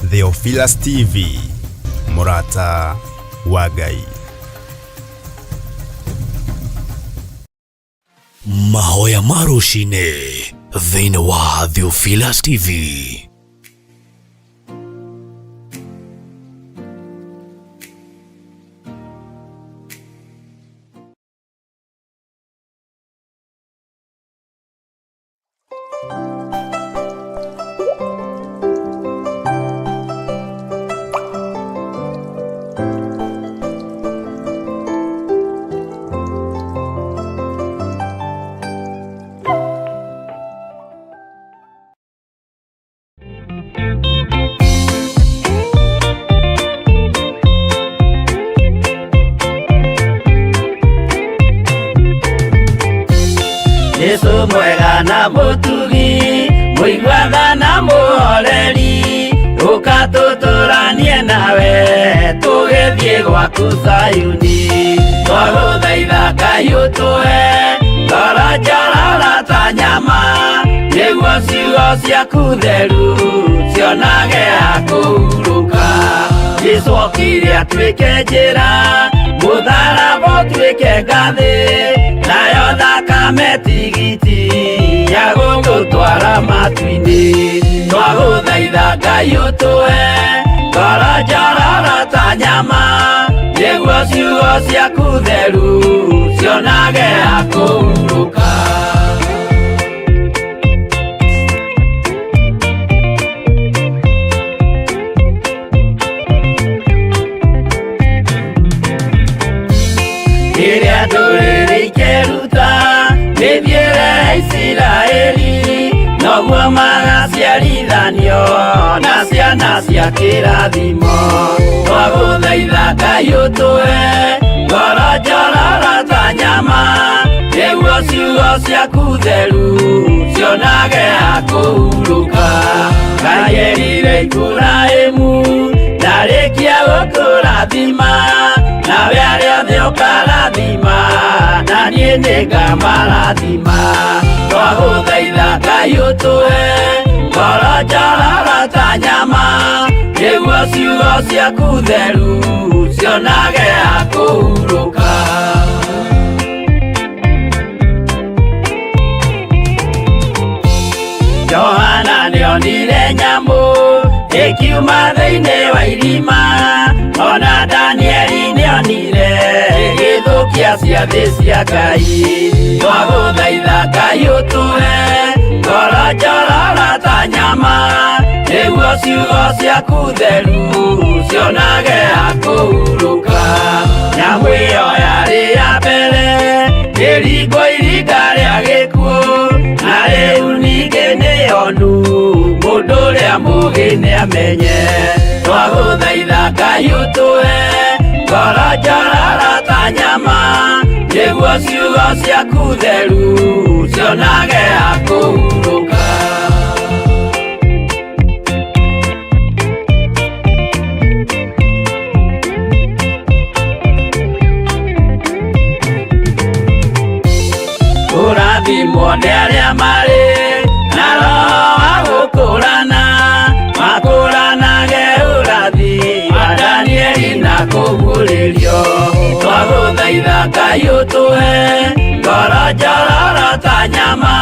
Theophilus TV, mũrata wa Ngai. Mahoya ma rũcinĩ thĩinĩ wa Theophilus TV. Jesu mwega na mũtugi mũiguaga na mũhoreri ũka tũtũranie nawe tũgĩthiĩ gwaku Zayuni. Twagũthaitha Ngai ũtũhe ngoro njororo ta nyama nĩguo ciugo ciaku theru cionage ha kũhurũka. Jesu okire atuĩke njĩra mũtharaba ũtuĩke ngathĩ nayo thakame tigiti ya gũgũtwara matu-inĩ. Twagũthaitha Ngai ũtũhe ngoro njororo ta nyama nĩguo ciugo ciaku theru cionage ha kũhurũka. Rĩrĩa ndũrĩrĩ ikeruta mĩthiĩre ya Isiraeli noguo magaciarithanio na ciana cia kĩrathimo. Twagũthaitha Ngai ũtũhe ngoro njororo ta nyama nĩguo ciugo ciaku theru cionage ha kũhurũka. Ngai erire Iburahĩmu ndarĩkia gũkũrathima nawe arĩa othe ũkarathima na niĩ nĩngamarathima. Twagũthaitha Ngai ũtũhe ngoro njororo ta nyama nĩguo ciugo ciaku theru cionage ha kũhurũka. Johana nĩonire nyamũ ĩkiuma thĩinĩ wa irima ona Danieli nĩonire ĩgĩthũkia ciathĩ cia Ngai. Twagũthaitha Ngai ũtũhe ngoro njororo ta nyama nĩguo ciugo ciaku theru cionage ha kũhurũka. Nyamũ ĩyo yarĩ ya mbere ĩringwo iringa rĩa gĩkuũ na rĩu ningĩ nĩyonu mũndũ ũrĩa mũũgĩ nĩamenye. Twagũthaitha Ngai ũtũhe ngoro njororo ta nyama nĩguo ciugo ciaku theru cionage ha kũhurũka. Kũrathimwo nĩ arĩa marĩ na roho wa gũkũrana makũranage ũrathi wa Danieli na kũguũrĩrio. Twagũthaitha Ngai ũtũhe ngoro njororo ta nyama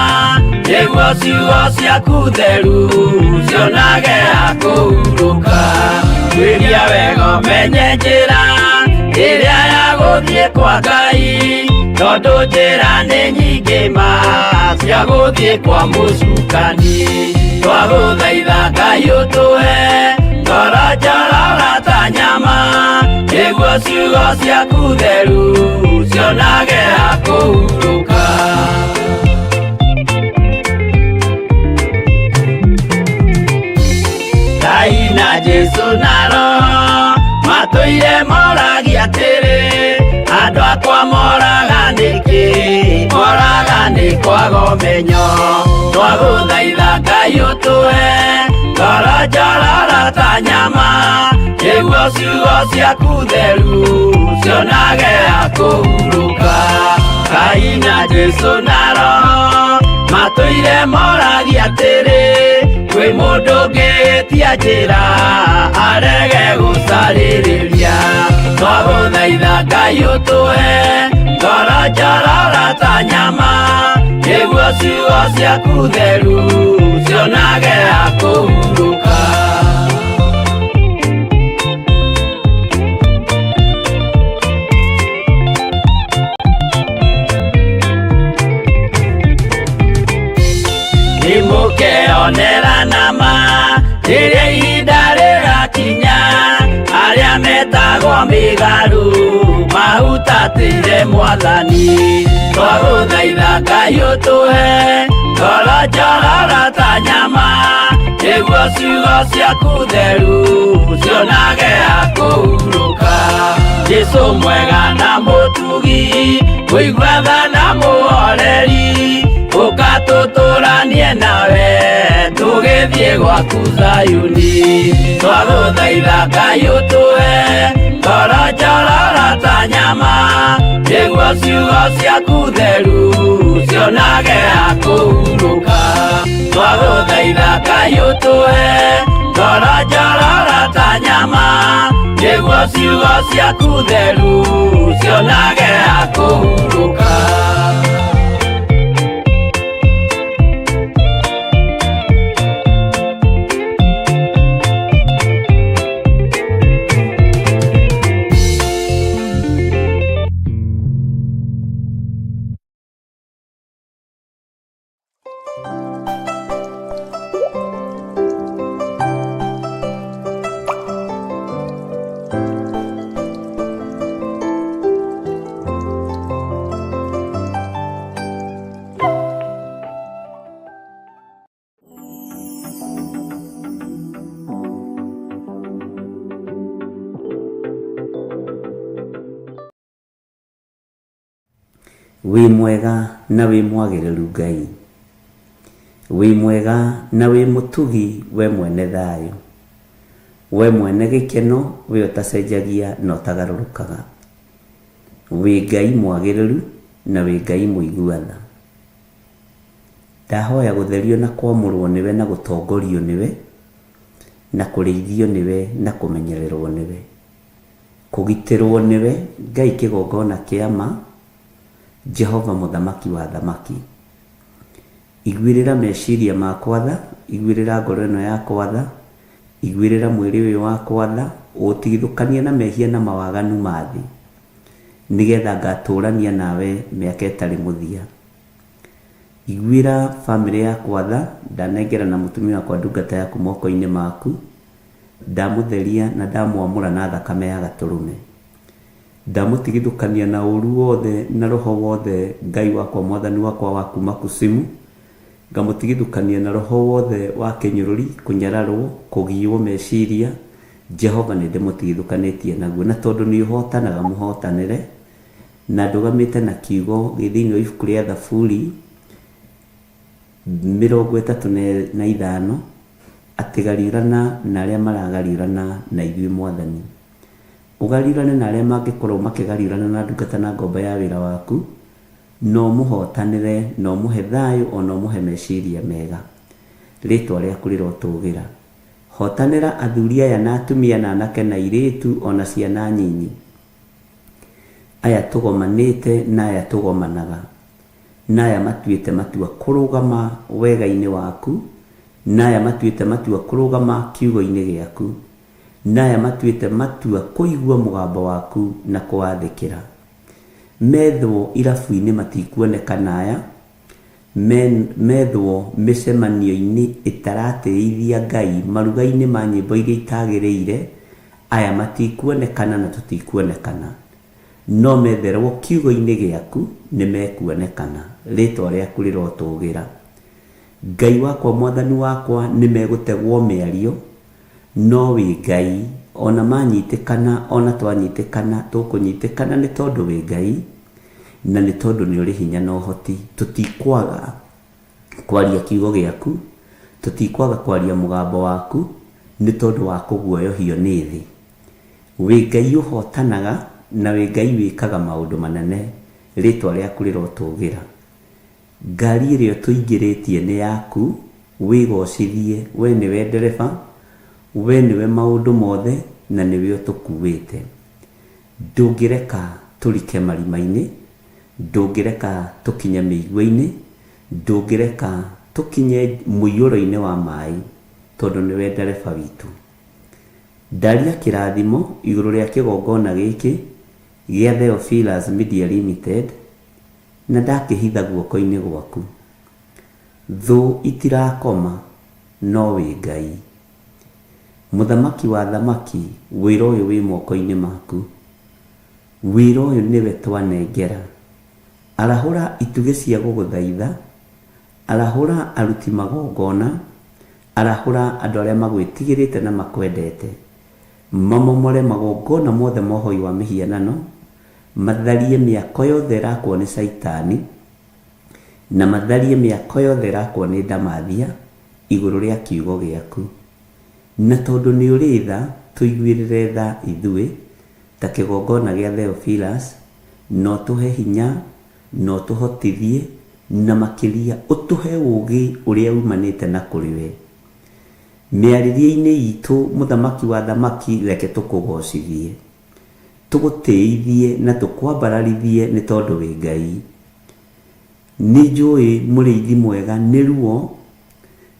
nĩguo ciugo ciaku theru cionage ha kũhurũka. Tuĩria wega ũmenye njĩra ĩrĩa ya gũthiĩ kwa Ngai tondũ njĩra nĩ nyingĩ ma cia gũthiĩ kwa mũcukani. Twagũthaitha Ngai ũtũhe ngoro njororo ta nyama nĩguo ciugo ciaku theru cionage ha kũhurũka. Ngai na Jesu na Roho matũire moragia atĩrĩ andũ akwa moraga nĩkĩ moraga nĩ kwaga ũmenyo. Twagũthaitha Ngai ũtũhe ngoro njororo ta nyama nĩguo ciugo ciaku theru cionage ha kũhurũka. Ngai na Jesu na Roho matũire moragia atĩrĩ kwĩ mũndũ ũngĩtia Agacaria njĩra arege gũcarĩrĩria. Twagũthaitha Ngai ũtũhe ngoro njororo ta nyama, nĩguo ciugo ciaku theru cionage ha kũhurũka. Nĩmũkeonera nama rĩrĩa ihinda rĩgakinya, arĩa metagwo mĩgarũ mahutatĩire Mwathani. Twagũthaitha Ngai ũtũhe ngoro njororo ta nyama, nĩguo ciugo ciaku theru cionage ha kũhurũka. Jesũ mwega na mũtugi, kũigua tha na mũhoreri, ũka tũtũranie nawe tũgĩthiĩ gwaku Zayuni. Twagũthaitha Ngai ũtũhe ngoro njororo ta nyama, nĩguo ciugo ciaku theru cionage ha kũhurũka. Twagũthaitha Ngai ũtũhe ngoro njororo ta nyama, nĩguo ciugo ciaku theru cionage ha kũhurũka. Wĩ mwega na wĩ mwagĩrĩru Ngai, wĩ mwega na wĩ mũtugi, we mwene thayũ, we mwene gĩkeno, we ũtacenjagia na ũtagarũrũkaga. Wĩ Ngai mwagĩrĩru na wĩ Ngai mũigua tha. Ndahoya gũtherio na kwamũrwo nĩwe na gũtongorio nĩwe na kũrĩithio nĩwe na kũmenyererwo nĩwe, kũgitĩrwo nĩwe Ngai kĩgongona kĩa ma, Jehova mũthamaki wa athamaki. Iguĩrĩra meciria makwa tha, iguĩrĩra ngoro ĩno yakwa tha, iguĩrĩra mwĩrĩ ũyũ wakwa tha, ũũtigithũkanie na mehia na mawaganu ma thĩ, nĩgetha ngatũrania nawe mĩaka ĩtarĩ mũthia. Iguĩra bamĩrĩ yakwa tha, ndanengerana mũtumia wakwa ndungata yaku moko-inĩ maku, ndamũtheria na ndamwamũra na thakame ya gatũrũme. Ndamũtigithũkania na ũũru wothe na roho wothe, Ngai wakwa Mwathani wakwa wa kuuma Kusimu, ngamũtigithũkania na roho wothe wa kĩnyũrũri, kũnyararwo, kũgiĩwo meciria, Jehova nĩ ndĩmũtigithũkanĩtie naguo. Na tondũ nĩ ũhootanaga mũhootanĩre, na ndũgamĩte na kiugo gĩ thĩinĩ wa ibuku rĩa Thaburi 35, atĩ gariũrana na arĩa maragariũrana na ithuĩ Mwathani. Ũgariũrane na arĩa mangĩkorwo makĩgariũrana na ndungata na ngombo ya wĩra waku, na ũmũhootanĩre, na ũmũhe thayũ, o na ũmũhe meciria mega. Rĩĩtwa rĩaku rĩrotũũgĩra. Hootanĩra athuri aya na atumia na anake na airĩtu o na ciana nyinyi, aya tũgomanĩte na aya tũgomanaga, na aya matuĩte matua kũrũgama wega-inĩ waku, na aya matuĩte matua kũrũgama kiugo-inĩ gĩaku. Na aya matuĩte matua kũigua mũgambo waku na kũwathĩkĩra. Methwo irabu-inĩ matikuonekana aya, methwo mĩcemanio-inĩ ĩtaratĩithia Ngai, maruga-inĩ ma nyĩmbo iria itagĩrĩire, aya matikuonekana na tũtikuonekana. No metherwo kiugo-inĩ gĩaku nĩ mekuonekana. Rĩtwa rĩaku rĩrotũgĩra. Ngai wakwa Mwathani wakwa nĩ megũtegwo mĩario, No wĩ Ngai, o na manyitĩkana, o na twanyitĩkana, tũkũnyitĩkana nĩ tondũ wĩ Ngai, na nĩ tondũ nĩ ũrĩ hinya na ũhoti. Tũtikwaga kwaria kiugo gĩaku, tũtikwaga kwaria mũgambo waku, nĩ tondũ wa kũguoyohio nĩ thĩ. Wĩ Ngai ũhotanaga, na wĩ Ngai wĩkaga maũndũ manene, rĩtwa rĩaku rĩrotũgĩra. Ngari ĩrĩa ũtũingĩrĩtie nĩ yaku, wĩgocithie, we nĩwe ndereba, We nĩwe maũndũ mothe na nĩwe ũtũkuĩte. Ndũngĩreka tũrike marima-inĩ, ndũngĩreka tũkinye mĩigua-inĩ, ndũngĩreka tũkinye mũiyũro-inĩ wa maĩ, tondũ nĩwe ndereba witũ. Ndaria kĩrathimo igũrũ rĩa kĩgongona gĩkĩ gĩa Theophilus Media Limited, na ndakĩhitha guoko-inĩ gwaku. Thũ itirakoma, no wĩ Ngai. Mũthamaki wa athamaki, wĩra ũyũ wĩ moko-inĩ maku. Wĩra ũyũ nĩwe twanengera. Arahũra itugĩ cia gũgũthaitha, arahũra aruti magongona, arahũra andũ arĩa magwĩtigĩrĩte na makwendete. Mamomore magongona mothe ma ũhoi wa mĩhianano, matharie mĩako yothe ĩrakwo nĩ Caitani, na matharie mĩako yothe ĩrakwo nĩ ndamathia igũrũ rĩa kiugo gĩaku. Na tondũ nĩ ũrĩ tha, tũiguĩrĩre tha ithuĩ, ta kĩgongona gĩa Theophilus, na ũtũhe hinya, na ũtũhotithie, na makĩria ũtũhe ũũgĩ ũrĩa umanĩte na kũrĩ we. Mĩarĩrie-inĩ itũ, Mũthamaki wa athamaki, reke tũkũgocithie, tũgũtĩithie na tũkwambararithie nĩ tondũ wĩ Ngai. Nĩ njũĩ mũrĩithi mwega nĩ ruo,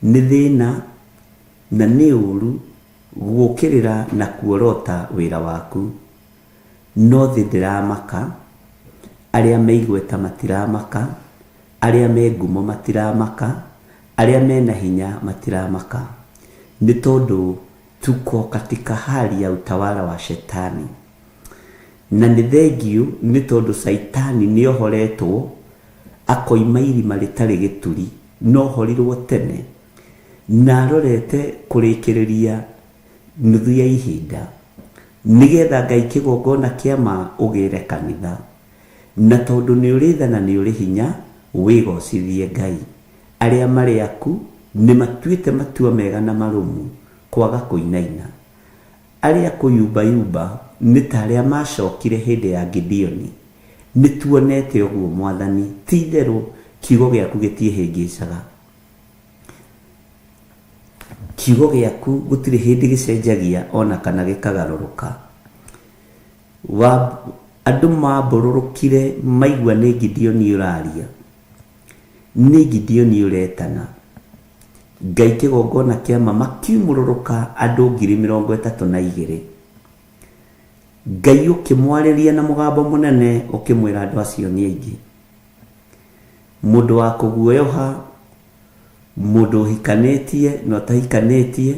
nĩ thĩna, na nĩ ũũru gũũkĩrĩra na kuorota wĩra waku. No thĩ ndĩramaka, arĩa me igweta matiramaka, arĩa me ngumo matiramaka, arĩa mena hinya matiramaka. Nĩ tondũ tuko katika hali ya utawala wa shetani. Na nĩ thengiũ nĩ tondũ Caitani nĩ ohoretwo akoima irima rĩtarĩ gĩturi, no ohorirwo tene na arorete kũrĩkĩrĩria nuthu ya ihinda, nĩgetha Ngai kĩgongona kĩa ma ũgĩre kanitha. Na tondũ nĩ ũrĩ tha na nĩ ũrĩ hinya, wĩgocithie Ngai. Arĩa marĩ aku nĩ matuĩte matua mega na marũmu kwaga kũinaina. Arĩa kũyumbayumba nĩ ta arĩa maacokire hĩndĩ ya Gideoni. Nĩ tuonete ũguo, Mwathani, ti-itherũ kiugo gĩaku gĩtiĩhĩngĩcaga. Kiugo gĩaku gũtirĩ hĩndĩ gĩcenjagia o na kana gĩkagarũrũka. Wa, andũ maambũrũrũkire maigua nĩ Gideoni ũraria, nĩ Gideoni ũretana. Ngai kĩgongona kĩa ma makiumũrũrũka andũ 32,000. Ngai ũkĩmwarĩria na mũgambo mũnene ũkĩmwĩra andũ acio nĩ aingĩ. Mũndũ wa kũguoyoha, mũndũ ũhikanĩtie na ũtahikanĩtie,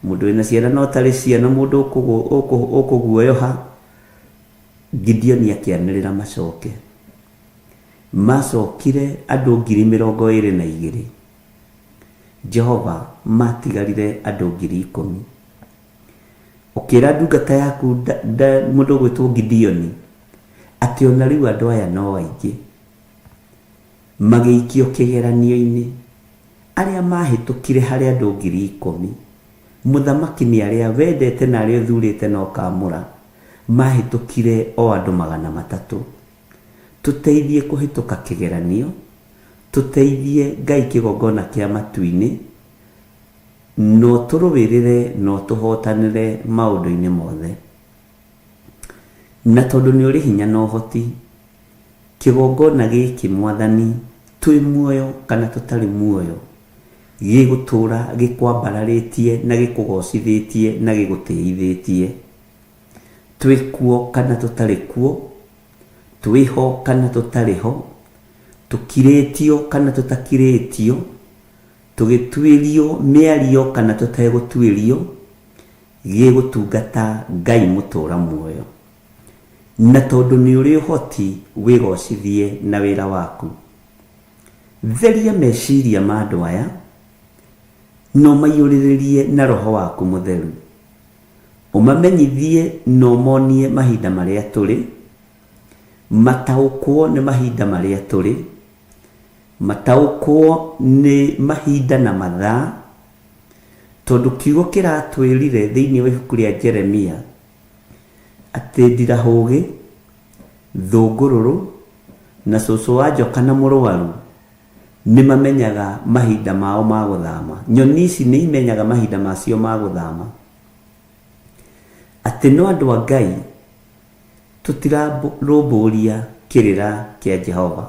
mũndũ wĩna ciana na ũtarĩ ciana, mũndũ ũkũguoyoha, Gideoni akĩanĩrĩra macoke. Macokire andũ 22,000. Jehova, matigarire andũ 10,000. Ũkĩra ndungata yaku mũndũ ũgwĩtwo Gideoni atĩ ona rĩu andũ aya no aingĩ. Magĩikio kĩgeranio-inĩ. Arĩa mahĩtũkire harĩ andũ 10,000, mũthamaki nĩ arĩa wendete na arĩa ũthurĩte na ũkaamũra, mahĩtũkire o andũ 300. Tũteithie kũhĩtũka kĩgeranio, tũteithie Ngai kĩgongona kĩa matu-inĩ, na ũtũrũĩrĩre na ũtũhotanĩre maũndũ-inĩ mothe. Na tondũ nĩ ũrĩ hinya na ũhoti, kĩgongona gĩkĩ Mwathani, twĩ muoyo kana tũtarĩ muoyo, gĩgũtũũra gĩkwambararĩtie na gĩkũgocithĩtie na gĩgũtĩithĩtie. Twĩ kuo kana tũtarĩ kuo, twĩ ho kana tũtarĩ ho, tũkirĩtio kana tũtakirĩtio, tũgĩtuĩrio mĩario kana tũtegũtuĩrio, gĩgũtungata Ngai mũtũũra muoyo. Na tondũ nĩ ũrĩ ũhoti, wĩgocithie na wĩra waku. Theria meciria ma andũ aya, na ũmaiyũrĩrĩrie na Roho waku Mũtheru. Ũmamenyithie na ũmonie mahinda marĩa tũrĩ, mataũkwo nĩ mahinda marĩa tũrĩ, mataũkwo nĩ mahinda na mathaa, tondũ kiugo kĩratwĩrire thĩinĩ wa ibuku rĩa Jeremia atĩ ndirahũgĩ, thũngũrũrũ, na cũcũ wa njoka na mũrwaru Nĩ mamenyaga mahinda mao ma gũthama. Nyoni ici nĩ imenyaga mahinda macio ma gũthama. Atĩ no andũ a Ngai tũtirarũmbũria kĩrĩra kĩa Jehova.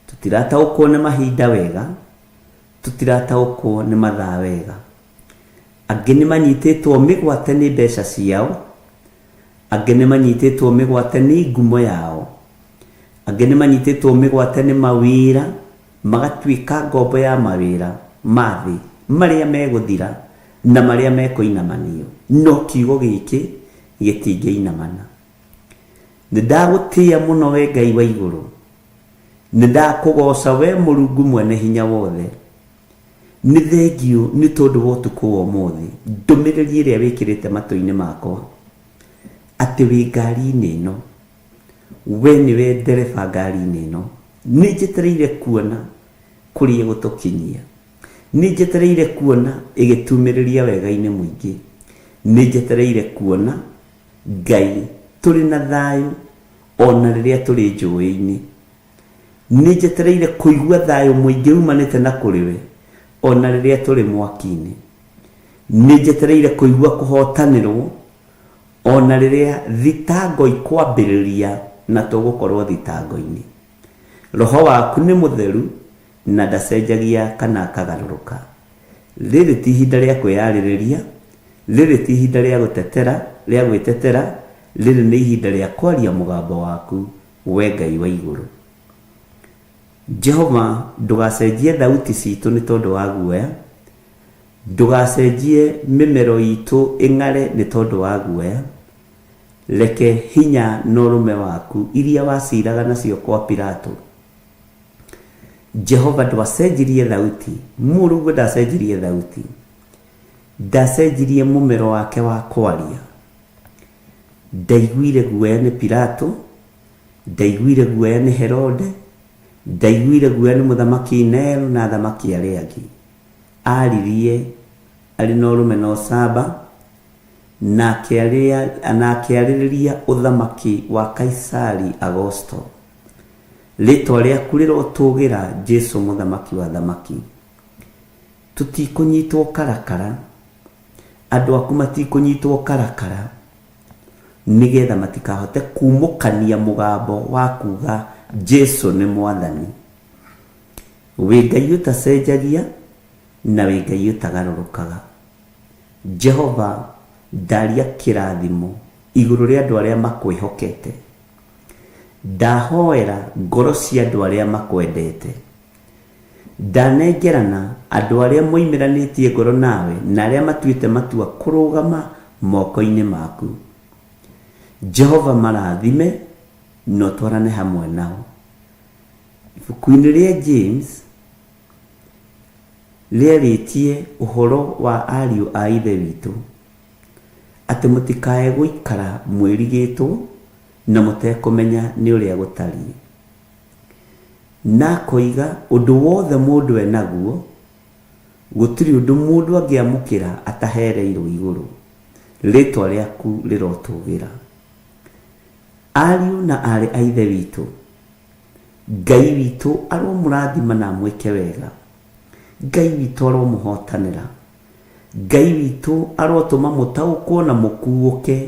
Tũtirataũkwo nĩ mahinda wega, tũtirataũkwo nĩ mathaa wega. Angĩ nĩ manyitĩtwo mĩgwate nĩ mbeca ciao, angĩ nĩ manyitĩtwo mĩgwate nĩ ngumo yao, angĩ nĩ manyitĩtwo mĩgwate nĩ mawĩra, magatuĩka ngombo ya mawĩra ma thĩ marĩa megũthira na marĩa mekũinamanio. No kiugo gĩkĩ gĩtingĩinamana. Nĩ ndagũtĩĩa mũno we Ngai wa igũrũ, nĩ ndakũgooca we Mũrungu mwene hinya wothe. Nĩ thengiũ nĩ tondũ wa ũtukũ wa ũmũthĩ, ndũmĩrĩri ĩrĩa wĩkĩrĩte matũ-inĩ makwa, atĩ wĩ ngari-inĩ ĩno, we nĩwe ndereba ngari-inĩ ĩno. Nĩ njetereire kuona kũrĩa ĩgũtũkinyia. Nĩ njetereire kuona ĩgĩtumĩrĩria wega-inĩ mũingĩ. Nĩ njetereire kuona Ngai tũrĩ na thayũ ona rĩrĩa tũrĩ njũĩ-inĩ. Nĩ njetereire kũigua thayũ mũingĩ umanĩte na kũrĩ we ona rĩrĩa tũrĩ mwaki-inĩ. Nĩ njetereire kũigua kũhotanĩrwo ona rĩrĩa thitango ikwambĩrĩria na tũgũkorwo thitango-inĩ. Roho waku nĩ mũtheru na ndacenjagia kana akagarũrũka. Rĩrĩ ti ihinda rĩa kwĩyarĩrĩria, rĩrĩ ti ihinda rĩa gũtetera, rĩa gwĩtetera, rĩrĩ nĩ ihinda rĩa kwaria mũgambo waku, we Ngai wa igũrũ. Jehova, ndũgacenjie thauti citũ nĩ tondũ wa guoya, ndũgacenjie mĩmero itũ ĩng'are nĩ tondũ wa guoya. Reke hinya na ũrũme waku iria waciraga nacio kwa Pilato. Jehova ndwacenjirie thauti, mũrũguo ndacenjirie thauti, ndacenjirie mũmero wake wa kwaria. Ndaiguire guoya nĩ Pilato, ndaiguire guoya nĩ Herode, ndaiguire guoya nĩ mũthamaki Nero na athamaki arĩa angĩ. Aririe arĩ na ũrũme na ũcamba, na akĩarĩrĩria ũthamaki wa Kaisari Agosto. Rĩtwa rĩaku rĩrotũgĩra Jesu mũthamaki wa athamaki. Tũtikũnyitwo karakara, andũ aku matikũnyitwo karakara, nĩgetha matikahote kumũkania mũgambo wa kuga Jesu nĩ mwathani. Wĩ Ngai ũtacenjagia na wĩ Ngai ũtagarũrũkaga. Jehova ndaria kĩrathimo igũrũ rĩa andũ arĩa makwĩhokete. Ndahoera ngoro cia andũ arĩa makwendete. Ndanengerana andũ arĩa moimĩranĩtie ngoro nawe na arĩa matuĩte matua kũrũgama moko-inĩ maku. Jehova marathime na ũtwarane hamwe nao. Ibuku-inĩ rĩa James rĩarĩtie ũhoro wa ariũ a Ithe witũ, atĩ mũtikae gũikara mwĩrigĩtwo na mũtekũmenya nĩ ũrĩa gũtariĩ. Na akoiga ũndũ wothe mũndũ enaguo, gũtirĩ ũndũ mũndũ angĩamũkĩra atahereirwo igũrũ. Rĩtwa rĩaku rĩrotũgĩra. Ariũ na aarĩ a Ithe witũ, Ngai witũ aromũrathima na amwĩke wega. Ngai witũ aromũhotanĩra. Ngai witũ arotũma mũtaũkwo na mũkuũke,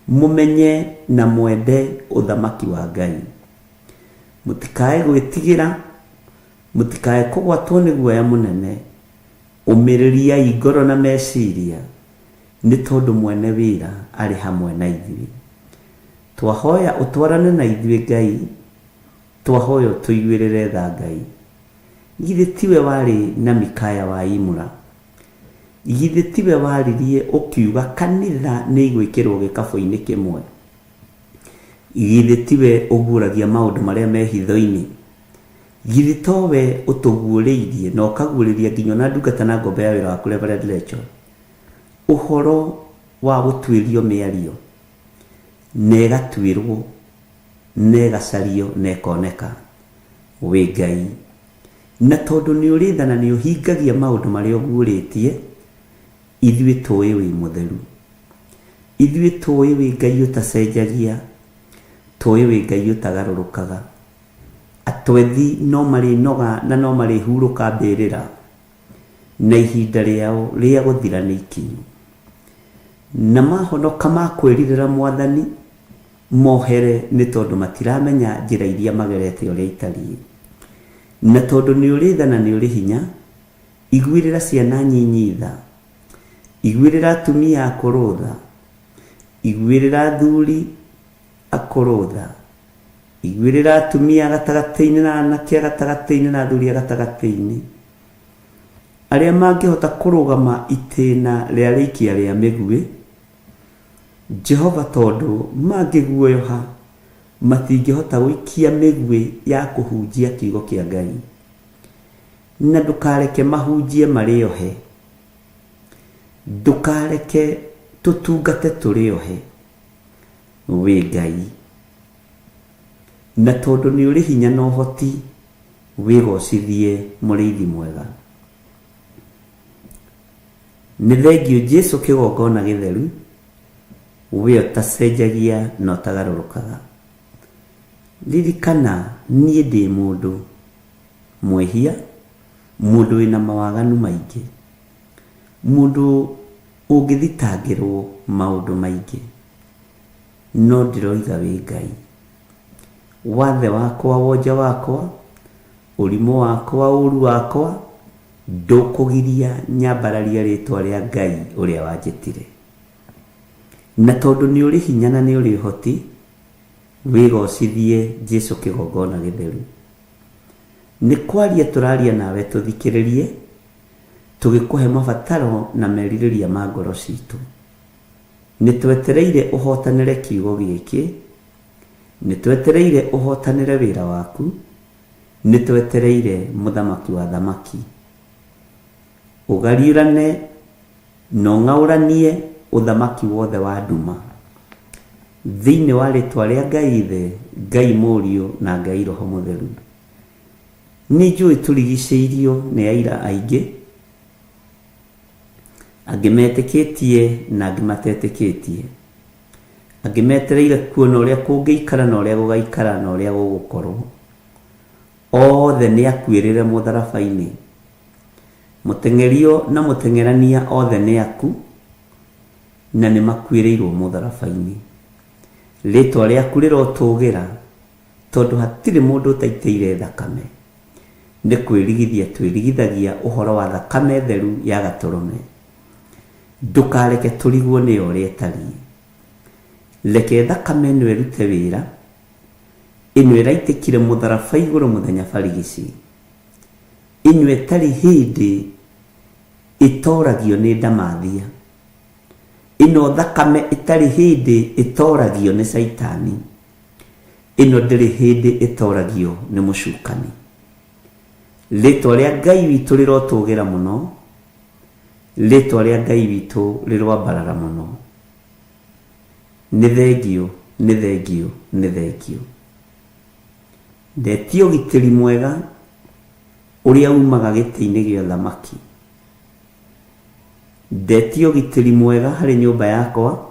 mũmenye na mwende ũthamaki wa Ngai. Mũtikae gwĩtigĩra, mũtikae kũgwatwo nĩ guoya mũnene. Ũmĩrĩriai ngoro na meciria, nĩ tondũ mwene wĩra arĩ hamwe na ithuĩ. Twahoya ũtwarane na ithuĩ Ngai, twahoya ũtũiguĩrĩre tha Ngai. Githĩ tiwe warĩ na Mikaya wa Imula? Githĩ tiwe waririe ũkiuga kanitha nĩ igwĩkĩrwo gĩkabũ-inĩ kĩmwe? Githĩ tiwe ũguũragia maũndũ marĩa me hitho-inĩ? Githĩ towe ũtũguũrĩirie na ũkaguũrĩria nginya ona ndungata na ngombo ya wĩra waku Reverend Rachel ũhoro wa gũtuĩrio mĩario na ĩgatuĩrwo na ĩgacario na ĩkoneka? Wĩ Ngai. Na tondũ nĩ ũrĩ tha na nĩ ũhingagia maũndũ marĩa ũguũrĩtie, ithuĩ tũĩ wĩ mũtheru. Ithuĩ tũĩ wĩ Ngai ũtacenjagia, tũĩ wĩ Ngai ũtagarũrũkaga. Atwethi no marĩnoga na no marĩhurũka mbĩrĩra, na ihinda rĩao rĩa gũthira nĩ ikinyu. Na mahonoka makwĩrirĩra Mwathani, mohere nĩ tondũ matiramenya njĩra iria magerete ũrĩa itariĩ. Na tondũ nĩ ũrĩ tha na nĩ ũrĩ hinya, iguĩrĩra ciana nyinyi tha, iguĩrĩra atumia akũrũ tha, iguĩrĩra athuri akũrũ tha, iguĩrĩra atumia gatagatĩ-inĩ na anake gatagatĩ-inĩ na athuri a gatagatĩ-inĩ, arĩa mangĩhota kũrũgama itĩna rĩa rĩikia rĩa mĩguĩ. Jehova, tondũ mangĩguoyoha matingĩhota gũikia mĩguĩ ya kũhunjia kiugo kĩa Ngai. Na ndũkareke mahunjie marĩ ohe, ndũkareke tũtungate tũrĩ ohe, wĩ Ngai. Na tondũ nĩ ũrĩ hinya na ũhoti, wĩgocithie mũrĩithi mwega. Nĩ thengio Jesu kĩgongona gĩtheru, we ũtacenjagia na ũtagarũrũkaga. Ririkana niĩ ndĩ mũndũ mwĩhia, mũndũ wĩna mawaganu maingĩ, mũndũ ũngĩthitangĩrwo maũndũ maingĩ, no ndĩroiga wĩ Ngai. Wathe wakwa, wonje wakwa, ũrimũ wakwa, ũru wakwa, ndũkũgiria nyambararie rĩtwa rĩa Ngai ũrĩa wanjĩtire. Na tondũ nĩ ũrĩ hinya na nĩ ũrĩ ũhoti, wĩgocithie Jesu kĩgongona gĩtheru. Nĩ kwaria tũraria nawe tũthikĩrĩrie, tũgĩkũhe mabataro na merirĩria ma ngoro citũ. Nĩ twetereire ũhotanĩre kiugo gĩkĩ, nĩ twetereire ũhotanĩre wĩra waku, nĩ twetereire mũthamaki wa thamaki. Ũgariũrane na ũng'aũranie ũthamaki wothe wa nduma. Thĩinĩ wa rĩtwa rĩa Ngai Ithe, Ngai Mũriũ na Ngai Roho Mũtheru. Nĩ njũĩ tũrigicĩirio nĩ aira aingĩ, angĩ metĩkĩtie na angĩ matetĩkĩtie, angĩ metereire kuona ũrĩa kũngĩikara na ũrĩa gũgaikara na ũrĩa gũgũkorwo. Othe nĩ akuĩrĩre mũtharaba-inĩ. Mũteng'erio na mũteng'erania othe nĩ aku, na nĩ makuĩrĩirwo mũtharaba-inĩ. Rĩtwa rĩaku rĩrotũgĩra, tondũ hatirĩ mũndũ ũtaitĩire thakame. Nĩ kwĩrigithia twĩrigithagia ũhoro wa thakame theru ya gatũrũme. Ndũkareke tũrigwo nĩyo ũrĩa ĩtariĩ. Reke thakame ĩno ĩrute wĩra, ĩno ĩraitĩkire mũtharaba igũrũ mũthenya barigici, ĩno ĩtarĩ hĩndĩ ĩtoragio nĩ ndamathia, ĩno thakame ĩtarĩ hĩndĩ ĩtoragio nĩ caitani, ĩno ndĩrĩ hĩndĩ ĩtoragio nĩ mũcukani. Rĩtwa rĩa Ngai witũ rĩrotũgĩra mũno, rĩtwa rĩa Ngai witũ rĩroambarara mũno. Nĩ thengio, nĩ thengio, nĩ thengio. Ndetia ũgitĩri mwega ũrĩa umaga gĩtĩ-inĩ gĩa ũthamaki. Ndetia ũgitĩri mwega harĩ nyũmba yakwa,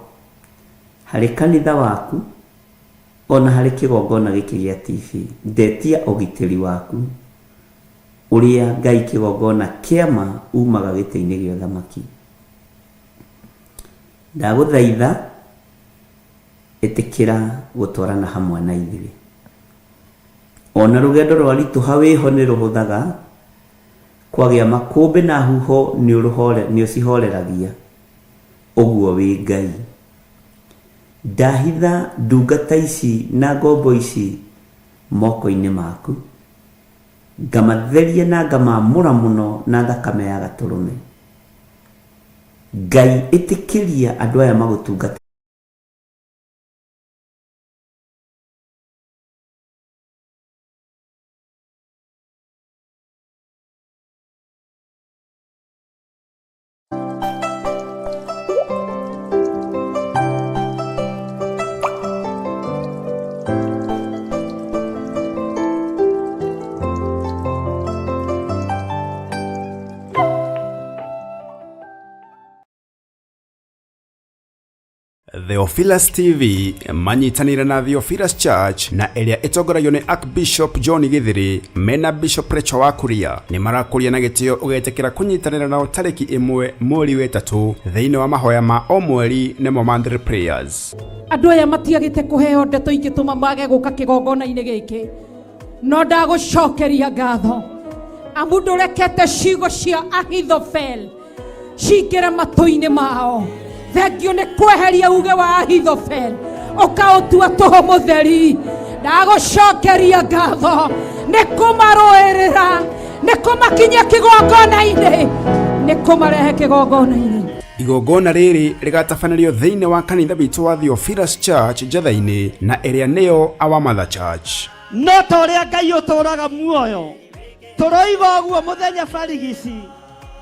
harĩ kanitha waku, ona harĩ kĩgongona gĩkĩ gĩa TV. Ndetia ũgitĩri waku ũrĩa Ngai kĩgongona kĩama umaga gĩtĩ-inĩ gĩa ũthamaki. Ndagũthaitha ĩtĩkĩra gũtwarana hamwe na ithuĩ. Ona rũgendo rwa ritũha wĩho nĩ rũhũthaga, kwagĩa makũmbĩ na huho nĩ ũcihoreragia, ũguo wĩ Ngai. Ndahitha ndungata ici na ngombo ici moko-inĩ maku, ngamatheria na ngamamũra mũno na thakame ya gatũrũme. Ngai ĩtĩkĩria andũ aya magũtungata. Theophilus TV manyitanĩire na Theophilus Church na ĩrĩa ĩtongoragio nĩ Archbishop John Githiri mena Bishop Rachel wa Kuria nĩ marakũria na gĩtĩo ũgetĩkĩra kũnyitanĩra nao tarĩki 1 mweri wa 3 thĩinĩ wa mahoya ma o mweri nĩmo monthly prayers. Andũ aya matiagĩte kũheo ndeto ingĩtũma mage gũka kĩgongona-inĩ gĩkĩ, no ndagũcokeria ngatho amu ndũrekete ciugo cia Ahithofel cingĩre matũ-inĩ mao. Thengio nĩ kweheria uge wa Ahithofel ũkaũtua tũhũ mũtheri. Ndagũcokeria ngatho nĩ kũmarũĩrĩra, nĩ kũmakinyia kĩgongona-inĩ, nĩ kũmarehe kĩgongona-inĩ. Igongona rĩrĩ rĩgatabanĩrio thĩinĩ wa kanitha witũ wa Theophilus Church Njetha-inĩ na ĩrĩa nĩyo Our Mother Church. No ta ũrĩa Ngai ũtũũraga muoyo, tũroiga ũguo mũthenya barigici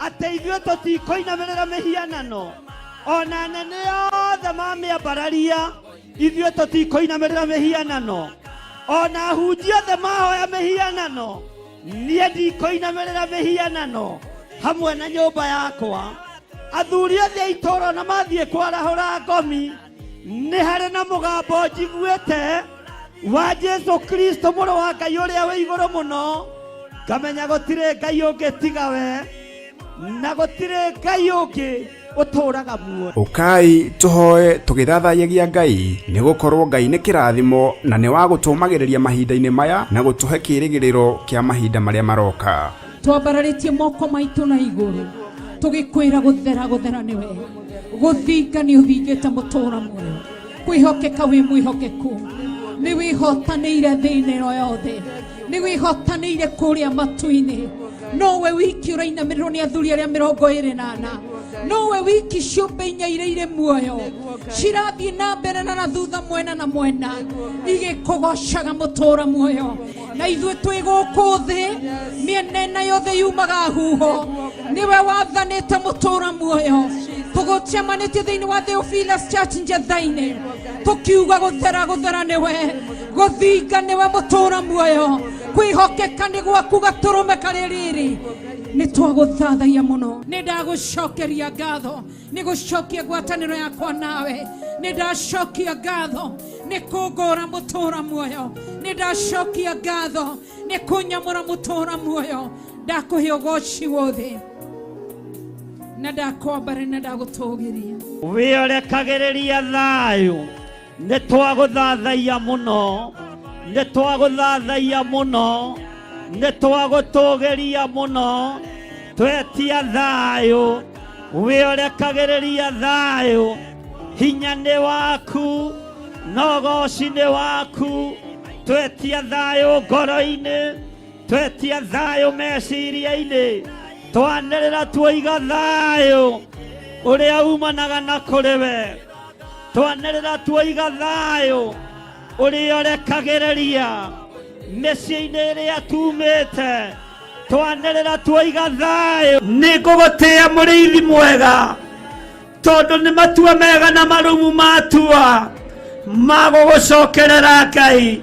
atĩ ithuĩ tũtikũinamĩrĩra mĩhianano, ona anene othe mamĩambararia, ithuĩ tũtikũinamĩrĩra mĩhianano, ona ahunjia othe mahoya mĩhianano, niĩ ndikũinamĩrĩra mĩhianano hamwe na nyũmba yakwa. Athuri othe a itũũra ona mathiĩ kwarahũra ngomi, nĩ harĩ na mũgambo njiguĩte wa Jesu Kristo mũrũ wa Ngai ũrĩa wĩ igũrũ mũno, ngamenya gũtirĩ Ngai ũngĩ tiga we, na gũtirĩ Ngai ũngĩ ũtũũraga muoyo. Ũkai tũhoe tũgĩthathayagia Ngai, nĩ gũkorwo Ngai nĩ kĩrathimo na nĩ wa gũtũũmagĩrĩria mahinda-inĩ maya na gũtũhe kĩĩrĩgĩrĩro kĩa mahinda marĩa maroka. Twambararĩtie moko maitũ na igũrũ tũgĩkwĩra gũthera gũthera nĩwe, gũthinga nĩ ũthingĩte mũtũũra muoyo, kwĩhokeka wĩ mwĩhokeku, nĩ wĩhotanĩire thĩinĩ ĩno yothe, nĩ wĩhotanĩire kũrĩa matu-inĩ. Nowe wiki ũrainamĩrĩrwo nĩ athuri arĩa 24, nowe wiki ciũmbe inya iria irĩ muoyo cirathiĩ na mbere na thutha mwena na mwena igĩkũgocaga mũtũũra muoyo. Na ithuĩ twĩ gũkũ thĩ mĩena ĩna yothe yumaga huho, nĩwe wathanĩte mũtũũra muoyo. Tũgũcemanĩtie thĩinĩ wa Theophilus Church Njetha-inĩ tũkiuga gũthera gũthera nĩwe, gũthinga nĩwe mũtũũra muoyo, kwĩhokeka nĩ gwaku gatũrũme karĩ rĩrĩ. Nĩ twagũthathaia mũno, nĩ ndagũcokeria ngatho nĩ gũcokia ngwatanĩro yakwa nawe, nĩ ndacokia ngatho nĩ kũngũra mũtũũra muoyo, nĩ ndacokia ngatho nĩ kũnyamũra mũtũũra muoyo. Ndakũhe ũgoci wothe na ndakwambara na ndagũtũgĩria. Wĩorekagĩrĩria thayũ, nĩ twagũthathaia mũno, nĩ twagũthathaia mũno, nĩ twagũtũgĩria mũno, twetia thayũ, wĩorekagĩrĩria thayũ, hinya nĩ waku, na ũgoci nĩ waku, twetia thayũ ngoro-inĩ, twetia thayũ meciria-inĩ, twanĩrĩra tuoiga thayũ ũrĩa umanaga na kũrĩ we, twanĩrĩra tuoiga thayũ ũrĩa ũrekagĩrĩria mĩciĩ-inĩ ĩrĩa tumĩte, twanĩrĩra tuoiga thayũ. Nĩ ngũgũtĩĩa mũrĩithi mwega, tondũ nĩ matua mega na marumu matua ma gũgũcokerera Ngai.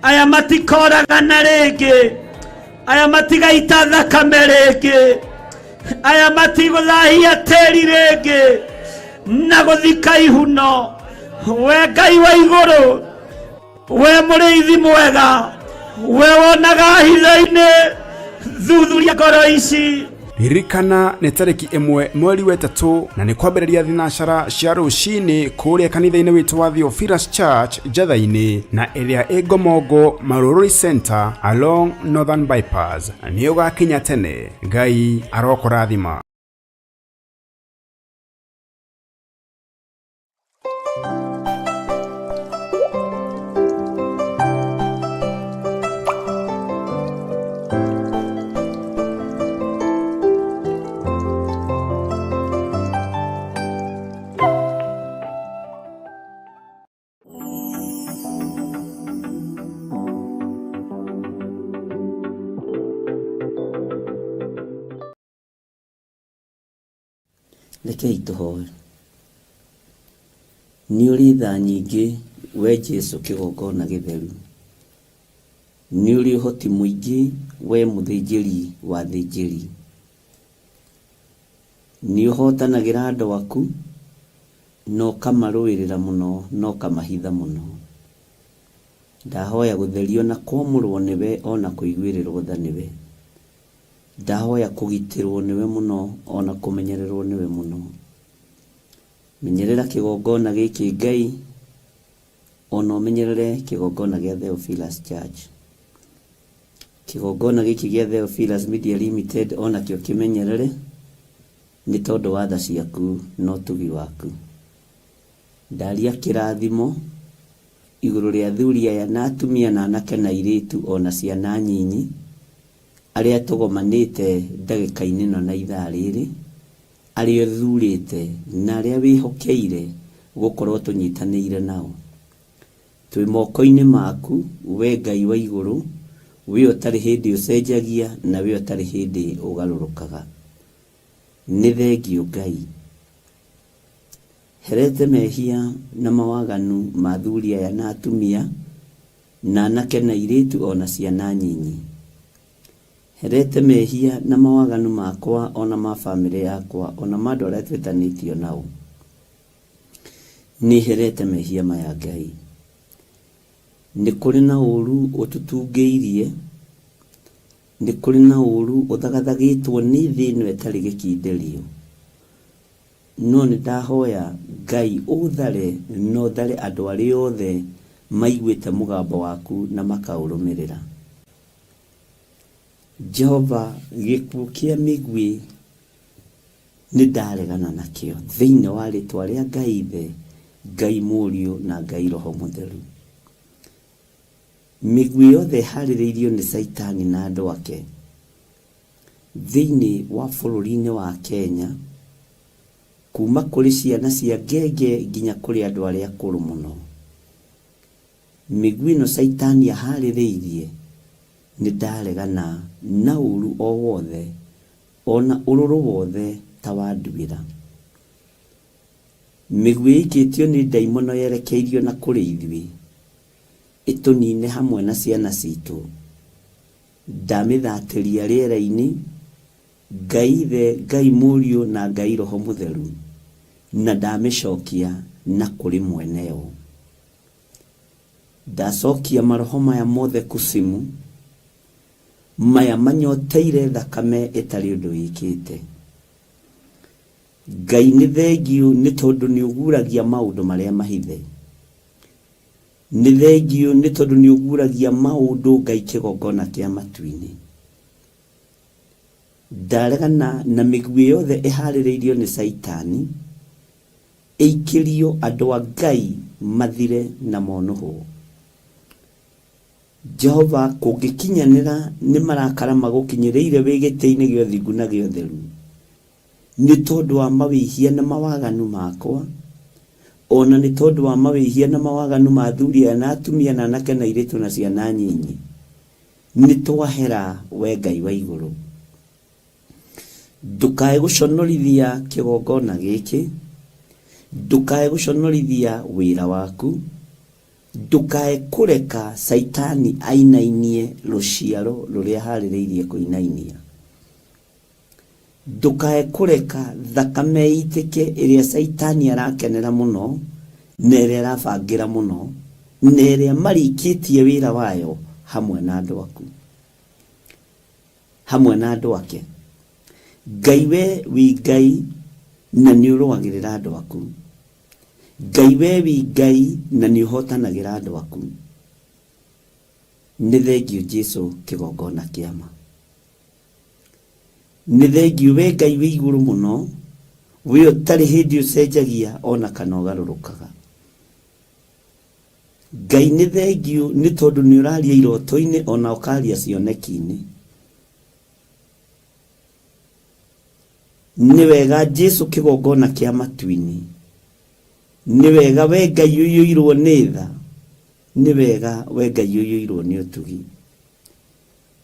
Aya matikoragana rĩngĩ, aya matigaita thakame rĩngĩ, aya matigũthahia tĩri rĩngĩ na gũthika ihuno. We Ngai wa igũrũ, we mũrĩithi mwega, we wonaga hitho-inĩ, thuthuria ngoro ici. Ririkana nĩ tarĩki 1 mweri wa 3 na nĩ kwambĩrĩria thinacara cia rũcinĩ kũrĩa kanitha-inĩ witũ wa Theophilus Church Njetha-inĩ na ĩrĩa ĩ Ngomongo Marururi Center along Northern Bypass. Nĩ ũgakinya tene. Ngai arokũrathima. Rekei tũhoe. Nĩ ũrĩ tha nyingĩ we Jesu kĩgongona gĩtheru. Nĩ ũrĩ ũhoti mũingĩ we mũthĩnjĩri wa athĩnjĩri. Nĩ ũhotanagĩra andũ aku Na ũkamarũĩrĩra mũno na ũkamahitha mũno. Ndahoya gũtherio na kwamũrwo nĩwe ona kũiguĩrĩrwo tha nĩwe. Ndahoya kũgitĩrwo nĩwe mũno ona kũmenyererwo nĩwe mũno. Menyerera kĩgongona gĩkĩ Ngai, ona ũmenyerere kĩgongona gĩa Theophilus Church. Kĩgongona gĩkĩ gĩa Theophilus Media Limited onakĩo kĩmenyerere nĩ tondũ wa tha ciaku na ũtugi waku. Ndaria kĩrathimo igũrũ rĩa athuri aya na atumia na anake na airĩtu ona ciana nyinyi arĩa tũgomanĩte ndagĩka-inĩ ĩno na ithaa rĩrĩ, arĩa ũthurĩte na arĩa wĩhokeire gũkorwo tũnyitanĩire nao. Twĩ moko-inĩ maku, wee Ngai wa igũrũ, wee ũtarĩ hĩndĩ ũcenjagia na wee ũtarĩ hĩndĩ ũgarũrũkaga. Nĩ thengiũ Ngai. Herete mehia na mawaganu ma athuri aya na atumia, na anake na airĩtu o na ciana nyinyi. Herete mehia na mawaganu makwa o na ma famĩlĩ yakwa o na ma andũ arĩa twĩtanĩtio nao. Nĩ herete mehia maya Ngai. Nĩ kũrĩ na ũũru ũtũtungĩirie, nĩ kũrĩ na ũũru ũthagathagĩtwo nĩ thĩ ĩno ĩtarĩ gĩkindĩrio. No nĩ ndahoya Ngai ũthare na ũthare andũ arĩa othe maiguĩte mũgambo waku na makaũrũmĩrĩra. Jehova, gĩkuũ kĩa mĩguĩ nĩ ndaregana nakĩo thĩinĩ wa rĩtwa rĩa Ngai Ithe, Ngai Mũriũ na Ngai Roho Mũtheru. Mĩguĩ yothe ĩharĩrĩirio nĩ Caitani na andũ ake thĩinĩ wa bũrũri-inĩ wa Kenya, kuma kũrĩ ciana cia ngenge nginya kũrĩ andũ arĩa akũrũ mũno. Mĩguĩ ĩno Caitani aharĩrĩirie, nĩ ndaregana na ũru o wothe o na ũrũrũ wothe ta wa nduĩra. Mĩguĩ ĩikĩtio nĩ ndaimono yerekeirio na kũrĩ ithuĩ, ĩtũnine hamwe na ciana citũ. Ndamĩthatĩria rĩera-inĩ, Ngai Ithe, Ngai Mũriũ na Ngai Roho Mũtheru, na ndamĩcokia na kũrĩ mwene yo. Ndacokia maroho maya mothe kusimu, maya manyoteire thakame ĩtarĩ ũndũ ĩkĩte. Ngai nĩ thengiũ nĩ tondũ nĩ ũguũragia maũndũ marĩa mahithe. Nĩ thengiũ nĩ tondũ nĩ ũguũragia maũndũ Ngai kĩgongona kĩa matu-inĩ. Ndaregana na mĩguĩ yothe ĩharĩrĩirio nĩ Caitani ĩikĩrio andũ a Ngai mathire na monũhwo. Jehova kũngĩkinyanĩra nĩ marakara magũkinyĩrĩire wĩ gĩtĩ-inĩ gĩa ũthingu na gĩa ũtheru, nĩ tondũ wa mawĩhia na mawaganu makwa, o na nĩ tondũ wa mawĩhia na mawaganu ma athuri aya na atumia na anake na airĩtu na ciana nyinyi, nĩ twahera, wee Ngai wa igũrũ. Ndũkae gũconorithia kĩgongona gĩkĩ, ndũkae gũconorithia wĩra waku, ndũkae kũreka Caitani ainainie rũciaro rũrĩa aharĩrĩirie kũinainia. Ndũkae kũreka thakame ĩitĩke ĩrĩa Caitani arakenera mũno na ĩrĩa arabangĩra mũno na ĩrĩa marĩkĩtie wĩra wayo hamwe na andũ aku. Hamwe na andũ ake. Ngai we wĩ Ngai na nĩ ũrũagĩrĩra andũ aku. Ngai we wĩ Ngai na nĩ ũhotanagĩra andũ aku. Nĩ thengiũ Jesu kĩgongona kĩa ma. Nĩ thengiũ we Ngai wĩ igũrũ mũno, we ũtarĩ hĩndĩ ũcenjagia ona kana ũgarũrũkaga. Ngai nĩ thengiũ nĩ tondũ nĩ ũraria iroto-inĩ ona ũkaria cioneki-inĩ. Nĩ wega Jesu kĩgongona kĩa matu-inĩ. Nĩ wega we Ngai ũiyũirwo nĩ tha. Nĩ wega we Ngai ũiyũirwo nĩ ũtugi.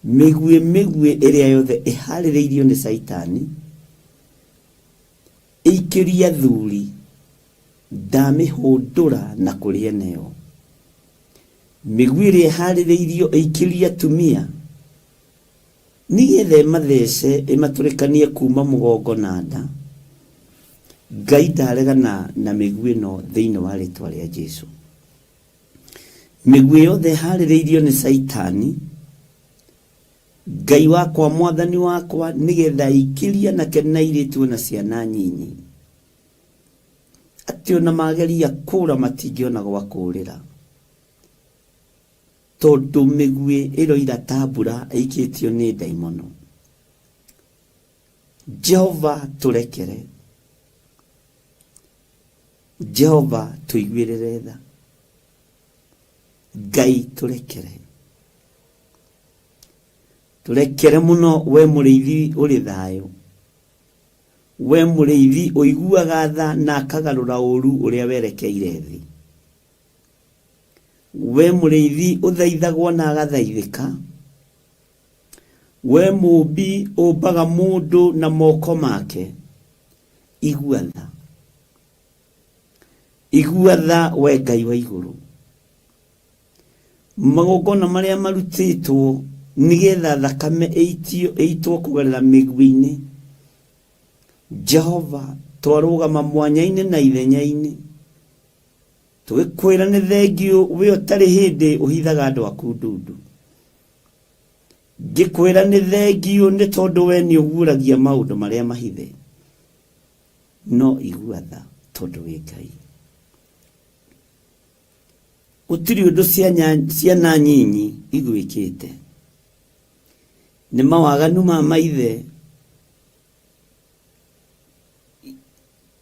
Mĩguĩ mĩguĩ ĩrĩa yothe ĩharĩrĩirio nĩ Caitani ĩikĩrie athuri ndamĩhũndũra na kũrĩ eneo. Mĩguĩ ĩrĩa ĩharĩrĩirio ĩikĩrie atumia nĩgetha ĩmathece ĩmatũrĩkanie kuma mũgongo na nda. Ngai ndaregana na mĩguĩ ĩno thĩinĩ wa rĩtwa rĩa Jesu. Mĩguĩ yothe ĩharĩrĩirio nĩ Caitani, Ngai wakwa mwathani wakwa, nĩgetha ĩikĩrie anake na airĩtu ona ciana nyinyi, atĩ ona mageria kũra matingĩona gwa kũrĩra, tondũ mĩguĩ ĩroira ta mbura ĩikĩtio nĩ ndaimono. Jehova tũrekere, Jehova tũiguĩrĩre tha, Ngai tũrekere, tũrekere mũno we mũrĩithi ũrĩ thayũ, we mũrĩithi ũiguaga tha na akagarũra ũru ũrĩa werekeire thĩ, we mũrĩithi ũthaithagwo na agathaithĩka, we mũũmbi ũmbaga mũndũ na moko make, igua tha, igua tha we Ngai wa igũrũ. Magongona marĩa marutĩtwo nĩgetha thakame ĩitio ĩitwo kũgerera mĩguĩ-inĩ, Jehova twarũgama mwanya-inĩ na ithenya-inĩ tũgĩkwĩra nĩ thengiũ we ũtarĩ hĩndĩ ũhithaga andũ aku ndundu. Ngĩkwĩra nĩ thengiũ nĩ tondũ we nĩ ũguũragia maũndũ marĩa mahithe, no igua tha tondũ wĩ Ngai. Gũtirĩ ũndũ ciana nyinyi igwĩkĩte, nĩ mawaganu ma maithe,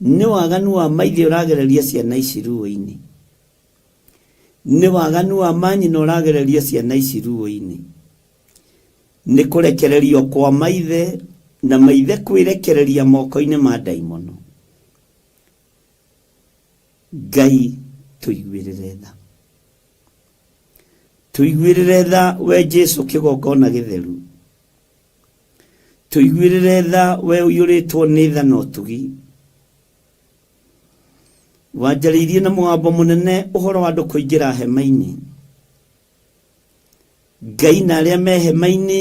nĩ waganu wa maithe ũragereria ciana ici ruo-inĩ, nĩ waganu wa manyina ũragereria ciana ici ruo-inĩ, nĩ kũrekererio kwa maithe na maithe kwĩrekereria moko-inĩ ma ndaimono. Ngai tũiguĩrĩre tha, tũiguĩrĩre tha we Jesu kĩgongona gĩtheru, tũiguĩrĩre tha we ũiyũrĩtwo nĩ tha na ũtugi. Wanjarĩirie na mũgambo mũnene ũhoro wa andũ kũingĩra hema-inĩ. Ngai na arĩa me hema-inĩ,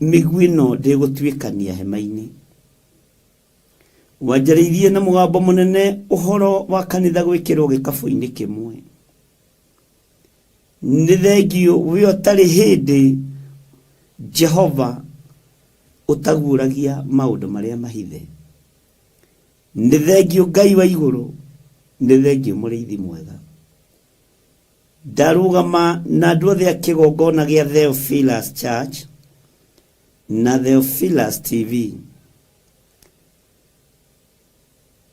mĩguĩ ĩno ndĩgũtuĩkania hema-inĩ. Wanjarĩirie na mũgambo mũnene ũhoro wa kanitha gwĩkĩrwo gĩkabũ-inĩ kĩmwe. Nĩ thengiũ we ũtarĩ hĩndĩ Jehova ũtaguũragia maũndũ marĩa mahithe. Nĩ thengiũ Ngai wa igũrũ, nĩ thengiũ mũrĩithi mwega. Ndarũgama na andũ othe a kĩgongona gĩa Theophilus Church na Theophilus TV.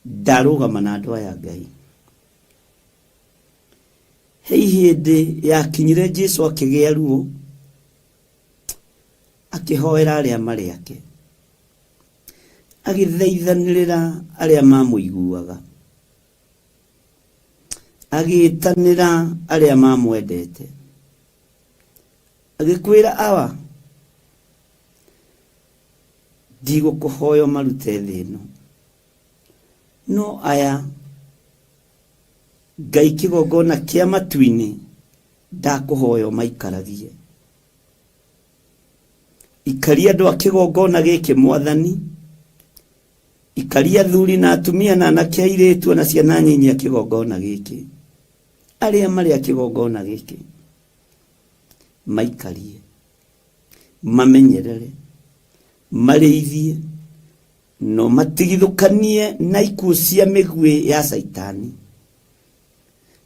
Ndarũgama na andũ aya Ngai. He hĩndĩ yakinyire Jesu akĩgĩa ruo, akĩhoera arĩa marĩ ake, agĩthaithanĩrĩra arĩa mamũiguaga, agĩtanĩra arĩa mamwendete, agĩkwĩra Awa, ndigũkũhoya ũmarute thĩ ĩno, no aya Ngai kĩgongona kĩa matu-inĩ ndakũhoya ũmaikaragie. Ikaria andũ a kĩgongona gĩkĩ Mwathani, ikaria athuri na atumia na anake airĩtu na ciana nyinyi a kĩgongona gĩkĩ, arĩa marĩ a kĩgongona gĩkĩ maikarie, mamenyerere, marĩithie, no matigithũkanie na ikuũ cia mĩguĩ ya Caitani.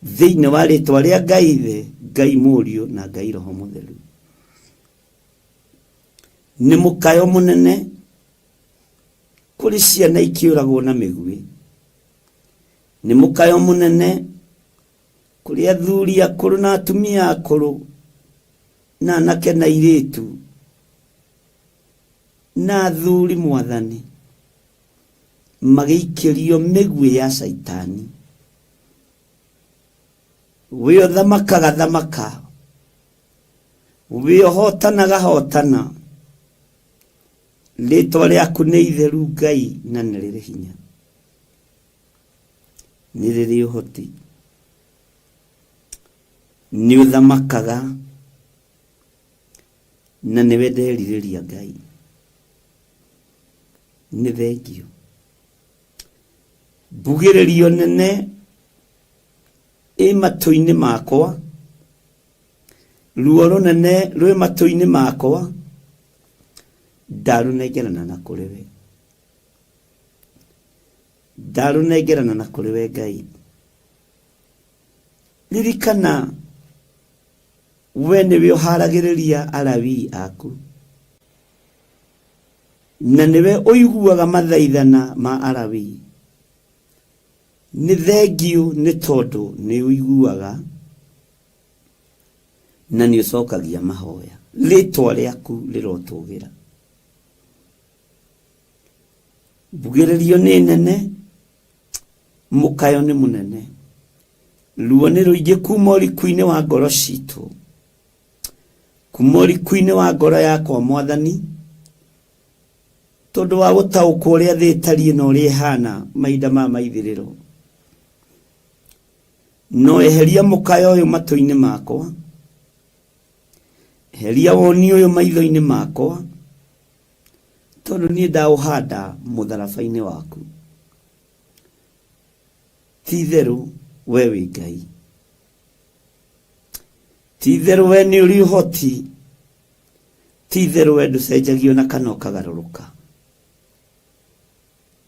Thĩinĩ wa rĩtwa rĩa Ngai Ithe, Ngai Mũriũ na Ngai Roho Mũtheru. Nĩ mũkayo mũnene kũrĩ ciana ikĩũragwo na mĩguĩ. Nĩ mũkayo mũnene kũrĩ athuri akũrũ na atumia akũrũ na anake na airĩtu na athuri Mwathani magĩikĩrio mĩguĩ ya Caitani. We ũthamakaga thamaka, we ũhotanaga hotana, rĩtwa rĩaku nĩ itheru Ngai na nĩ rĩrĩ hinya, nĩ rĩrĩ ũhoti, nĩ ũthamakaga na nĩwe nderirĩria Ngai. Nĩ thengiũ. Mbugĩrĩrio nene ĩ matũ-inĩ makwa, ruo rũnene rwĩ matũ-inĩ makwa, ndarũnengerana na kũrĩ we, ndarũnengerana na kũrĩ we Ngai. Ririkana we nĩwe ũharagĩrĩria Alawii aku, na nĩwe ũiguaga mathaithana ma Alawii. Nĩ thengiũ nĩ tondũ nĩ ũiguaga na nĩ ũcokagia mahoya. Rĩtwa rĩaku rĩrotũgĩra. Mbugĩrĩrio nĩ nene, mũkayo nĩ mũnene. Ruo nĩ rũingĩ kuma ũriku-inĩ wa ngoro citũ, kuma ũriku-inĩ wa ngoro yakwa Mwathani, tondũ wa gũtaũkwo ũrĩa thĩ ĩtariĩ na ũrĩa ĩhana mahinda ma maithĩrĩro. No eheria mũkayo ũyũ matũ-inĩ makwa, eheria woni ũyũ maitho-inĩ makwa, tondũ niĩ ndaũhanda mũtharaba-inĩ waku. Ti itherũ we wĩ Ngai, ti itherũ we nĩ ũrĩ ũhoti, ti itherũ we ndũcenjagio na kana ũkagarũrũka.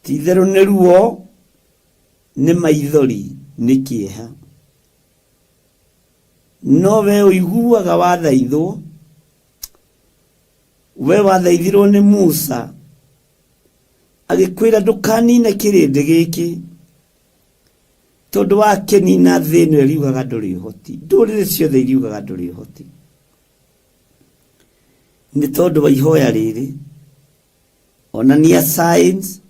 Ti itherũ nĩ ruo, nĩ maithori, nĩ kĩeha, no we ũiguaga wathaithwo. We wathaithirwo nĩ Musa agĩkwĩra ndũkanine kĩrĩndĩ gĩkĩ, tondũ wakĩnina thĩ ĩno ĩriugaga ndũrĩ ũhoti, ndũrĩrĩ ciothe iriugaga ndũrĩ ũhoti. Nĩ tondũ wa ihoya rĩrĩ, onania signs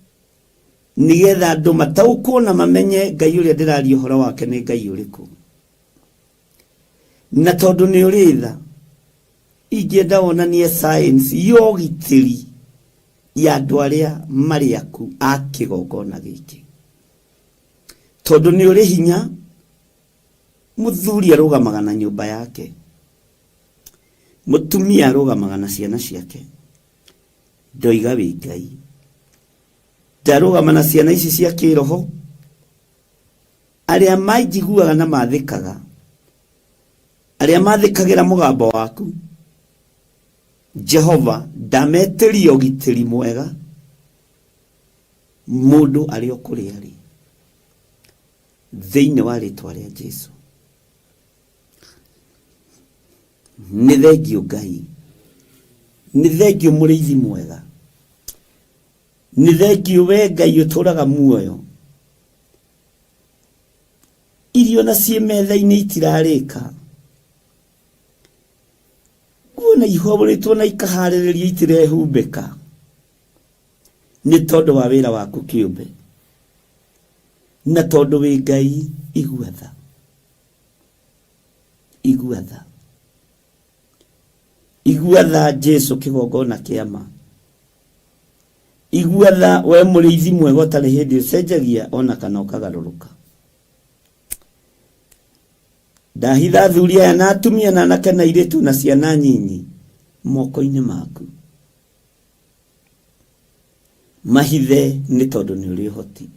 nĩgetha andũ mataũkwo na mamenye Ngai ũrĩa ndĩraria ũhoro wake nĩ Ngai ũrĩkũ. Na tondũ nĩ ũrĩ tha, ingĩenda wonanie signs ya ũgitĩri ya andũ arĩa marĩ aku a kĩgongona gĩkĩ, tondũ nĩ ũrĩ hinya. Mũthuri arũgamaga na nyũmba yake, mũtumia arũgamaga na ciana ciake. Ndoiga wĩ Ngai, ndarũgama na ciana ici cia kĩroho, arĩa manjiguaga na mathĩkaga, arĩa mathĩkagĩra mũgambo waku Jehova, ndametĩria ũgitĩri mwega mũndũ arĩ o kũrĩa arĩ, thĩinĩ wa rĩtwa rĩa Jesu. Nĩ thengiũ Ngai, nĩ thengiũ mũrĩithi mwega, nĩ thengiũ we Ngai ũtũraga muoyo. Irio na ciĩ metha-inĩ itirarĩka, nguo na ihũrĩtwo na ikaharĩrĩrio itirehumbĩka, nĩ tondũ wa wĩra waku kĩũmbe, na tondũ wĩ Ngai. Igua tha, igua tha, igua tha Jesu, kĩgongona kĩa ma. Igua tha we mũrĩithi mwega ũtarĩ hĩndĩ ũcenjagia ona kana ũkagarũrũka. Ndahitha athuri aya na atumia na anake na airĩtu na ciana nyinyi moko-inĩ maku. Mahithe nĩ tondũ nĩ ũrĩ ũhoti,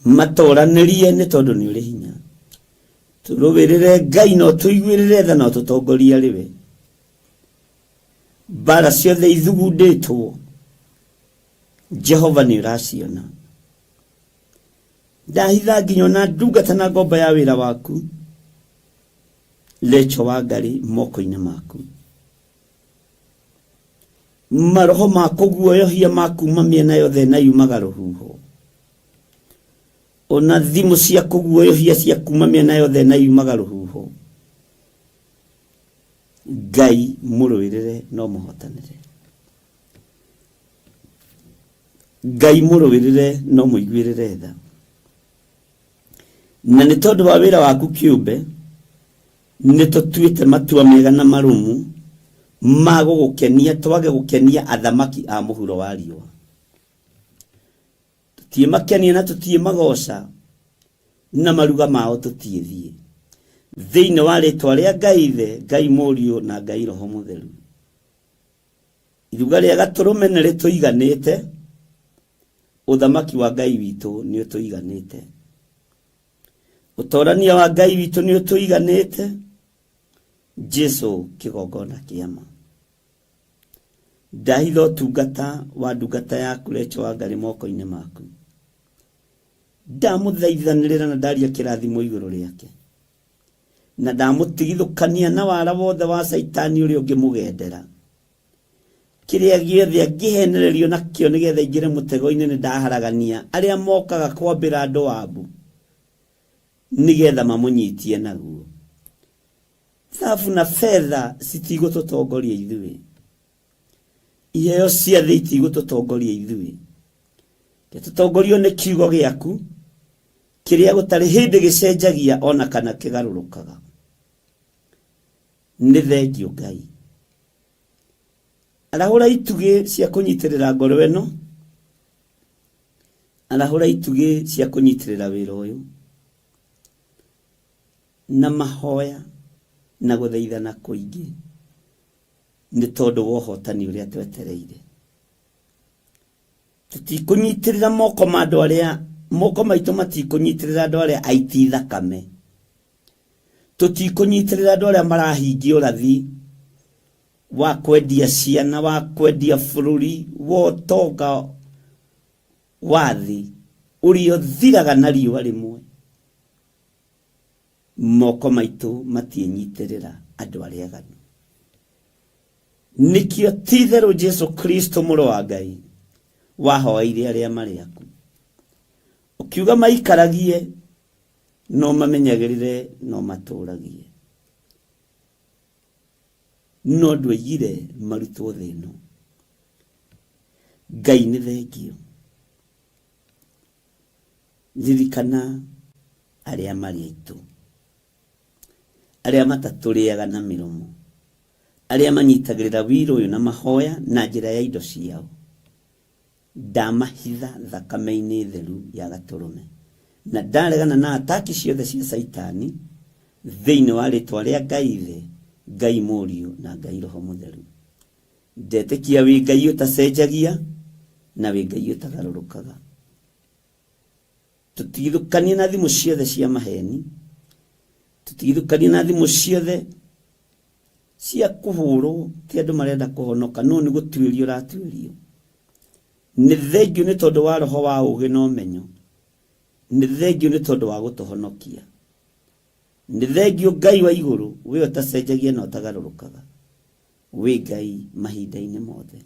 matoranĩrie nĩ tondũ nĩ ũrĩ hinya. Tũrũĩrĩre Ngai na ũtũiguĩrĩre tha na ũtũtongorie arĩ we. Mbara ciothe ithugundĩtwo, Jehova nĩ ũraciona. Ndahitha nginya ona ndungata na ngombo ya wĩra waku, Lecho wa Ngarĩ, moko-inĩ maku. Maroho ma kũguoyohia ma kuma mĩena yothe na yumaga rũhuho, ona thimũ cia kũguoyohia cia kuma mĩena yothe na yumaga rũhuho, Ngai mũrũĩrĩre no mũhotanĩre. Ngai mũrũĩrĩre no mũiguĩrĩre tha. Na nĩ tondũ wa wĩra waku kĩũmbe, nĩ tũtuĩte matua mega na marũmu ma gũgũkenia, twage gũkenia athamaki a mũhuro wa riũa. Tũtiĩmakenia na tũtiĩmagoca, na maruga mao tũtiĩthiĩ. Thĩinĩ wa rĩtwa rĩa Ngai Ithe, Ngai Mũriũ na Ngai Roho Mũtheru. Iruga rĩa gatũrũme nĩ rĩtũiganĩte. Ũthamaki wa Ngai witũ nĩ ũtũiganĩte. Ũtorania wa Ngai witũ nĩ ũtũiganĩte. Jesu kĩgongona kĩa ma. Ndahitha ũtungata wa ndungata yaku Recho wa Ngarĩ moko-inĩ maku. Ndamũthaithanĩrĩra na ndaria kĩrathimo igũrũ rĩake. Na ndamũtigithũkania na wara wothe wa Caitani ũrĩa ũngĩmũgendera. Kĩrĩa gĩothe angĩhenererio nakĩo nĩgetha aingĩre mũtego-inĩ nĩ ndaharagania arĩa mokaga kwambĩra andũ wabu nĩgetha mamũnyitie naguo. Thabu na betha citigũtũtongoria ithuĩ. Iheo cia thĩ itigũtũtongoria ithuĩ. Reke tũtongorio nĩ kiugo gĩaku kĩrĩa gũtarĩ hĩndĩ gĩcenjagia ona kana kĩgarũrũkaga. Nĩ thengiũ Ngai. Arahũra itugĩ cia kũnyitĩrĩra ngoro ĩno. Arahũra itugĩ cia kũnyitĩrĩra wĩra ũyũ. Na mahoya na gũthaithana kũingĩ nĩ tondũ wa ũhotani ũrĩa twetereire. Tũtikũnyitĩrĩra moko ma andũ arĩa, moko maitũ matikũnyitĩrĩra andũ arĩa aiti thakame. Tũtikũnyitĩrĩra andũ arĩa marahingia ũrathi wa kwendia ciana, wa kwendia bũrũri, wa ũtonga wa thĩ ũrĩa ũthiraga na riũa rĩmwe. Moko maitũ matiĩnyitĩrĩra andũ arĩa aganu. Nĩkĩo ti-itherũ Jesu Kristo mũrũ wa Ngai wahoeire arĩa marĩ aku. Ũkiuga maikaragie no mamenyagĩrĩre no matũragie. No ndwoigire marutwo thĩ ĩno. Ngai nĩ thengio. Ririkana arĩa marĩ aitũ, arĩa matatũrĩaga na mĩromo, arĩa manyitagĩrĩra wĩra ũyũ na mahoya na njĩra ya indo ciao. Ndamahitha thakame-inĩ theru ya Gatũrũme, na ndaregana na ataki ciothe cia Caitani thĩinĩ wa rĩtwa rĩa Ngai Ithe, Ngai Mũriũ na Ngai Roho Mũtheru. Ndetĩkia wĩ Ngai ũtacenjagia na wĩ Ngai ũtagarũrũkaga. Tũtigithũkanie na thimũ ciothe cia maheni, tũtigithũkanie na thimũ ciothe cia kũhũrwo, ti andũ marenda kũhonoka, no nĩ gũtuĩrio ũratuĩrio. Nĩ thengiũ nĩ tondũ wa roho wa ũũgĩ na ũmenyo, nĩ thengiũ nĩ tondũ wa gũtũhonokia. Nĩ thengiũ Ngai wa igũrũ, we ũtacenjagia na ũtagarũrũkaga. Wĩ Ngai mahinda-inĩ mothe.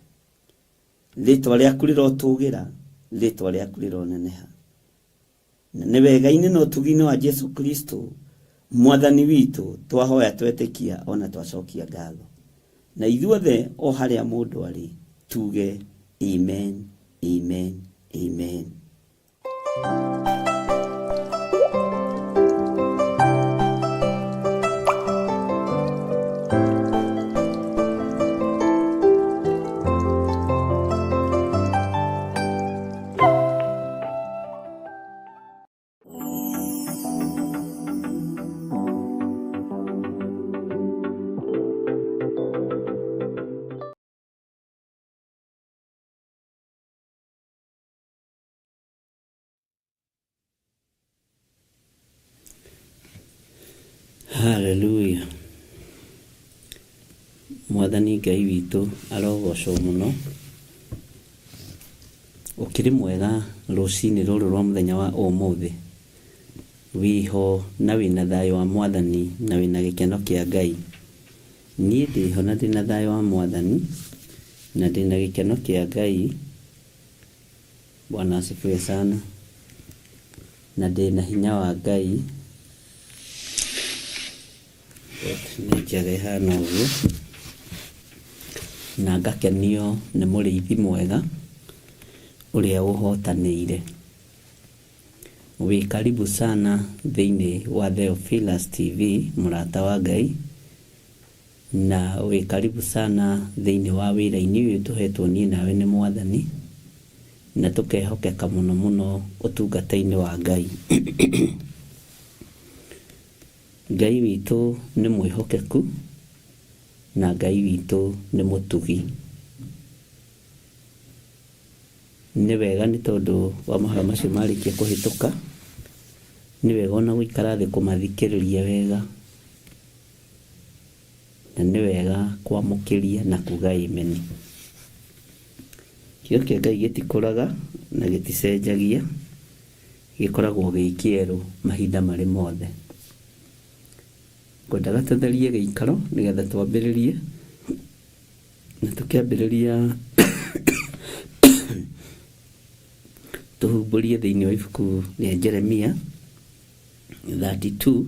Rĩtwa rĩaku rĩrotũgĩra, rĩtwa rĩaku rĩroneneha. Na nĩ wega-inĩ na ũtugi-inĩ wa Jesu Kristo, Mwathani witũ, twahoya twetĩkia ona twacokia ngatho. Na ithuothe o harĩa mũndũ arĩ, tuge amen, amen, amen. Haleluya. Mwathani Ngai witũ arogocwo mũno. Ũkĩrĩ mwega rũcinĩ rũrũ rwa mũthenya wa ũmũthĩ. Wĩho na wĩna thayũ wa Mwathani na wĩna gĩkeno kĩa Ngai. Niĩ ndĩho na ndĩna thayũ wa Mwathani na ndĩna gĩkeno kĩa Ngai. Bwana asifiwe sana. Na ndĩna hinya wa Ngai. Nĩ njega ĩhana ũguo. Na ngakenio nĩ mũrĩithi mwega ũrĩa ũhotanĩire. Wĩ karibu sana thĩinĩ wa Theophilus TV, mũrata wa Ngai. Na wĩ karibu sana thĩinĩ wa wĩra-inĩ ũyũ tũhetwo niĩ nawe nĩ Mwathani, na tũkehokeka mũno mũno ũtungata-inĩ wa Ngai. Ngai witũ nĩ mwĩhokeku, na Ngai witũ nĩ mũtugi. Nĩ wega nĩ tondũ wa mahoya macio marĩkia kũhĩtũka, nĩ wega ona gũikara thĩ kũmathikĩrĩria wega, na nĩ wega kwamũkĩria na kuga amen. Kiugo kĩa Ngai gĩtikũraga na gĩticenjagia, gĩkoragwo gĩ kĩerũ mahinda marĩ mothe. Ngwendaga tũtherie gĩikaro nĩgetha twambĩrĩrie, na tũkĩambĩrĩria tũhumbũrie thĩinĩ wa ibuku rĩa Jeremia 32,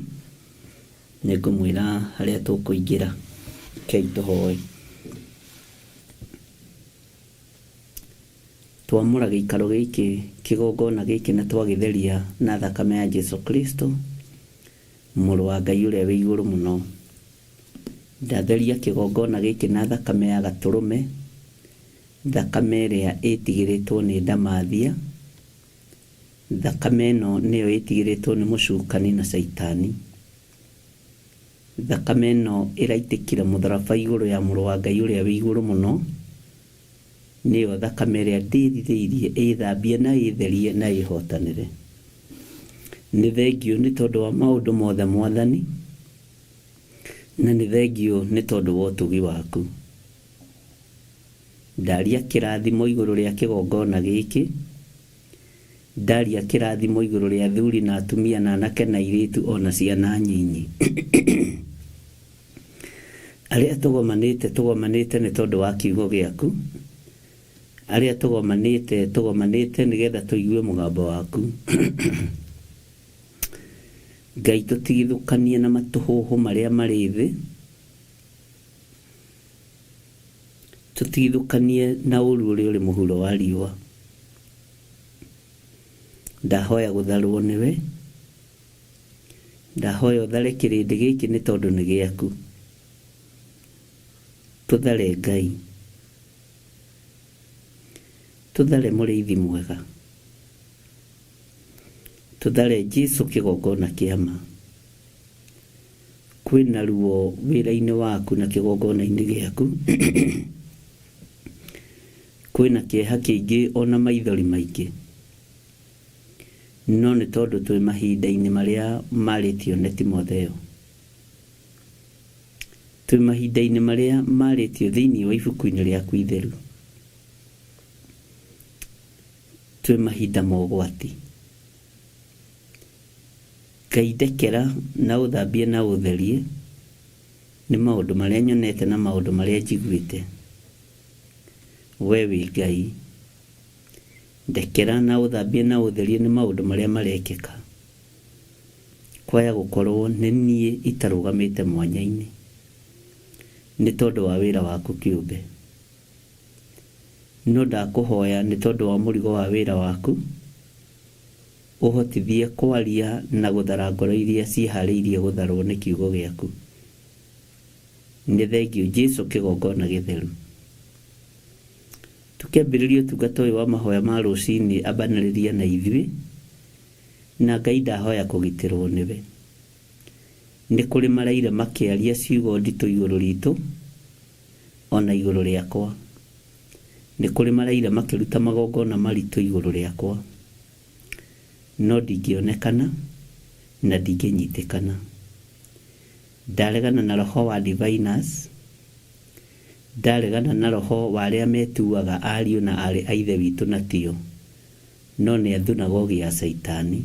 nĩngũmwĩra harĩa tũkũingĩra. Rekei tũhoe. Twamũra gĩikaro gĩkĩ, kĩgongona gĩkĩ na twagĩtheria na thakame ya Jesu Kristo, Mũrũ wa Ngai ũrĩa wĩ igũrũ mũno. Ndatheria kĩgongona gĩkĩ na thakame ya gatũrũme, thakame ĩrĩa ĩtigĩrĩtwo nĩ ndamathia, thakame ĩno nĩyo ĩtigĩrĩtwo nĩ mũcukani na caitani. Thakame ĩno ĩraitĩkire mũtharaba igũrũ ya Mũrũ wa Ngai ũrĩa wĩ igũrũ mũno, nĩyo thakame ĩrĩa ndĩrirĩirie ĩthambie na ĩtherie na ĩhotanĩre. Nĩ thengiũ nĩ tondũ wa maũndũ mothe Mwathani, na nĩ thengiũ nĩ tondũ wa ũtugi waku. Ndaria kĩrathimo igũrũ rĩa kĩgongona gĩkĩ, ndaria kĩrathimo igũrũ rĩa athuri na atumia na anake na airĩtu o na ciana nyinyi. Arĩa tũgomanĩte tũgomanĩte nĩ tondũ wa kiugo gĩaku, arĩa tũgomanĩte tũgomanĩte nĩgetha tũigue mũgambo waku. Ngai tũtigithũkanie na matũhũhũ marĩa marĩ thĩ, tũtigithũkanie na ũru ũrĩa ũrĩ mũhuro wa riũa. Ndahoya gũtharwo nĩwe, ndahoya ũthare kĩrĩndĩ gĩkĩ nĩ tondũ nĩ gĩaku. Tũthare Ngai, tũthare mũrĩithi mwega, tũthare Jesu kĩgongona kĩa ma. Kwĩna ruo wĩra-inĩ waku na kĩgongona-inĩ gĩaku, kwĩna kĩeha kĩingĩ ona maithori maingĩ, no nĩ tondũ twĩ mahinda-inĩ marĩa marĩtio nĩ Timotheo. Twĩ mahinda-inĩ marĩa marĩtio thĩinĩ wa ibuku-inĩ rĩaku itheru. Twĩ mahinda ma ũgwati. Ngai ndekera na ũthambie na ũtherie nĩ maũndũ marĩa nyonete na maũndũ marĩa njiguĩte. We wĩ Ngai. Ndekera na ũthambie na ũtherie nĩ maũndũ marĩa marekĩka. Kwaya gũkorwo nĩ niĩ itarũgamĩte mwanya-inĩ nĩ tondũ wa wĩra waku kĩũmbe. No ndakũhoya nĩ tondũ wa mũrigo wa wĩra waku, ũhotithie kwaria na gũthara ngoro iria ciĩharĩirie gũtharwo nĩ kiugo gĩaku. Nĩ thengiũ Jesu kĩgongona gĩtheru. Tũkĩambĩrĩria ũtungata ũyũ wa mahoya ma rũcinĩ ambanĩrĩria na ithuĩ, na Ngai ndahoya kũgitĩrwo nĩwe. Nĩ kũrĩ maraire makĩaria ciugo nditũ igũrũ ritũ, ona igũrũ rĩakwa. Nĩ kũrĩ maraire makĩruta magongona maritũ igũrũ rĩakwa, no ndingĩonekana na ndingĩnyitĩkana. Ndaregana na roho wa diviners, ndaregana na roho wa arĩa metuaga ariũ na aarĩ a Ithe witũ na tio, no nĩ a thunagogi ya Caitani.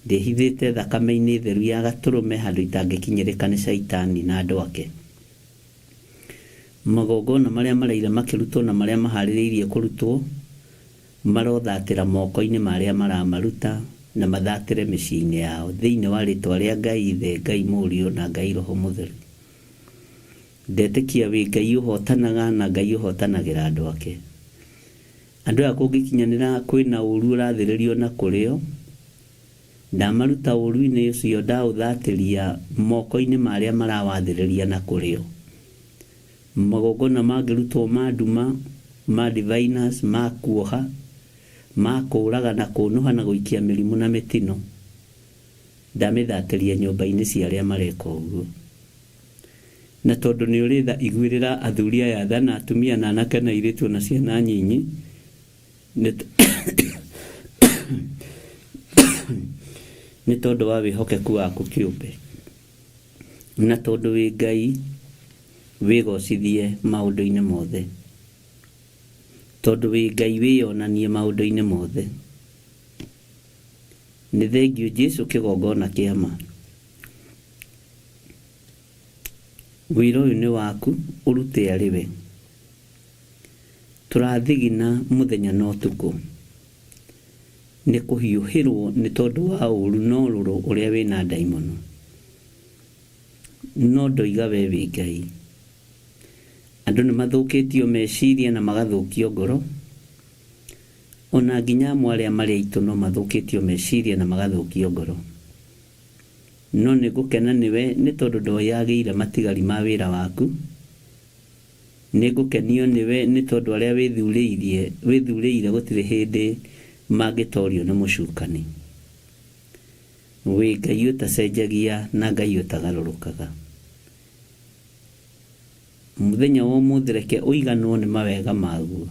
Ndĩhithĩte thakame-inĩ theru ya Gatũrũme handũ itangĩkinyĩrĩka nĩ Caitani na andũ ake. Magongona marĩa maraire makĩrutwo na marĩa maharĩrĩirie kũrutwo marothatĩra moko-inĩ ma arĩa maramaruta na mathatĩre mĩciĩ-inĩ yao thĩinĩ wa rĩtwa rĩa Ngai Ithe, Ngai Mũriũ na Ngai Roho Mũtheru. Ndetĩkia wĩ Ngai ũhotanaga na Ngai ũhotanagĩra andũ ake. Andũ aya kũngĩkinyanĩra kwĩna ũru ũrathĩrĩrio na kũrĩo, ndamaruta ũru-inĩ ũcio ndaũthatĩria moko-inĩ ma arĩa marawathĩrĩria na kũrĩo. Magongona mangĩrutwo ma nduma, ma diviners, ma kuoha, ma kũũraga na kũũnũha na gũikia mĩrimũ na mĩtino, ndamĩthatĩria nyũmba-inĩ cia arĩa mareka ũguo. Na tondũ nĩ ũrĩ tha iguĩrĩra athuri aya tha na atumia na anake na airĩtu o na ciana nyinyi. Nĩ tondũ wa wĩhokeku waku kĩũmbe, na tondũ wĩ Ngai wĩgocithie maũndũ-inĩ mothe, tondũ wĩ Ngai wĩyonanie maũndũ-inĩ mothe. Nĩ thengiũ Jesu kĩgongona kĩa ma. Wĩra ũyũ nĩ waku ũrute arĩ we. Tũrathigina mũthenya na ũtukũ nĩ kũhiũhĩrwo nĩ tondũ wa ũru na ũrũrũ ũrĩa wĩna ndaimono. No ndoiga we wĩ Ngai. Andũ nĩ mathũkĩtio meciria na magathũkio ngoro, ona nginya amwe arĩa marĩ aitũ no mathũkĩtio meciria na magathũkio ngoro. No nĩ ngũkena nĩwe nĩ tondũ ndoyagĩire matigari ma wĩra waku. Nĩ ngũkenio nĩwe nĩ tondũ arĩa wĩthurĩire gũtirĩ hĩndĩ mangĩtorio nĩ mũcukani. Wĩ Ngai ũtacenjagia na Ngai ũtagarũrũkaga. Mũthenya wa ũmũthĩ reke ũiganwo nĩ mawega maguo.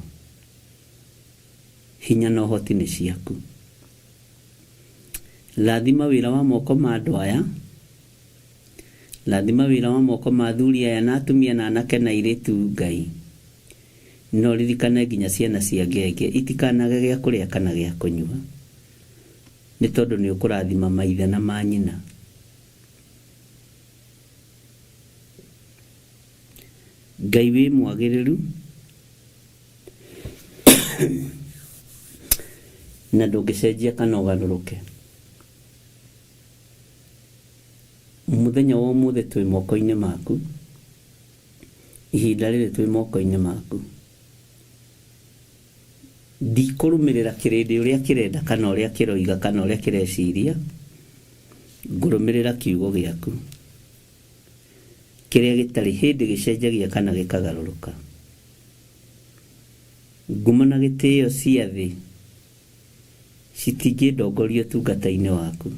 Hinya na ũhoti nĩ ciaku. Rathima wĩra wa moko ma andũ aya. Rathima wĩra wa moko ma athuri aya na atumia na anake na airĩtu Ngai. No ririkane nginya ciana cia ngenge itikanage gĩa kũrĩa kana gĩa kũnyua, nĩ tondũ nĩ ũkũrathima maithe na manyina. Ngai wĩ mwagĩrĩru na ndũngĩcenjia kana ũgarũrũke. Mũthenya wa ũmũthĩ twĩ moko-inĩ maku, ihinda rĩrĩ twĩ moko-inĩ maku. Ndikũrũmĩrĩra kĩrĩndĩ ũrĩa kĩrenda kana ũrĩa kĩroiga kana ũrĩa kĩreciria, ngũrũmĩrĩra kiugo gĩaku kĩrĩa gĩtarĩ hĩndĩ gĩcenjagia kana gĩkagarũrũka. Ngumo na gĩtĩo cia thĩ citingĩndongoria ũtungata-inĩ waku.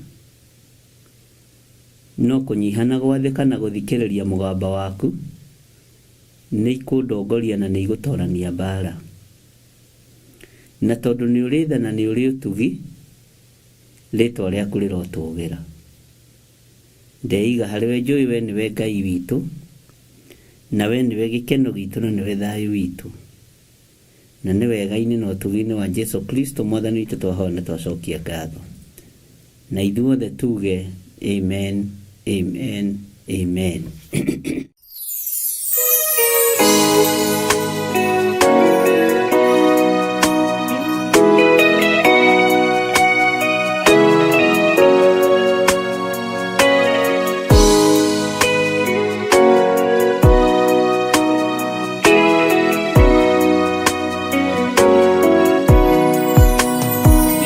No kũnyiha na gwathĩka na gũthikĩrĩria mũgamba waku nĩ ikũndongoria na nĩ igũtorania mbara. Na tondũ nĩ ũrĩ tha na nĩ ũrĩ ũtugi, rĩtwa rĩaku rĩrotũgĩra. Ndeiga harĩ we njũĩ we nĩwe Ngai witũ, na we nĩwe gĩkeno gitũ na nĩwe thayũ witũ. Na nĩ wega-inĩ na ũtugi-inĩ wa Jesu Kristo mwathani witũ twahoya na twacokia ngatho. Na ithuothe tuge amen, amen, amen.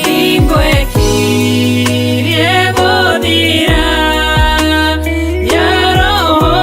Hingo ĩkirie gũthira ya roho.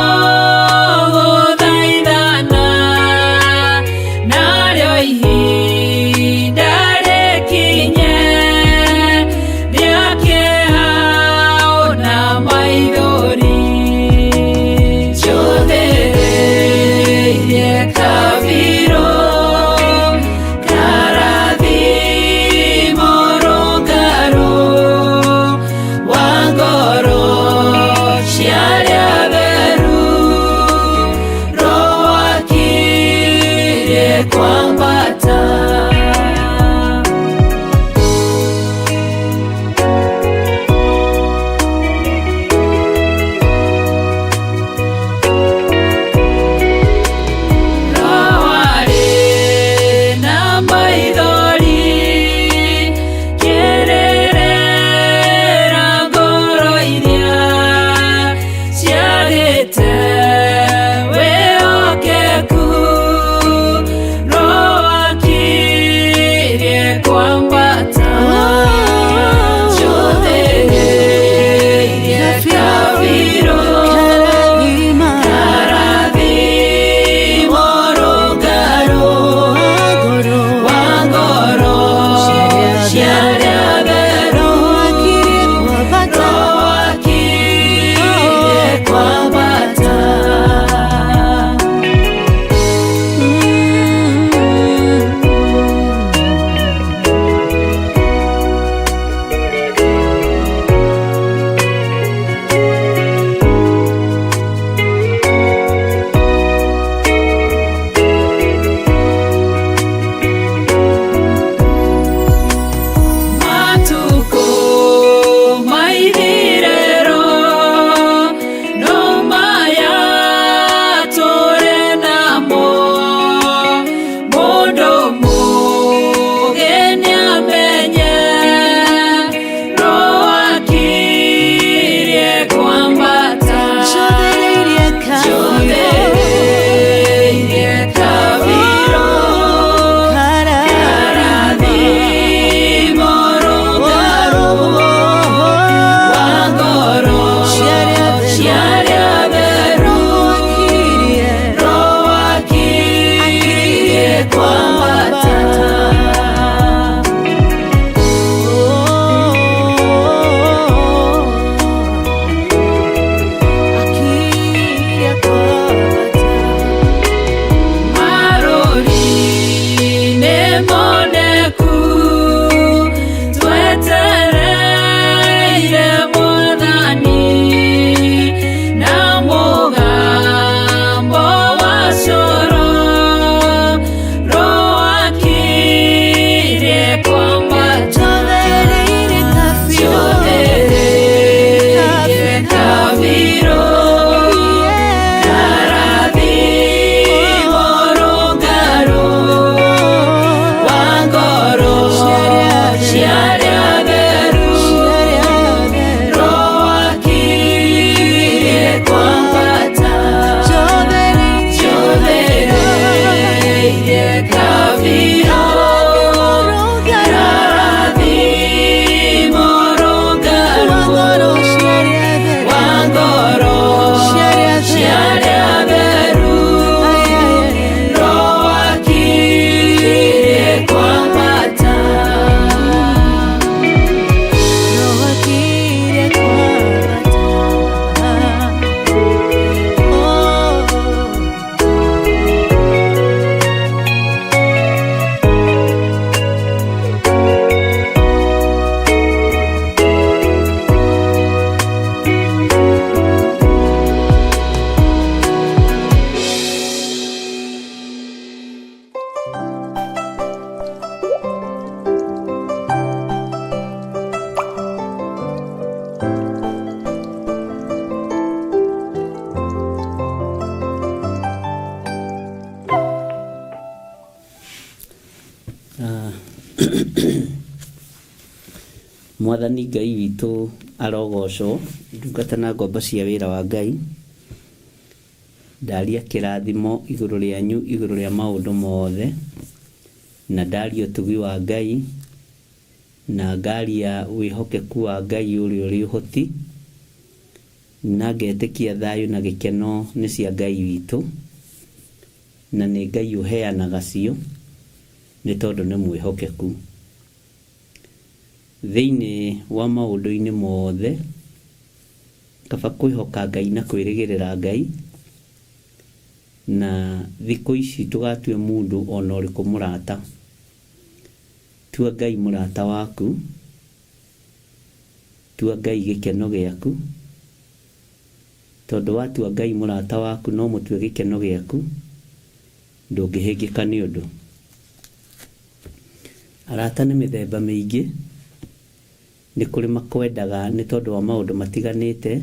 Mwathani Ngai witũ arogocwo, ndungata na ngombo cia wĩra wa Ngai. Ndaria kĩrathimo igũrũ rĩanyu igũrũ rĩa maũndũ mothe, na ndaria ũtugi wa Ngai, na ngaria wĩhokeku wa Ngai ũrĩa ũrĩ ũhoti, na ngetĩkia thayũ na gĩkeno nĩ cia Ngai witũ, na nĩ Ngai ũheanaga cio, nĩ tondũ nĩ mwĩhokeku. Thĩinĩ wa maũndũ-inĩ mothe, kaba kwĩhoka Ngai na kwĩrĩgĩrĩra Ngai, na thikũ ici ndũgatue mũndũ ona ũrĩkũ mũrata. Tua Ngai mũrata waku, tua Ngai gĩkeno gĩaku, tondũ watua Ngai mũrata waku no mũtue gĩkeno gĩaku, ndũngĩhĩngĩka nĩ ũndũ. Arata nĩ mĩthemba mĩingĩ, nĩ kũrĩ makwendaga nĩ tondũ wa maũndũ matiganĩte,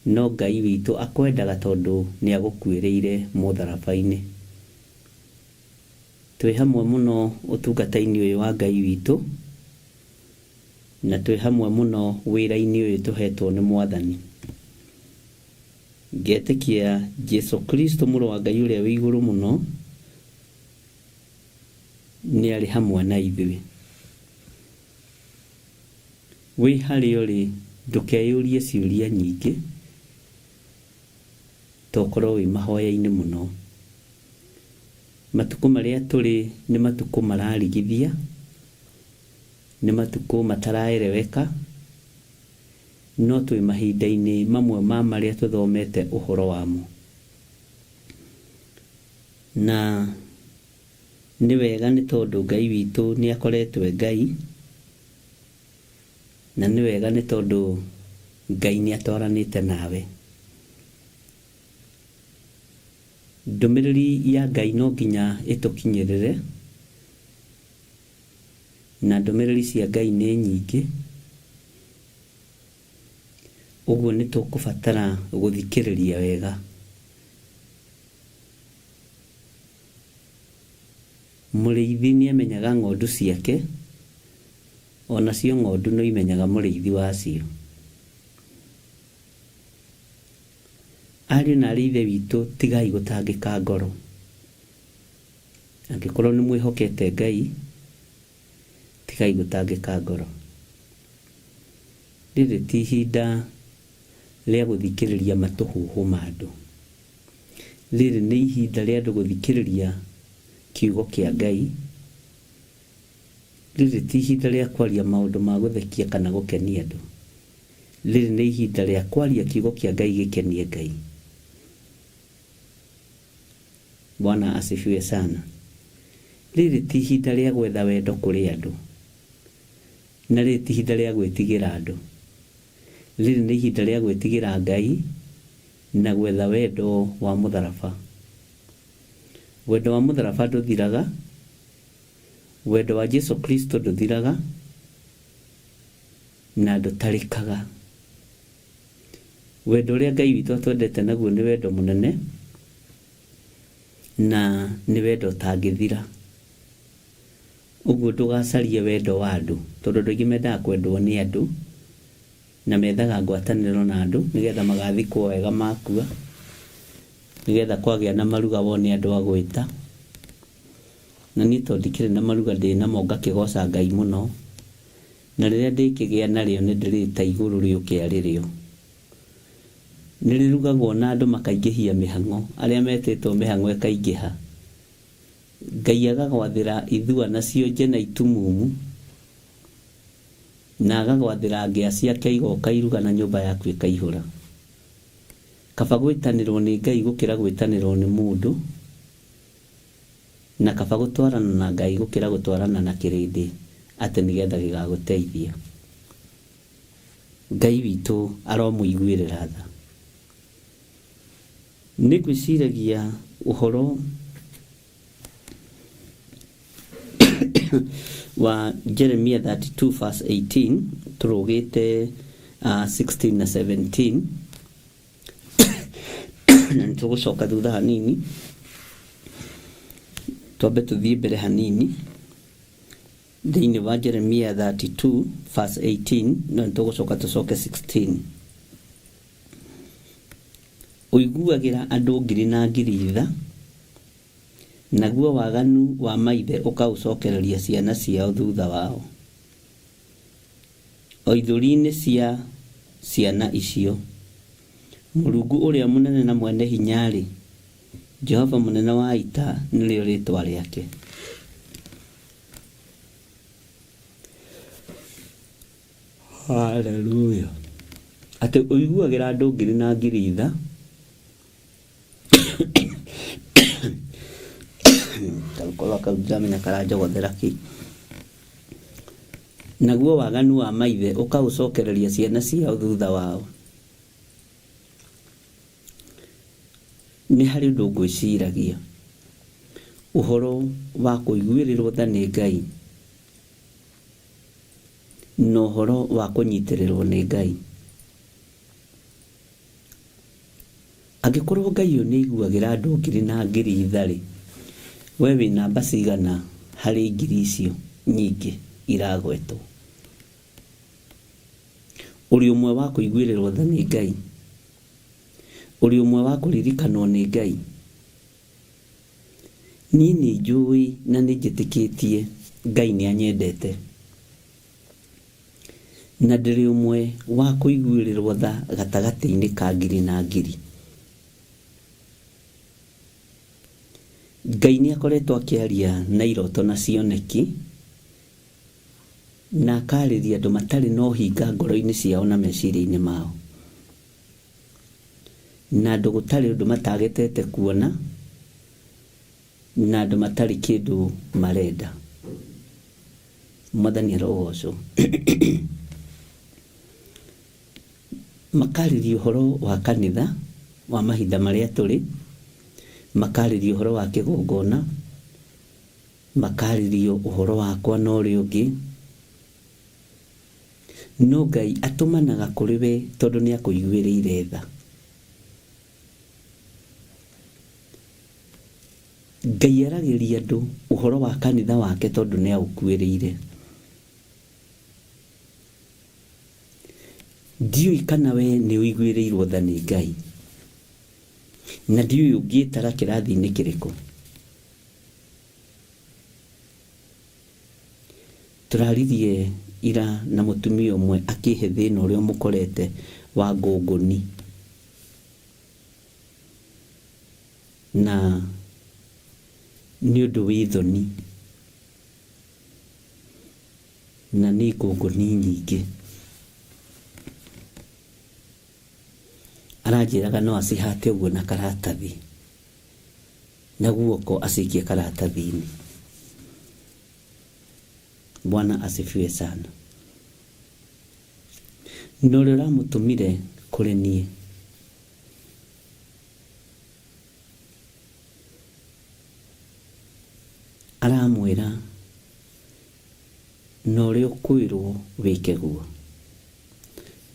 no Ngai witũ akwendaga tondũ nĩ agũkuĩrĩire mũtharaba-inĩ. Twĩ hamwe mũno ũtungata-inĩ ũyũ wa Ngai witũ, na twĩ hamwe mũno wĩra-inĩ ũyũ tũhetwo nĩ Mwathani. Ngetĩkia Jesu Kristo mũrũ wa Ngai ũrĩa wĩ igũrũ mũno, nĩ arĩ hamwe na ithuĩ. Wĩ harĩa ũrĩ ndũkeyũrie ciũria nyingĩ, to ũkorwo wĩ mahoya-inĩ mũno. Matukũ marĩa tũrĩ nĩ matukũ mararigithia, nĩ matukũ mataraereweka, no twĩ mahinda-inĩ mamwe ma marĩa tũthomete ũhoro wamo. Na nĩ wega nĩ tondũ Ngai witũ nĩ akoretwo e Ngai, na nĩ wega nĩ tondũ Ngai nĩ atwaranĩte nawe. Ndũmĩrĩri ya Ngai no nginya ĩtũkinyĩrĩre, na ndũmĩrĩri cia Ngai nĩ nyingĩ, ũguo nĩ tũkũbatara gũthikĩrĩria wega. Mũrĩithi nĩ amenyaga ng'ondu ciake, o nacio ng'ondu no imenyaga mũrĩithi wacio. Ariũ na aarĩ a Ithe witũ, tigai gũtangĩka ngoro. Angĩkorwo nĩ mwĩhokete Ngai, tigai gũtangĩka ngoro. Rĩrĩ ti ihinda rĩa gũthikĩrĩria matũhũhũ ma andũ. Rĩrĩ nĩ ihinda rĩa andũ gũthikĩrĩria kiugo kĩa Ngai. Rĩrĩ ti ihinda rĩa kwaria maũndũ ma gũthekia kana gũkenia andũ. Rĩrĩ nĩ ihinda rĩa kwaria kiugo kĩa Ngai gĩkenie Ngai. Bwana asifiwe sana. Rĩrĩ ti ihinda rĩa gwetha wendo kũrĩ andũ. Na rĩrĩ ti ihinda rĩa gwĩtigĩra andũ. Rĩrĩ nĩ ihinda rĩa gwĩtigĩra Ngai na gwetha wendo wa mũtharaba. Wendo wa mũtharaba ndũthiraga, wendo wa Jesu Kristo ndũthiraga na ndũtarĩkaga. Wendo ũrĩa Ngai witũ atwendete naguo nĩ wendo mũnene na nĩ wendo ũtangĩthira. Ũguo ndũgacarie wendo wa andũ, tondũ andũ aingĩ mendaga kwendwo nĩ andũ, na methaga ngwatanĩro na andũ nĩgetha magathikwo wega makua, nĩgetha kwagĩa na maruga wone andũ a gwĩta. Na niĩ tondũ ndikĩrĩ na maruga ndĩ namo ngakĩgoca Ngai mũno, na rĩrĩa ndĩkĩgĩa narĩo nĩ ndĩrĩta igũrũ rĩũke arĩ rĩo. Nĩ rĩrugagwo na andũ makaingĩhia mĩhang'o, arĩa metĩtwo mĩhang'o ĩkaingĩha. Ngai agagwathĩra ithua na cionje na itumumu, na agagwathĩra ngĩa ciake igoka iruga na nyũmba yaku ĩkaihũra. Kaba gwĩtanĩrwo nĩ Ngai gũkĩra gwĩtanĩrwo nĩ mũndũ, na kaba gũtwarana na Ngai gũkĩra gũtwarana na kĩrĩndĩ atĩ nĩgetha gĩgagũteithia. Ngai witũ aromũiguĩrĩra tha. Nĩ ngwĩciragia ũhoro wa Jeremia 32 verse 18 tũrũgĩte 16 na 17 na nĩ tũgũcoka thutha hanini twambe tũthiĩ mbere hanini. Thĩinĩ wa Jeremia 32 verse 18, no nĩ tũgũcoka tũcoke 16. Ũiguagĩra andũ ngiri na ngiri tha, naguo waganu wa maithe ũkaũcokereria ciana ciao thutha wao, o ithũri-inĩ cia ciana icio. Mũrungu ũrĩa mũnene na mwene hinya-rĩ, Jehova mũnene wa ita nĩrĩo rĩĩtwa rĩake. Haleluya. Atĩ ũiguagĩra andũ ngiri na ngiri tha, karũkoro kau ndiramenya karanjogothera kĩ. Naguo waganu wa maithe ũkaũcokereria ciana ciao thutha wao. Nĩ harĩ ũndũ ngwĩciragia ũhoro wa kũiguĩrĩrwo tha nĩ Ngai na ũhoro wa kũnyitĩrĩrwo nĩ Ngai. Angĩkorwo Ngai ũyũ nĩ aiguagĩra andũ ngiri na ngiri tha-rĩ, we wĩ namba cigana harĩ ngiri icio nyingĩ iragwetwo? Ũrĩ ũmwe wa kũiguĩrĩrwo tha nĩ Ngai? Ũrĩ ũmwe wa kũririkanwo nĩ Ngai? Niĩ nĩ njũĩ na nĩ njĩtĩkĩtie Ngai nĩ anyendete. Na ndĩrĩ ũmwe wa kũiguĩrĩrwo tha gatagatĩ-inĩ ka ngiri na ngiri. Ngai nĩ akoretwo akĩaria na iroto na cioneki, na akarĩria andũ matarĩ na ũhinga ngoro-inĩ ciao na meciria-inĩ mao. Na andũ gũtarĩ ũndũ matagetete kuona, na andũ matarĩ kĩndũ marenda. Mwathani arogocwo. Makarĩria ũhoro wa kanitha wa mahinda marĩa tũrĩ, makarĩria ũhoro wa kĩgongona, makarĩria ũhoro wakwa na ũrĩa ũngĩ. No Ngai atũmanaga kũrĩ we tondũ nĩ akũiguĩrĩire tha. Ngai aragĩria andũ ũhoro wa kanitha wake tondũ nĩ aũkuĩrĩire. Ndiũĩ kana we nĩ ũiguĩrĩirwo tha nĩ Ngai, na ndiũĩ ũngĩĩtara kĩrathi-inĩ kĩrĩkũ. Tũraririe ira na mũtumia ũmwe akĩhe thĩna ũrĩa ũmũkorete wa ngũngũni. Na nĩ ũndũ wĩ thoni, na nĩ ngũngũni nyingĩ. Aranjĩraga no acihate ũguo na karatathi, na guoko acikie karatathi-inĩ. Bwana asifiwe sana. Na ũrĩa ũramũtũmire kũrĩ niĩ aramwĩra na ũrĩa ũkwĩrwo wĩke guo,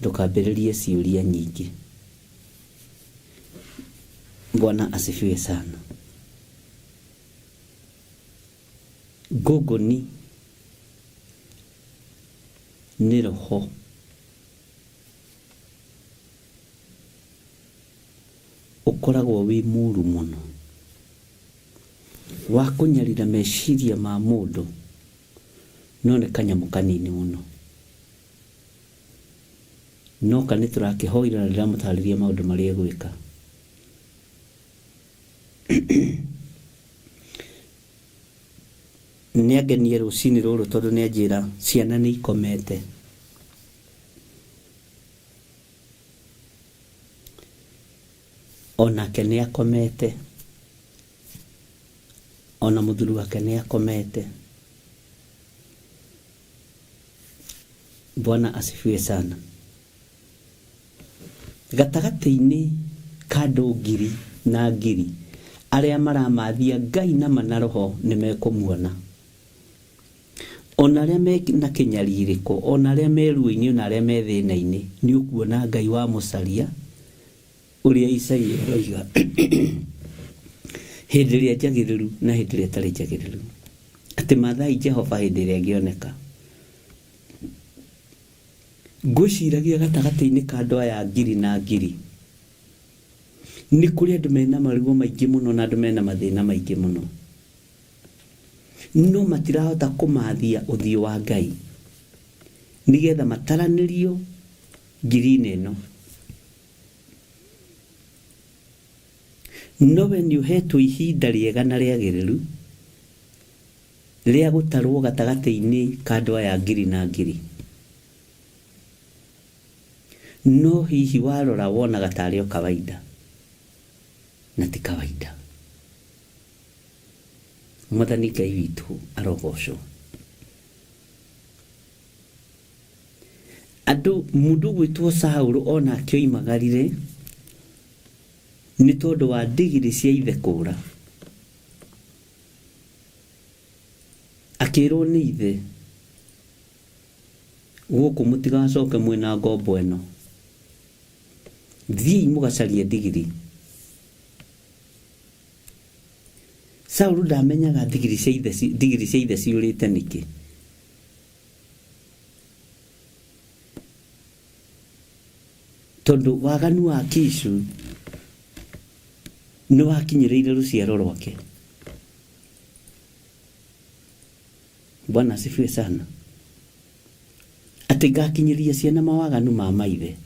ndũkambĩrĩrie ciũria nyingĩ. Bwana asifiwe sana. Ngũngũni nĩ roho ũkoragwo wĩ mũru mũno wa kũnyarira meciria ma mũndũ, no nĩ kanyamũ kanini mũno. Noka nĩ tũrakĩhoire na ndĩramũtarĩria maũndũ marĩa egwĩka. Nĩ angenie rũcinĩ rũrũ tondũ nĩ anjĩra ciana nĩ ikomete. Onake nĩ akomete. Ona mũthuri wake nĩ akomete. Bwana asifiwe sana. Gatagatĩ-inĩ ka andũ ngiri na ngiri arĩa maramathia Ngai na ma na roho nĩ mekũmuona. Ona arĩa me na kĩnyarirĩko, ona arĩa me ruo-inĩ, ona arĩa me thĩna-inĩ, nĩ ũkuona Ngai wamũcaria ũrĩa Isaia aroiga hĩndĩ ĩrĩa njagĩrĩru na hĩndĩ ĩrĩa ĩtarĩ njagĩrĩru. Atĩ mathai Jehova hĩndĩ ĩrĩa ĩngĩoneka. Ngwĩciragia gatagatĩ-inĩ ka andũ aya ngiri na ngiri, nĩ kũrĩ andũ mena maruo maingĩ mũno na andũ mena mathĩna maingĩ mũno. No matirahota kũmathia ũthiũ wa Ngai nĩgetha mataranĩrio ngiri-inĩ ĩno. No we nĩ ũhetwo ihinda rĩega na rĩagĩrĩru rĩa gũtarwo gatagatĩ-inĩ ka andũ aya ngiri na ngiri. No hihi warora wonaga tarĩ o kawaida, na ti kawaida. Mwathani Ngai witũ arogocwo. Andũ, mũndũ ũgwĩtwo Saũlũ o nake oimagarire nĩ tondũ wa ndigiri cia ithe kũũra. Akĩĩrwo nĩ ithe, gũkũ mũtigacoke mwĩna ngombo ĩno, thiĩi mũgacarie ndigiri. Saũlũ ndamenyaga ndigiri cia ithe, ndigiri cia ithe ciũrĩte nĩkĩ. Tondũ waganu wa Kishu nĩ wakinyĩrĩire rũciaro rwake. Bwana asifiwe sana. Atĩ ngakinyĩria ciana mawaganu ma maithe.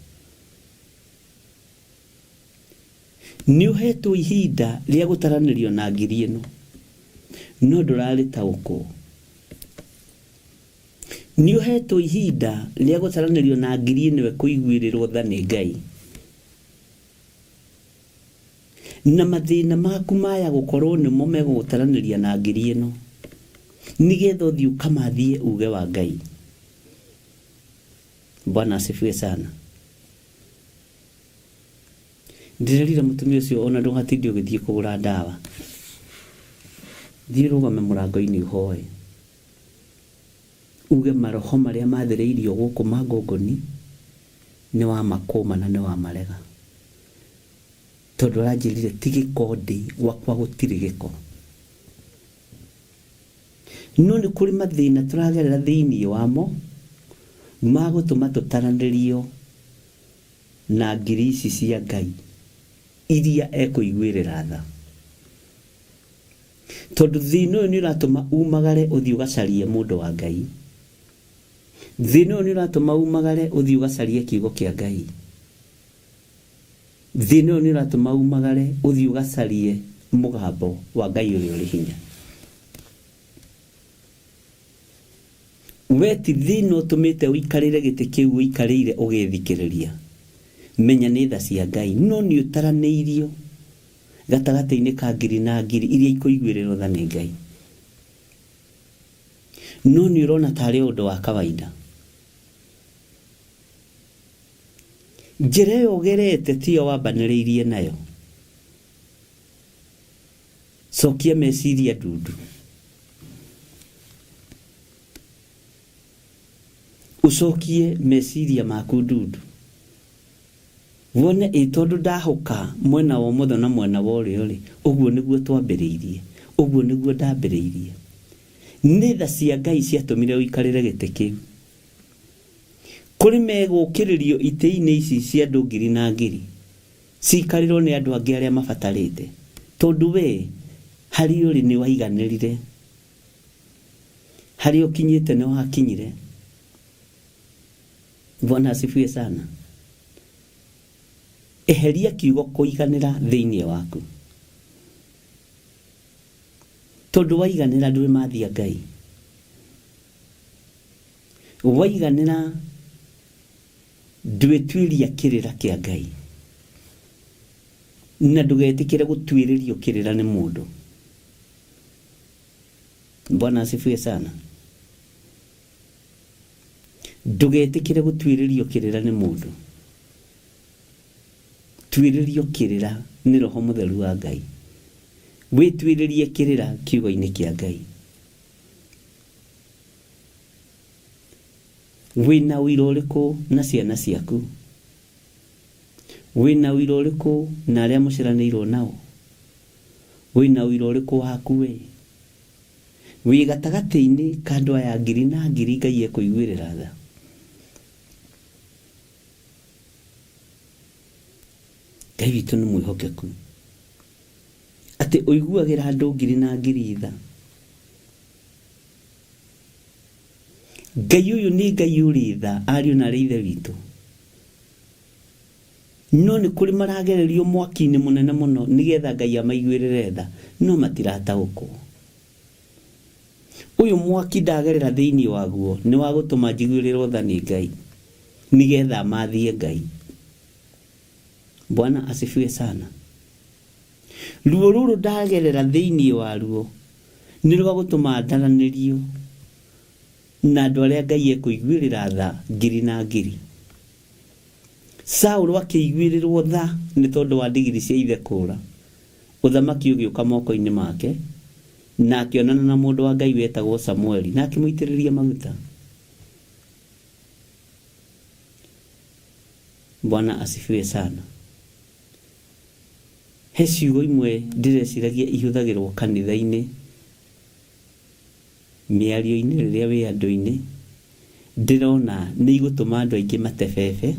Nĩ ũhetwo ihinda rĩa gũtaranĩrio na ngiri ĩno, no ndũrarĩtaũkwo. Nĩ ũhetwo ihinda rĩa gũtaranĩrio na ngiri ĩno ĩkũiguĩrĩrwo tha nĩ Ngai. Na mathĩna maku maya gũkorwo nĩmo megũgũtaranĩria na ngiri ĩno, nĩgetha ũthiĩ ũkamathie uge wa Ngai. Bwana asifiwe sana. Ndĩrerire mũtumia ũcio ona ndũgatinde ũgĩthiĩ kũgũra ndawa. Thiĩ ũrũgame mũrango-inĩ ũhoe. Uge maroho marĩa mathĩrĩirio gũkũ ma ngũngũni nĩ wamakũma na nĩ wamarega. Tondũ aranjĩrire ti gĩko ndĩ, gwakwa gũtirĩ gĩko. No nĩ kũrĩ mathĩna tũragerera thĩinĩ wamo ma gũtũma tũtaranĩrio na ngiri ici cia Ngai iria ekũiguĩrĩra tha. Tondũ thĩna ũyũ nĩ ũratũma umagare ũthiĩ ũgacarie mũndũ wa Ngai. Thĩna ũyũ nĩ ũratũma umagare ũthiĩ ũgacarie kiugo kĩa Ngai. Thĩna ũyũ nĩ ũratũma umagare ũthiĩ ũgacarie mũgambo wa Ngai ũrĩa ũrĩ hinya. We ti thĩna ũtũmĩte ũikarĩre gĩtĩ kĩu ũikarĩire ũgĩthikĩrĩria. Menya nĩ tha cia Ngai, no nĩ ũtaranĩirio gatagatĩ-inĩ ka ngiri na ngiri iria ikũiguĩrĩrwo tha nĩ Ngai. No nĩ ũrona tarĩ o ũndũ wa kawaida. Njĩra ĩyo ũgerete tiyo wambanĩrĩirie nayo. Cokia meciria ndundu. Ũcokie meciria maku ndundu. Wone ĩ tondũ ndahũka mwena wa ũmotho na mwena wa ũrĩo-rĩ, ũguo nĩguo twambĩrĩirie, ũguo nĩguo ndambĩrĩirie. Nĩ tha cia Ngai ciatũmire ũikarĩre gĩtĩ kĩu. Kũrĩ megũkĩrĩrio itĩ-inĩ ici cia andũ ngiri na ngiri, cikarĩrwo nĩ andũ angĩ arĩa mabatarĩte, tondũ we harĩa ũrĩ nĩ waiganĩrire, harĩa ũkinyĩte nĩ wakinyire. Bwana asifiwe sana. Eheria kiugo kũiganĩra thĩinĩ waku, tondũ waiganĩra ndũrĩ mathia Ngai. Waiganĩra ndwĩtuĩria kĩrĩra kĩa Ngai, na ndũgetĩkĩre gũtuĩrĩrio kĩrĩra nĩ mũndũ. Bwana asifiwe sana. Ndũgetĩkĩre gũtuĩrĩrio kĩrĩra nĩ mũndũ. Tuĩrĩrio kĩrĩra nĩ Roho Mũtheru wa Ngai. Wĩtuĩrĩrie kĩrĩra kiugo-inĩ kĩa Ngai. Wĩna ũira ũrĩkũ na ciana ciaku? Wĩna ũira ũrĩkũ na arĩa mũciaranĩirwo nao? Wĩna ũira ũrĩkũ waku we? Wĩ gatagatĩ-inĩ ka andũ aya ngiri na ngiri Ngai ekũiguĩrĩra tha. Ngai witũ nĩ mwĩhokeku. Atĩ ũiguagĩra andũ ngiri na ngiri tha. Ngai ũyũ nĩ Ngai ũrĩ tha, ariũ na aarĩ a Ithe witũ. No nĩ kũrĩ maragererio mwaki-inĩ mũnene mũno nĩgetha Ngai amaiguĩrĩre tha, no matirataũkwo. Ũyũ mwaki ndagerera thĩinĩ waguo nĩ wa gũtũma njiguĩrĩrwo tha nĩ Ngai, nĩgetha mathie Ngai. Bwana asifiwe sana. Ruo rũrũ ndagerera thĩinĩ waruo nĩ rwa gũtũma ndaranĩrio na andũ arĩa Ngai ekũiguĩrĩra tha ngiri na ngiri. Saũlũ akĩiguĩrĩrwo tha nĩ tondũ wa ndigiri cia ithe kũũra, ũthamaki ũgĩũka moko-inĩ make, na akĩonana na mũndũ wa Ngai wetagwo Samueli na akĩmũitĩrĩria maguta. Bwana asifiwe sana. He ciugo imwe ndĩreciragia ihũthagĩrwo kanitha-inĩ, mĩario-inĩ rĩrĩa wĩ andũ-inĩ, ndĩrona nĩ igũtũma andũ aingĩ matebebe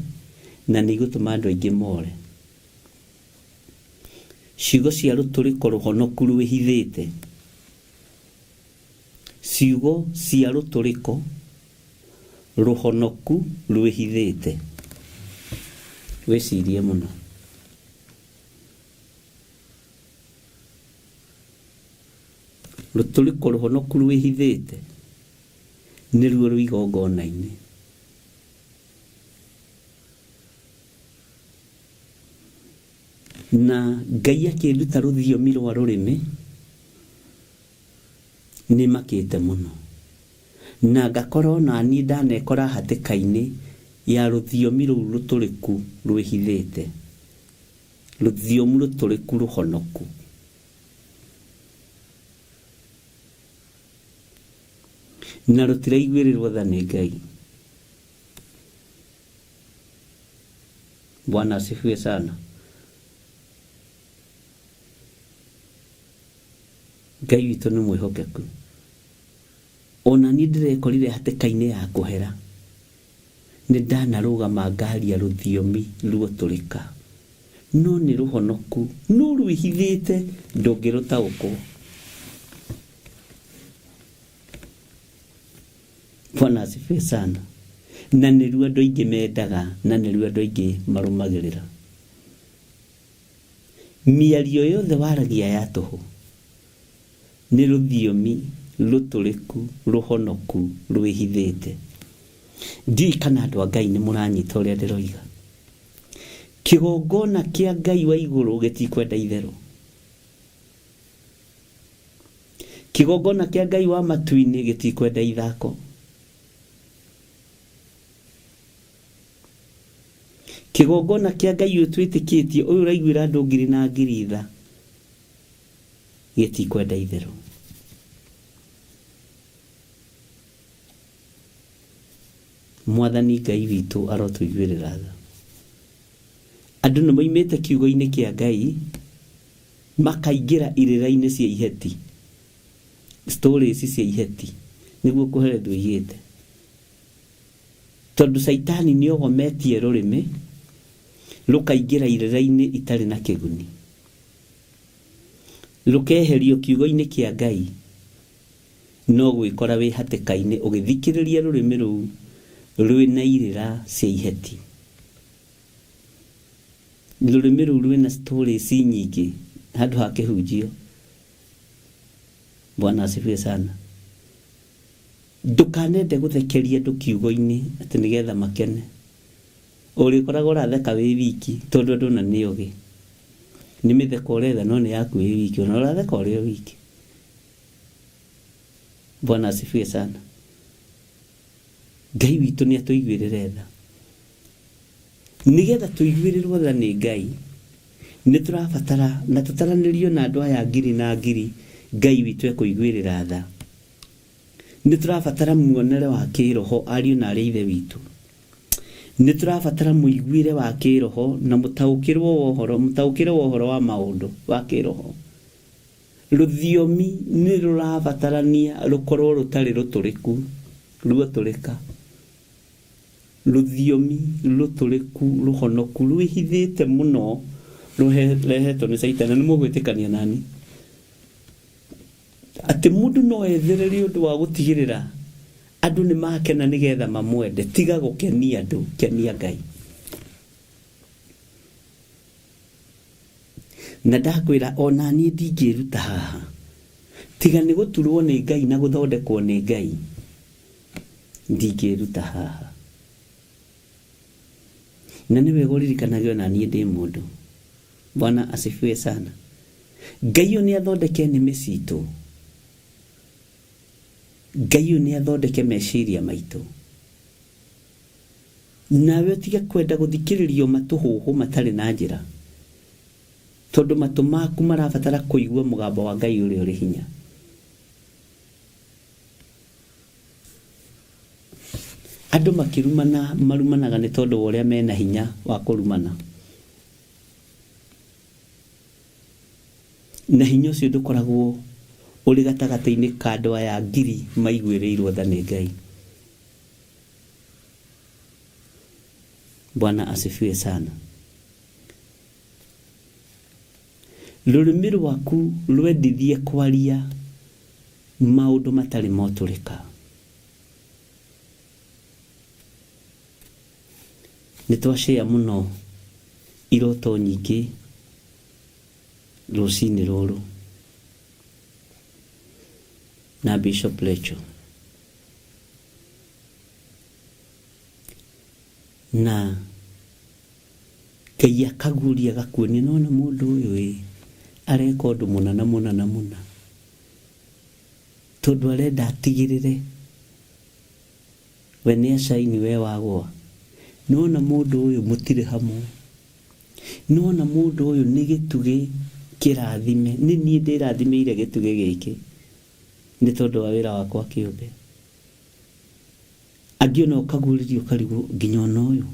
na nĩ igũtũma andũ aingĩ more. Ciugo cia rũtũrĩko rũhonoku rwĩhithĩte. Ciugo cia rũtũrĩko rũhonoku rwĩhithĩte. Wĩcirie mũno. Rũtũrĩko rũhonoku rwĩhithĩte nĩruo rwĩ igongona-inĩ. Na Ngai akĩnduta rũthiomi rwa rũrĩmĩ, nĩmakĩte mũno. Na ngakora o na niĩ ndanekora hatĩka-inĩ ya rũthiomi rũu rũtũrĩku rwĩhithĩte, rũthiomu rũtũrĩku rũhonoku. Na rũtiraiguĩrĩrwo tha nĩ Ngai. Bwana asifiwe sana. Ngai witũ nĩ mwĩhokeku. Ona niĩ ndĩrekorire hatĩka-inĩ ya kũhera. Nĩ ndanarũgama ngaria rũthiomi ruotũrĩka. No nĩ rũhonoku, no rwĩhithĩte ndũngĩrũtaũkwo. Bwana asifiwe sana. Na nĩruo andũ aingĩ mendaga na nĩruo andũ aingĩ marũmagĩrĩra. Mĩario yothe waragia ya tũhũ nĩ rũthiomi rũtũrĩku rũhonoku rwĩhithĩte. Ndiũĩ kana andũ a Ngai nĩ mũranyita ũrĩa ndĩroiga. Kĩgongona kĩa Ngai wa igũrũ gĩtikwenda itherũ. Kĩgongona kĩa Ngai wa matu-inĩ gĩtikwenda ithako. Kĩgongona kĩa Ngai ũyũ twĩtĩkĩtie, ũyũ ũraiguĩra andũ ngiri na ngiri tha, gĩtikwenda itherũ. Mwathani Ngai witũ arotũiguĩrĩra tha. Andũ nĩ moimĩte kiugo-inĩ kĩa Ngai makaingĩra irĩra-inĩ cia iheti, stories cia iheti, nĩguo Kohelethu oigĩte. Tondũ Caitani nĩ ogometie rũrĩmĩ rũkaingĩra irĩra-inĩ itarĩ na kĩguni, rũkeherio kiugo-inĩ kĩa Ngai, no gwĩkora wĩ hatĩka-inĩ ũgĩthikĩrĩria rũrĩmĩ rũu rwĩna irĩra cia iheti. Rũrĩmĩ rũu rwĩna stories nyingĩ handũ ha kĩhunjio. Bwana asifiwe sana. Ndũkanende gũthekeria andũ kiugo-inĩ atĩ nĩgetha makene. Ũrĩkoraga ũratheka wĩ wiki tondũ andũ ona nĩ ogĩ. Nĩ mĩtheko ũretha no nĩ yaku wĩ wiki, ona ũratheka ũrĩ o wiki. Bwana asifiwe sana. Ngai witũ nĩ atũiguĩrĩre tha. Nĩgetha tũiguĩrĩrwo tha nĩ Ngai, nĩ tũrabatara na tũtaranĩrio na andũ aya ngiri na ngiri Ngai witũ ekũiguĩrĩra tha. Nĩ tũrabatara muonere wa kĩĩroho ariũ na aarĩ a Ithe witũ. Nĩ tũrabatara mũiguĩre wa kĩĩroho na mũtaũkĩrwo wa ũhoro, mũtaũkĩre wa ũhoro wa maũndũ wa kĩĩroho. Rũthiomi nĩ rũrabatarania rũkorwo rũtarĩ rũtũrĩku, ruotũrĩka. Rũthiomi rũtũrĩku rũhonoku rwĩhithĩte mũno rũrehetwo nĩ caitani. Na nĩ mũgwĩtĩkania nani atĩ mũndũ no ethererie ũndũ wa gũtigĩrĩra andũ nĩ makena nĩgetha mamwende. Tiga gũkenia andũ, kenia Ngai. Na ndakwĩra ona niĩ ndingĩruta haha tiga nĩ gũturwo nĩ Ngai na gũthondekwo nĩ Ngai, ndingĩruta haha. Na nĩ wega ũririkanage ona niĩ ndĩ mũndũ. Bwana asifiwe sana. Ngai ũyũ nĩ athondeke nĩmĩ citũ, Ngai ũyũ nĩ athondeke meciria maitũ, nawe ũtige kwenda gũthikĩrĩrio matũhũhũ matarĩ na njĩra, tondũ matũ maku marabatara kũigua mũgambo wa Ngai ũrĩa ũrĩ hinya. Andũ makĩrumana marumanaga nĩ tondũ wa ũrĩa mena hinya wa kũrumana, na hinya ũcio ndũkoragwo ũrĩ gatagatĩ-inĩ ka andũ aya ngiri maiguĩrĩirwo tha nĩ Ngai. Bwana asifiwe sana. Rũrĩmĩ rwaku rwendithie kwaria maũndũ matarĩ motũrĩka. Nĩ twacĩa mũno iroto nyingĩ rũcinĩ rũrũ na Bishop Rachel. Na Ngai akaguũria agakuonia nĩwona mũndũ ũyũ ĩ areka ũndũ mũna na mũna na mũna tondũ arenda atigĩrĩre we nĩ acaini we wagũa. Nĩwona mũndũ ũyũ mũtirĩ hamwe, nĩwona mũndũ ũyũ nĩ gĩtugĩ kĩrathime, nĩ niĩ ndĩrathimĩire gĩtugĩ gĩkĩ nĩ tondũ wa wĩra wakwa kĩũmbe. Angĩ ona ũkaguũrĩrio ũkarigwo nginya ona ũyũ,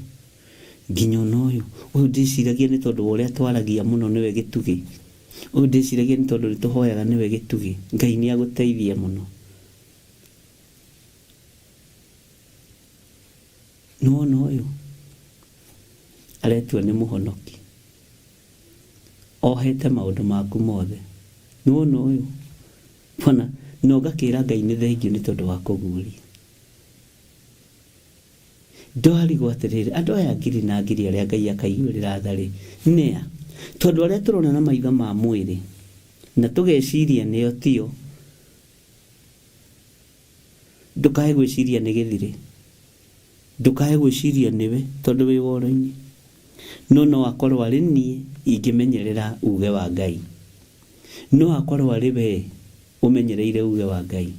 nginya ona ũyũ, ũyũ ndĩciragia nĩ tondũ wa ũrĩa twaragia mũno nĩwe gĩtugĩ, ũyũ ndĩciragia nĩ tondũ nĩ tũhoyaga nĩwe gĩtugĩ. Ngai nĩ agũteithie mũno. Nĩwona ũyũ aretua nĩ mũhonoki, ohete maũndũ maku mothe. Nĩwona ũyũ, ona na ũgakĩra Ngai nĩ thengiũ nĩ tondũ wa kũguũria. Ndwarigwo atĩrĩrĩ, andũ aya ngiri na ngiri arĩa Ngai akaiguĩrĩra tha rĩ, nĩa? Tondũ arĩa tũrona na maitho ma mwĩrĩ na tũgeciria nĩo tio, ndũkae gwĩciria nĩ gĩthirĩ, ndũkae gwĩciria nĩwe tondũ wĩ woro-inĩ, no no akorwo arĩ niĩ ingĩmenyerera uge wa Ngai, no akorwo arĩ we ũmenyereire uge wa Ngai.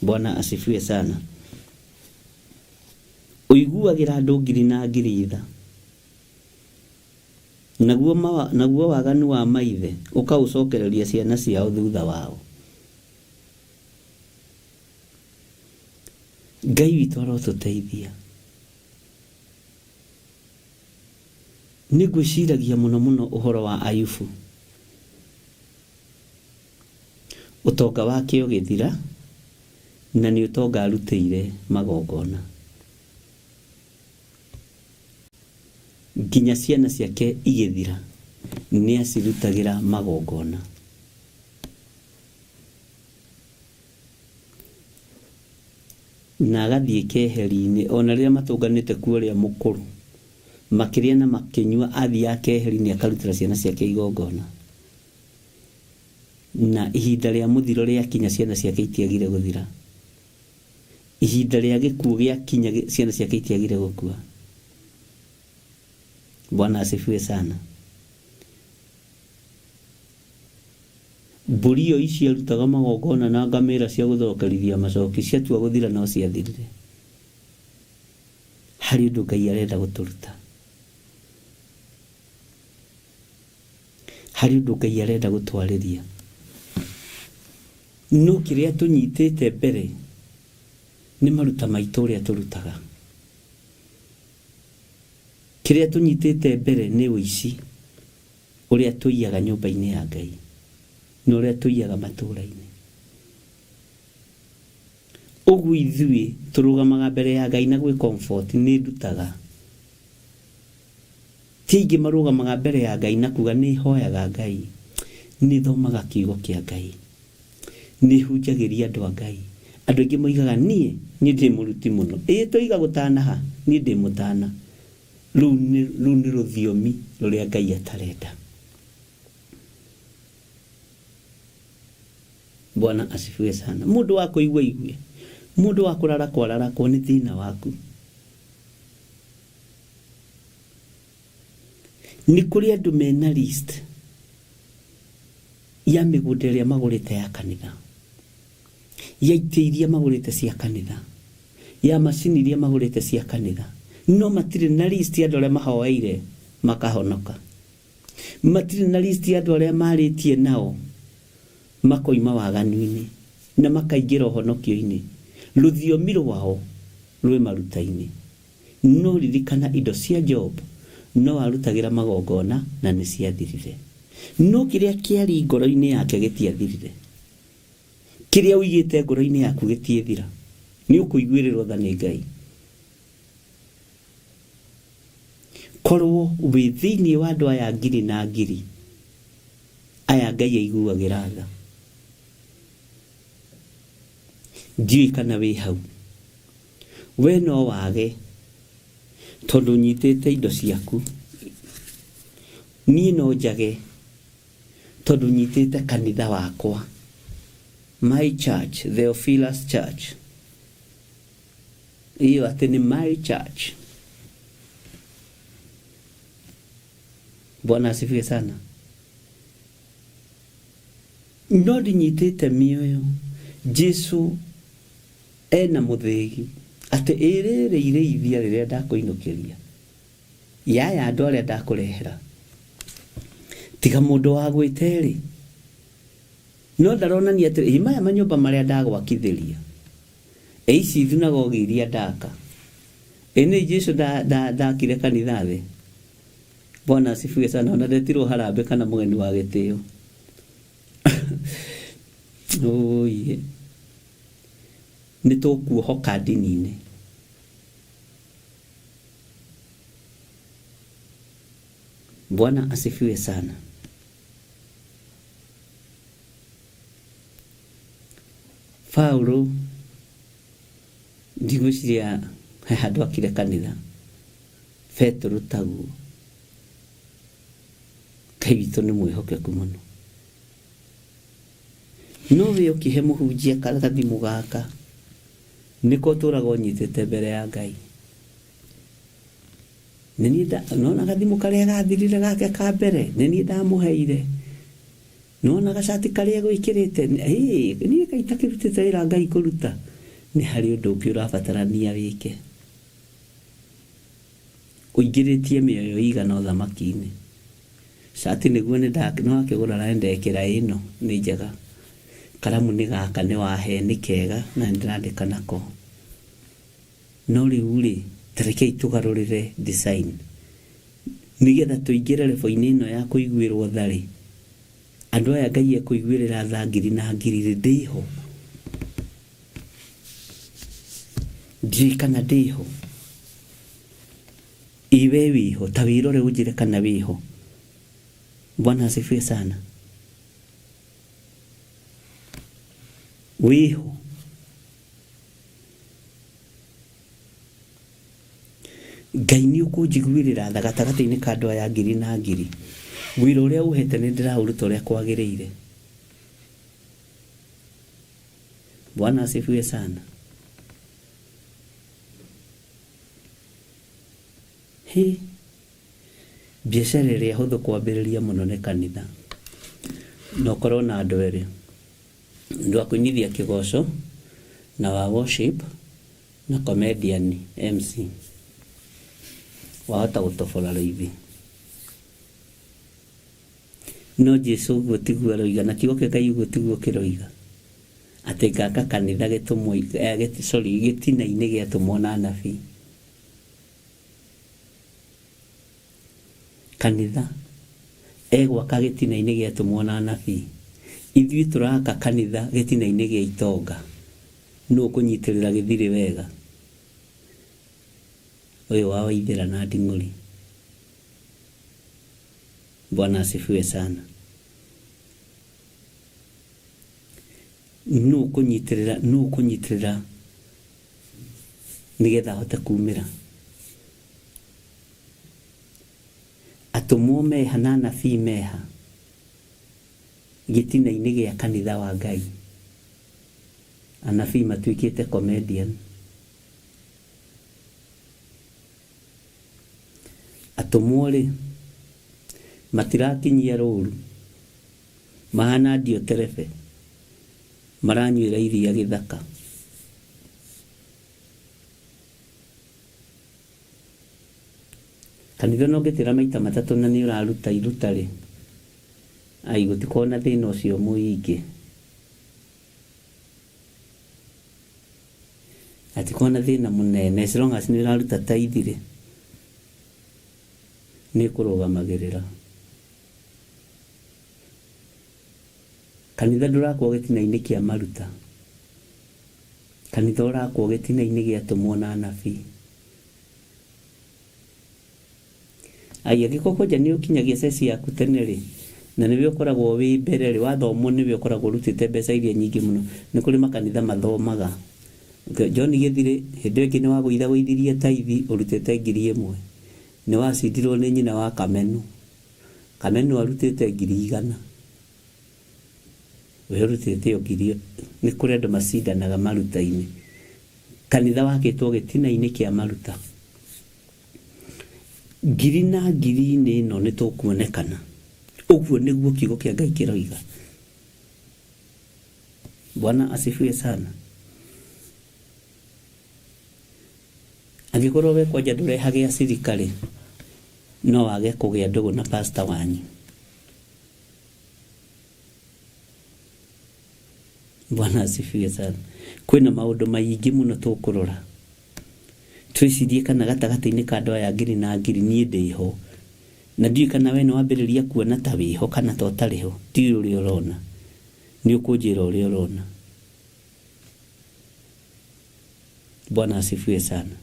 Bwana asifiwe sana. Ũiguagĩra andũ ngiri na ngiri tha, naguo, naguo waganu wa maithe ũkaũcokereria ciana ciao thutha wao. Ngai witũ arotũteithia. Nĩ ngwĩciragia mũno mũno ũhoro wa Ayubu. Ũtonga wake ũgĩthira, na nĩ ũtonga arutĩire magongona. Nginya ciana ciake igĩthira, nĩ acirutagĩra magongona. Na agathiĩ keheri-inĩ, o na rĩrĩa matũnganĩte kuo ũrĩa mũkũrũ, makĩrĩa na makĩnyua, athiaga keheri-inĩ akarutĩra ciana ciake igongona. Na ihinda rĩa mũthiro rĩakinya, ciana ciake itiagire gũthira. Ihinda rĩa gĩkuũ gĩakinya, ciana ciake itiagire gũkua. Bwana asifiwe sana. Mbũri o ici arutaga magongona na ngamĩra cia gũthokerithia macoki ciatua gũthira no ciathirire. Harĩ ũndũ Ngai arenda gũtũruta. Harĩ ũndũ Ngai arenda gũtwarĩria. No kĩrĩa tũnyitĩte mbere nĩ maruta maitũ ũrĩa tũrutaga. Kĩrĩa tũnyitĩte mbere nĩ ũici. Ũrĩa tũiyaga nyũmba-inĩ ya Ngai na ũrĩa tũiyaga matũũra-inĩ. Ũguo ithuĩ tũrũgamaga mbere ya Ngai na gwĩ comfort nĩ ndutaga. Ti aingĩ marũgamaga mbere ya Ngai na kuga nĩ hoyaga Ngai, nĩ thomaga kiugo kĩa Ngai, nĩ hunjagĩria andũ a Ngai. Andũ aingĩ moigaga niĩ, niĩ ndĩ mũruti mũno. Ĩĩ twoiga gũtanaha, niĩ ndĩ mũtana. Rũu nĩ, rũu nĩ rũthiomi rũrĩa Ngai atarenda. Bwana asifiwe sana. Mũndũ wa kũigua aigue, mũndũ wa kũrarakwo ararakwo, nĩ thĩna waku. Nĩ kũrĩ andũ mena list ya mĩgũnda ĩrĩa magũrĩte ya kanitha, ya itĩ iria magũrĩte cia kanitha, ya macini iria magũrĩte cia kanitha, no matirĩ na list ya andũ arĩa mahoeire makahonoka. Matirĩ na list ya andũ arĩa marĩtie nao makoima waganu-inĩ na makaingĩra ũhonokio-inĩ. Rũthiomi rwao rwĩ maruta-inĩ. No ririkana indo cia Job no arutagĩra magongona na nĩ ciathirire. No kĩrĩa kĩarĩ ngoro-inĩ yake gĩtiathirire. Kĩrĩa ũigĩte ngoro-inĩ yaku gĩtiĩthira. Nĩ ũkũiguĩrĩrwo tha nĩ Ngai. Korwo wĩ thĩinĩ wa andũ aya ngiri na ngiri, aya Ngai aiguagĩra tha. Ndiũĩ kana wĩ hau. We no wage tondũ ũnyitĩte indo ciaku. Niĩ no njage tondũ nyitĩte kanitha wakwa. My church, Theophilus Church. Ĩyo atĩ nĩ my church. Bwana asifiwe sana. No ndinyitĩte mĩoyo. Jesu ena mũthĩgi atĩ ĩ rĩrĩ irĩithia rĩrĩa ndakũinũkĩria yaya andũ arĩa ndakũrehera tiga mũndũ wa gwĩte-rĩ no ndaronania atĩ ĩ maya manyũmba marĩa ndagwakithĩria ĩ ici thunagogi iria ndaka ĩ nĩ Jesu ndakire kanitha thĩ Bwana asifiwe sana ona ndetirwo harambĩ kana mũgeni wa gĩtĩo Ũũi. Nĩ tũkuohoka ndini-inĩ. Bwana asifiwe sana. Paulo ndigwĩciria he handũ akire kanitha. Petero taguo. Ngai witũ nĩ mwĩhokeku mũno. No we ũkĩhe mũhunjia gathimũ gaka, nĩko ũtũraga ũnyitĩte mbere ya Ngai. Nĩ niĩ nda, nĩwona gathimũ karĩa gathirire gake ka mbere, nĩ niĩ ndamũheire. Nĩwona gacati karĩa egwĩkĩrĩte, hĩ, niĩ kaĩ itakĩrutĩte wĩra Ngai kũruta. Nĩ harĩ ũndũ ũngĩ ũrabatarania wĩke. Ũingĩrĩtie mĩoyo ĩigana ũthamaki-inĩ. Cati nĩguo nĩwakĩgũra na nĩndekĩra ĩno nĩ njega. Karamu nĩ gaka nĩwahe nĩ kega na nĩndĩrandĩka nako. No rĩu rĩ, ta rekei tũgarũrĩre design nĩgetha tũingĩre level -inĩ ĩno ya kũiguĩrwo tha rĩ, andũ aya Ngai ekũiguĩrĩra tha ngiri na ngiri rĩ, ndĩho? Ndiũĩ kana ndĩho. Ĩ we wĩho? Ta wĩrore ũnjĩre kana wĩho. Bwana asifiwe sana. Wĩho? Ngai nĩ ũkũnjiguĩrĩra tha gatagatĩ-inĩ ka andũ aya ngiri na ngiri. Wĩra ũrĩa ũhete nĩ ndĩraũruta ũrĩa kwagĩrĩire. Bwana asifiwe sana. Hĩ, biacara ĩrĩa hũthũ kwambĩrĩria mũno nĩ kanitha. Na ũkorwo na andũ erĩ, mũndũ wa kũinithia kĩgoco na wa worship na comedian MC. Wahota gũtobora raithi. No Jesu ũguo tiguo aroiga, na kiugo kĩa Ngai ũguo tiguo kĩroiga. Atĩ ngaka kanitha gĩtũmwo, sorry, gĩtina-inĩ gĩa atũmwo na anabii. Kanitha. Egwaka gĩtina-inĩ gĩa atũmwo na anabii. Ithuĩ tũraka kanitha gĩtina-inĩ gĩa itonga. Nũ ũkũnyitĩrĩra gĩthirĩ wega? Ũyũ wa Waithĩra na Nding'ũri. Bwana asifiwe sana. Nũ ũkũnyitĩrĩra, nũ ũkũnyitĩrĩra nĩgetha ahote kumĩra? Atũmwo meha na anabii meha gĩtina-inĩ gĩa kanitha wa Ngai? Anabii matuĩkĩte comedian. Atũmwo-rĩ, matirakinyia rũru, mahana ndioterebe, maranyuĩra iria gĩthaka. Kanitha ona ũngĩtĩra maita matatũ na nĩ ũraruta iruta-rĩ, ai gũtikoragwo na thĩna ũcio mũingĩ. Hatikoragwo na thĩna mũnene as long as nĩ ũraruta tithe rĩ, nĩ ĩkũrũgamagĩrĩra. Kanitha ndũrakwo gĩtina-inĩ kĩa maruta. Kanitha ũrakwo gĩtina-inĩ gĩa atũmwo na anabii. Ai, angĩkorwo kwanja nĩ ũkinyagia ceci yaku tene rĩ, na nĩwe ũkoragwo wĩ mbere rĩ, wathomwo nĩwe ũkoragwo ũrutĩte mbeca iria nyingĩ mũno. Nĩ kũrĩ makanitha mathomaga. John Gĩthirĩ, hĩndĩ ĩyo ĩngĩ nĩ wagũithagũithirie taithi ũrutĩte 1000. Nĩ wacindirwo nĩ nyina wa Kamenu. Kamenu arutĩte 100,000. We ũrutĩte o ngiri. Nĩ kũrĩ andũ macindanaga maruta-inĩ. Kanitha wakĩtwo gĩtina-inĩ kĩa maruta. Ngiri na ngiri-inĩ ĩno nĩ tũkuonekana. Ũguo nĩguo kiugo kĩa Ngai kĩroiga. Bwana asifiwe sana. Angĩkorwo we kwanja ndũrehage acirika-rĩ, no wage kũgĩa ndũgũ na pastor wanyu. Bwana asifiwe sana. Kwĩna maũndũ maingĩ mũno tũkũrora. Twĩcirie kana gatagatĩ-inĩ ka andũ aya ngiri na ngiri niĩ ndĩho. Na ndiũĩ kana we nĩ wambĩrĩria kuona ta wĩho kana ta ũtarĩ ho. Ndiũĩ ũrĩa ũrona. Nĩ ũkũnjĩra ũrĩa ũrona. Bwana asifiwe sana.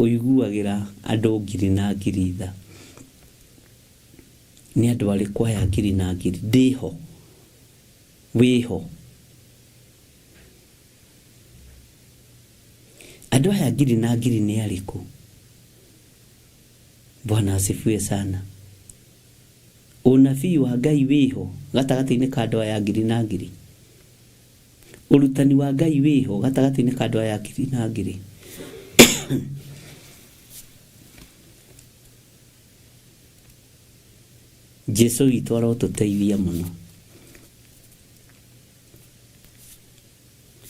Ũiguagĩra andũ ngiri na ngiri tha. Nĩ andũ arĩkũ aya ngiri na ngiri? Ndĩho, wĩho. Andũ aya ngiri na ngiri nĩ arĩkũ? Bwana asifiwe sana. Ũnabii wa Ngai wĩho gatagatĩ-inĩ ka andũ aya ngiri na ngiri? Ũrutani wa Ngai wĩho gatagatĩ-inĩ ka andũ aya ngiri na ngiri? Jesu witũ arotũteithia mũno.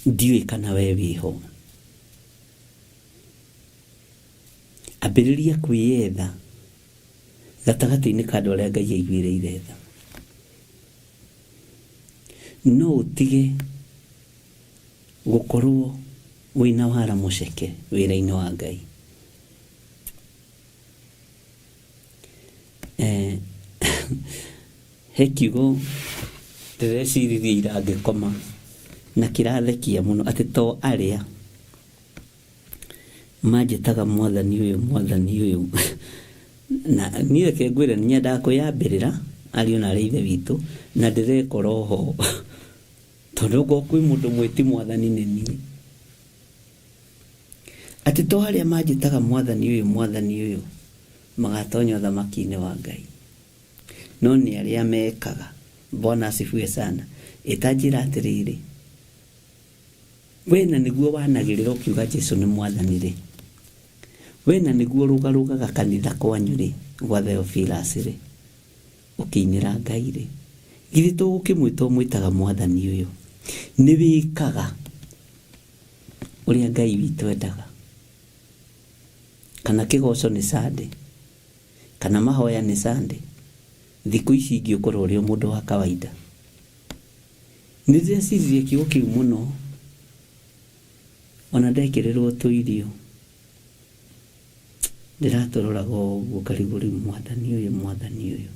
Ndiũĩ kana we wĩho. Ambĩrĩria kwĩyetha gatagatĩ-inĩ ka andũ arĩa Ngai aiguĩrĩire tha. No ũtige gũkorwo wĩna wara mũceke wĩra-inĩ wa Ngai. Eh, he kiugo ndĩreciririe ira ngĩkoma na kĩrathekia mũno atĩ to arĩa manjĩtaga mwathani ũyũ mwathani ũyũ na niĩ reke ngwĩre nĩ nyendaga kwĩyambĩrĩra ariũ na arĩ ithe witũ na ndĩrekora oho tondũ okorwo kwĩ mũndũ mwĩti mwathani nĩ niĩ Atĩ to arĩa manjĩtaga Mwathani ũyũ, Mwathani ũyũ, magatonya ũthamaki-inĩ wa Ngai, no nĩ arĩa mekaga. Bwana asifiwe sana. Ĩ ta njĩra atĩrĩrĩ, we na nĩguo wanagĩrĩra ũkiuga Jesu nĩ Mwathani-rĩ, we na nĩguo ũrũgarũgaga kanitha kwanyu-rĩ, gwa Theophilus-rĩ, ũkĩinĩra Ngai-rĩ, githĩ to gũkĩmwĩta ũmwĩtaga Mwathani ũyũ? Nĩ wĩkaga ũrĩa Ngai witũ endaga. Kana kĩgoco nĩ Sunday, kana mahoya nĩ Sunday, thikũ ici ingĩ ũkorwo ũrĩ o mũndũ wa kawaida. Nĩ ndĩreciririe kiugo kĩu mũno, Ona ndekĩrĩrwo tũirio ndĩratũroraga o ũguo ngarigwo rĩu mwathani ũyũ mwathani ũyũ.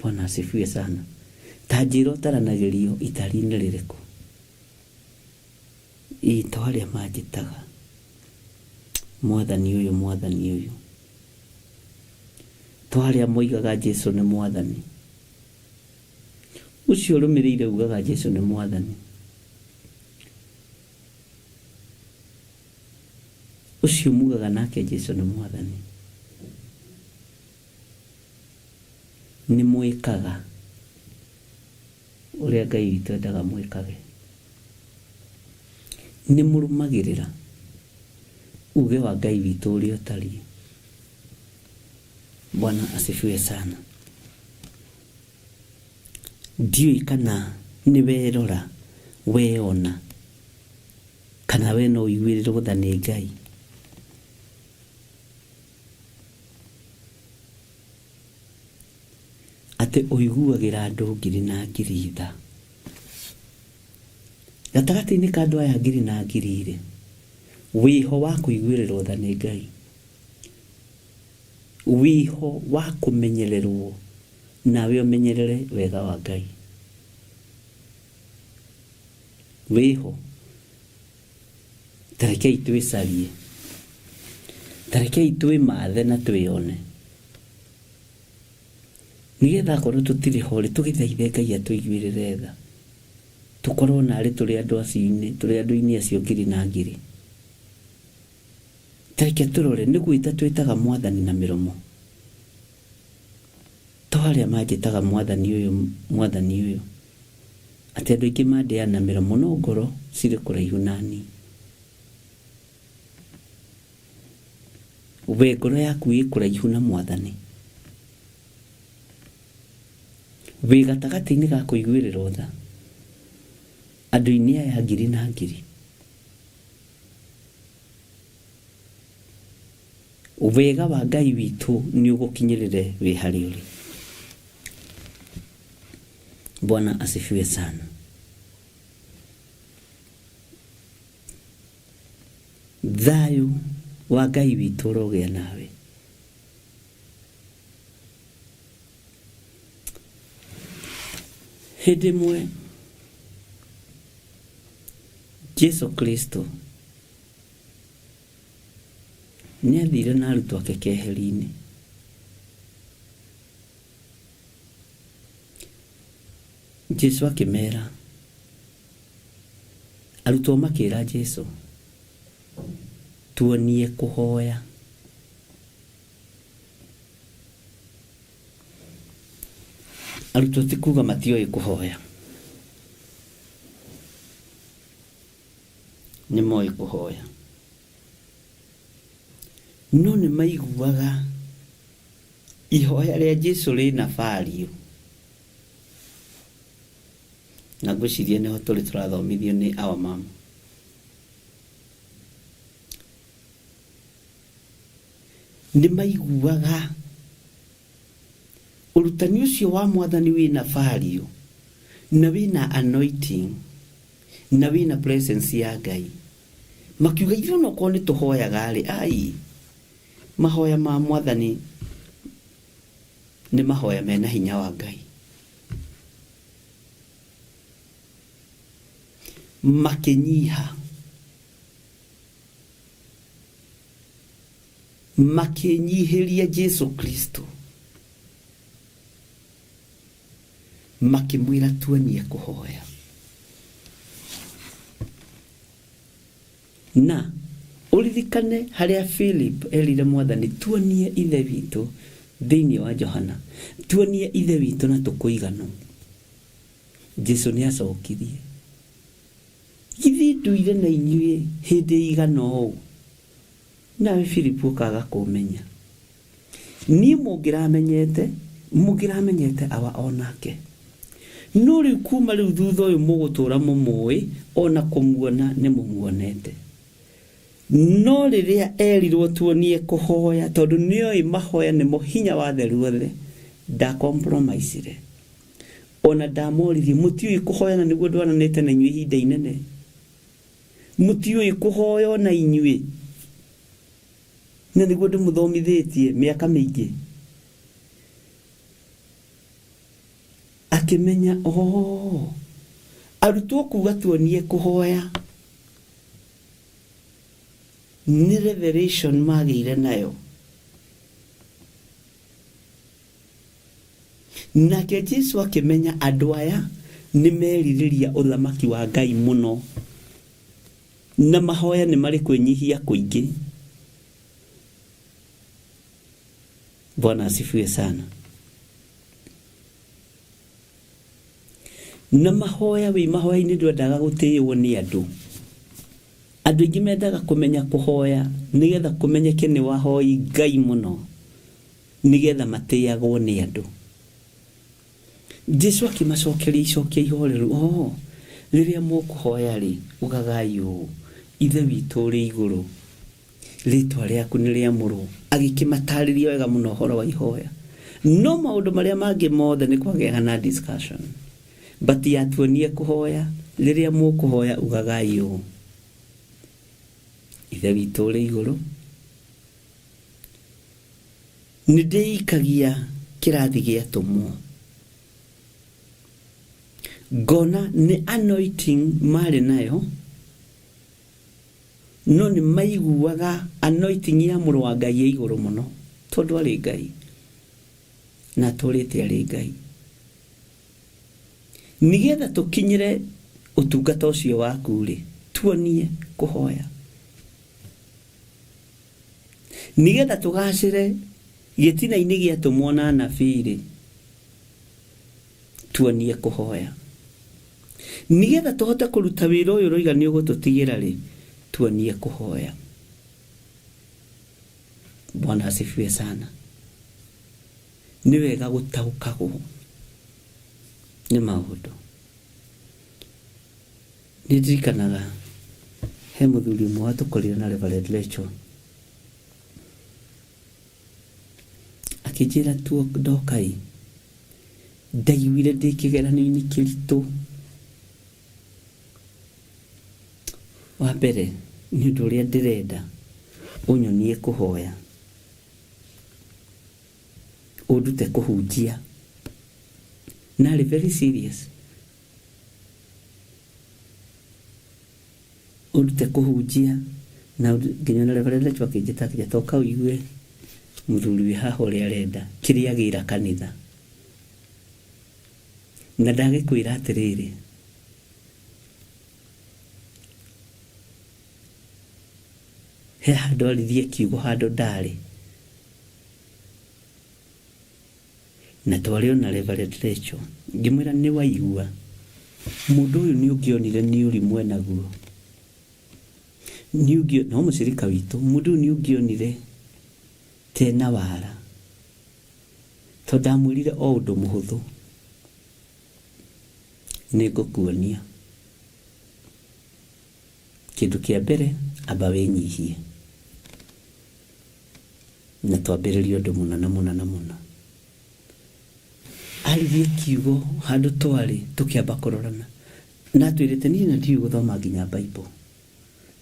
Bwana asifiwe sana. Ta njĩra ũtaranagĩrio itari-inĩ rĩrĩkũ? Ĩĩ to arĩa manjĩtaga mwathani ũyũ mwathani ũyũ. To arĩa moigaga Jesu nĩ mwathani. Ũcio ũrũmĩrĩire ugaga Jesu nĩ mwathani. Ũcio mugaga nake Jesu nĩ mwathani. Nĩ mwĩkaga ũrĩa Ngai witũ endaga mwĩkage. Nĩ mũrũmagĩrĩra uge wa Ngai witũ ũrĩa ũtariĩ. Bwana asifiwe sana. Ndiũĩ kana nĩ werora weona kana we no ũiguĩrĩrwo tha nĩ Ngai. Atĩ ũiguagĩra andũ ngiri na ngiri tha. Gatagatĩ-inĩ ka andũ aya ngiri na ngiri-rĩ, wĩho wa kũiguĩrĩrwo tha nĩ Ngai. Wĩho wa kũmenyererwo nawe ũmenyerere wega wa Ngai. Wĩho. Ta rekei twĩcarie. Ta rekei twĩmathe na twĩyone. Nĩgetha akorwo tũtirĩ ho rĩ, tũgĩthaithe Ngai atũiguĩrĩre tha. Tũkorwo narĩ tũrĩ andũ acio-inĩ, tũrĩ andũ-inĩ acio ngiri na ngiri. Ta reke tũrore, nĩ gwĩta twĩtaga Mwathani na mĩromo. To arĩa manjĩtaga Mwathani ũyũ, Mwathani ũyũ. Atĩ andũ aingĩ mandĩaga na mĩromo no ngoro cirĩ kũraihu na niĩ. We ngoro yaku ĩ kũraihu na Mwathani. Wĩ gatagatĩ-inĩ ga kũiguĩrĩrwo tha andũ-inĩ aya ngiri na ngiri. Wega wa Ngai witũ nĩ ũgũkinyĩrĩre wĩ harĩa ũrĩ. Bwana asifiwe sana. Thayũ wa Ngai witũ ũrogĩa nawe. Hĩndĩ ĩmwe Jesu Kristo nĩ athire na arutwo ake keheri-inĩ. Jesu akĩmera, arutwo makĩra Jesu, tuonie kũhoya. Arutwo ti kuga matioĩ kũhoya, nĩ moĩ kũhoya, no nĩ maiguaga ihoya rĩa Jesu rĩna value. Na ngwĩciria nĩho tũrĩ tũrathomithio nĩ our mom. Nĩ maiguaga ũrutani ũcio wa Mwathani wĩna value na wĩna anointing na wĩna presence ya Ngai. Makiuga ithuĩ onokorwo nĩ tũhoyaga rĩ, ai mahoya ma Mwathani nĩ mahoya mena hinya wa Ngai. Makĩnyiha. Makĩnyihĩria Jesu Kristo. Makĩmwĩra tuonie kũhoya. Na ũririkane harĩa Philip erire Mwathani tuonie Ithe witũ thĩinĩ wa Johana. Tuonie Ithe witũ na tũkũiganwo. Jesu nĩ acokirie. Githĩ ndũire na inyuĩ hĩndĩ ĩigana ũũ, nawe Filipu ũkaaga kũũmenya? Niĩ mũngĩramenyete, mũngĩramenyete Awa o nake. No rĩu kuuma rĩu thutha ũyũ mũgũtũũra mũmũũĩ, o na kũmuona nĩmũmuonete. No rĩrĩa erirwo tuonie kũhoya, tondũ nĩoĩ mahoya nĩmo hinya wa theru othe, nda compromise-ire. Ona ndamoririe mũtiũĩ kũhoya na nĩguo ndwaranĩte na inyuĩ ihinda inene. Mũtiũĩ kũhoya ona inyuĩ na nĩguo ndĩmũthomithĩtie mĩaka mĩingĩ. Akĩmenya oh, arutwo kuga tuonie kũhoya nĩ revelation magĩire nayo. Nake Jesu akĩmenya andũ aya nĩ merirĩria ũthamaki wa Ngai mũno na mahoya nĩ marĩ kwĩnyihia kũingĩ. Bwana asifiwe sana. Na mahoya wĩ mahoya-inĩ ndwendaga gũtĩĩwo nĩ andũ. Andũ aingĩ mendaga kũmenya kũhoya nĩgetha kũmenyeke nĩ wahoi Ngai mũno nĩgetha matĩagwo nĩ andũ. Jesu akĩmacokeria icokia ihoreru, oh, rĩrĩa mũkũhoya-rĩ, ugagai ũũ, Ithe witũ ũrĩ igũrũ, rĩtwa rĩaku nĩ rĩamũrwo. Agĩkĩmatarĩria wega mũno ũhoro wa ihoya. No maũndũ marĩa mangĩ mothe nĩ kwagĩaga na discussion. But yatuonie kũhoya, rĩrĩa mũkũhoya ugagai ũũ, Ithe witũ ũrĩ igũrũ, nĩ ndĩikagia kĩrathi gĩa atũmwo. Ngona nĩ anointing marĩ nayo, no nĩ maiguaga anointing ya mũrũ wa Ngai ĩ igũrũ mũno, tondũ arĩ Ngai na atũrĩte arĩ Ngai. Nĩgetha tũkinyĩre ũtungata ũcio waku-rĩ, tuonie kũhoya. Nĩgetha tũgacĩre gĩtina-inĩ gĩa atũmwo na anabii-rĩ, tuonie kũhoya. Nĩgetha tũhote kũruta wĩra ũyũ ũroiga nĩ ũgũtũtigĩra-rĩ, tuonie kũhoya. Bwana asifiwe sana. Nĩ wega gũtaũkagwo nĩ maũndũ. Nĩ ndirikanaga he mũthuri ũmwe watũkorire na Reverend Rachel akĩnjĩra tuo ndoka-ĩ, ndaiguire ndĩ kĩgeranio-inĩ kĩritũ. Wa mbere nĩ ũndũ ũrĩa ndĩrenda ũnyonie kũhoya, ũndute kũhunjia. Na arĩ very serious. Ũndute kũhunjia na nginya ona Reverend Rachel akĩnjĩta akĩnjĩra toka ũigue mũthuri wĩ haha ũrĩa arenda kĩrĩa agĩra kanitha. Na ndagĩkwĩra atĩrĩrĩ, he handũ aririe kiugo handũ ndarĩ Na twarĩ o na Reverend Rachel. Ngĩmwĩra nĩ waigua, mũndũ ũyũ nĩ ũngĩonire nĩ ũrimũ enaguo. Nĩ ũngĩ, no mũcirika witũ, mũndũ ũyũ nĩ ũngĩonire ta ena wara. Tondũ ndamwĩrire o ũndũ mũhũthũ. Nĩ ngũkuonia. Kĩndũ kĩa mbere, amba wĩnyihie. Na twambĩrĩrie ũndũ mũna na mũna na mũna. Aririe kiugo handũ twarĩ tũkĩamba kũrorana. Na atwĩrĩte niĩ na ndiũĩ gũthoma nginya Bible.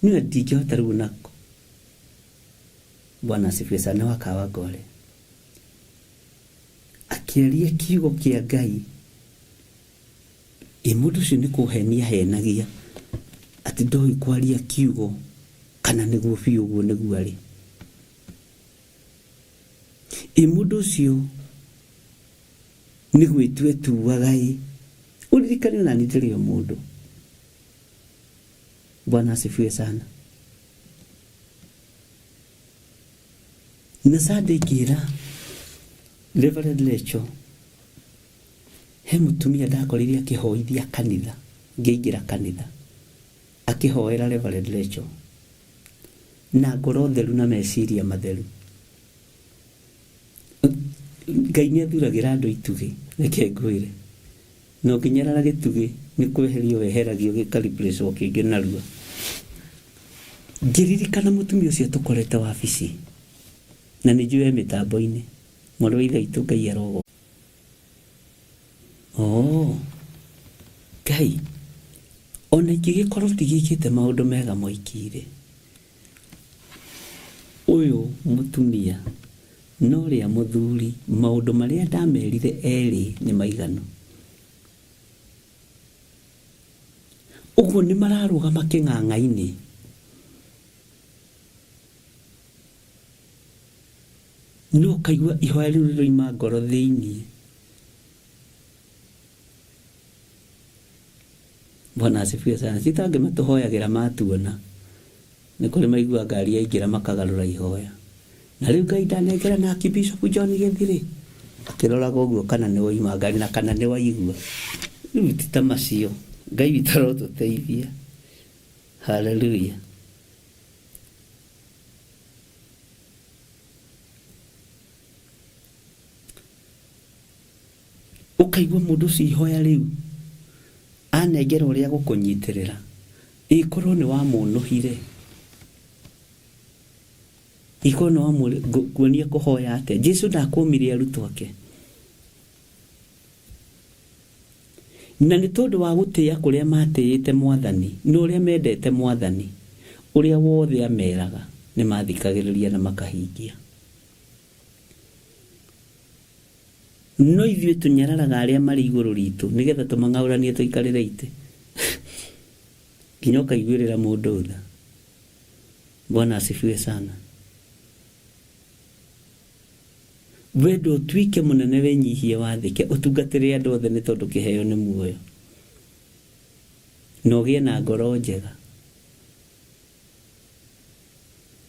Niĩ ona ndingĩhota rĩu ona Bwana asifiwe sana wa Kawangware. Akĩaria kiugo kĩa Ngai. Ĩ mũndũ ũcio nĩ kũhenia ahenagia atĩ ndoĩ kwaria kiugo kana nĩguo biũ ũguo nĩguo arĩ. Ĩ mũndũ ũcio nĩ gwĩtua etuaga ĩ. Ũririkane ona niĩ ndĩrĩ o mũndũ. Bwana asifiwe sana. Na Sunday ngĩra Reverend Rachel He mũtumia ndakorire akĩhoithia kanitha, ngĩingĩra kanitha, akĩhoera Reverend Rachel, na ngoro theru na meciria matheru. Ngai nĩ athuragĩra andũ itugĩ, reke ngwĩre. Na ũngĩnyarara gĩtugĩ, nĩ kweherio weheragio gĩka replace wo kĩngĩ narua. Ngĩririkana mũtumia ũcio tũkorete wabici, na nĩ njũĩ e mĩtambo-inĩ, mwarĩ wa ithe witũ Ngai arogo. Oo Ngai, ona ingĩgĩkorwo ndigĩkĩte maũndũ mega moiki-rĩ, ũyũ mũtumia na ũrĩa mũthuri maũndũ marĩa ndamerire erĩ nĩ maiganu. Ũguo nĩ mararũgama kĩng'ang'a-inĩ. No ũkaigua ihoya rĩu rĩroima ngoro thĩinĩ. Bwana asifiwe sana. Ti ta angĩ matũhoyagĩra matuona. Nĩ kũrĩ maigua ngari yaingĩra makagarũra ihoya. Na rĩu Ngai ndanengera na Archbishop John Gĩthirĩ. Akĩroraga ũguo kana nĩ waima ngari na kana nĩ waigua. Rĩu ti ta macio. Ngai witũ arotũteithia. Hallelujah. Ũkaigua mũndũ ũcio ihoya rĩu anengera ũrĩa gũkũnyitĩrĩra, ĩkorwo nĩ wamũnũhire, ĩkorwo nĩ wamũkuonia kũhoya atĩa. Jesu ndakũmire arutwo ake. Na nĩ tondũ wa gũtĩĩa kũrĩa matĩĩte Mwathani na ũrĩa mendete Mwathani, ũrĩa wothe ameraga nĩ mathikagĩrĩria na makahingia. No ithuĩ tũnyararaga arĩa marĩ igũrũ ritũ nĩgetha tũmang'aũranie tũikarĩre itĩ. Nginya ũkaiguĩrĩra mũndũ tha. Bwana asifiwe sana. Wenda ũtuĩke mũnene wĩnyihie wathĩke ũtungatĩre andũ othe nĩ tondũ kĩheo nĩ muoyo. Na ũgĩe na ngoro njega.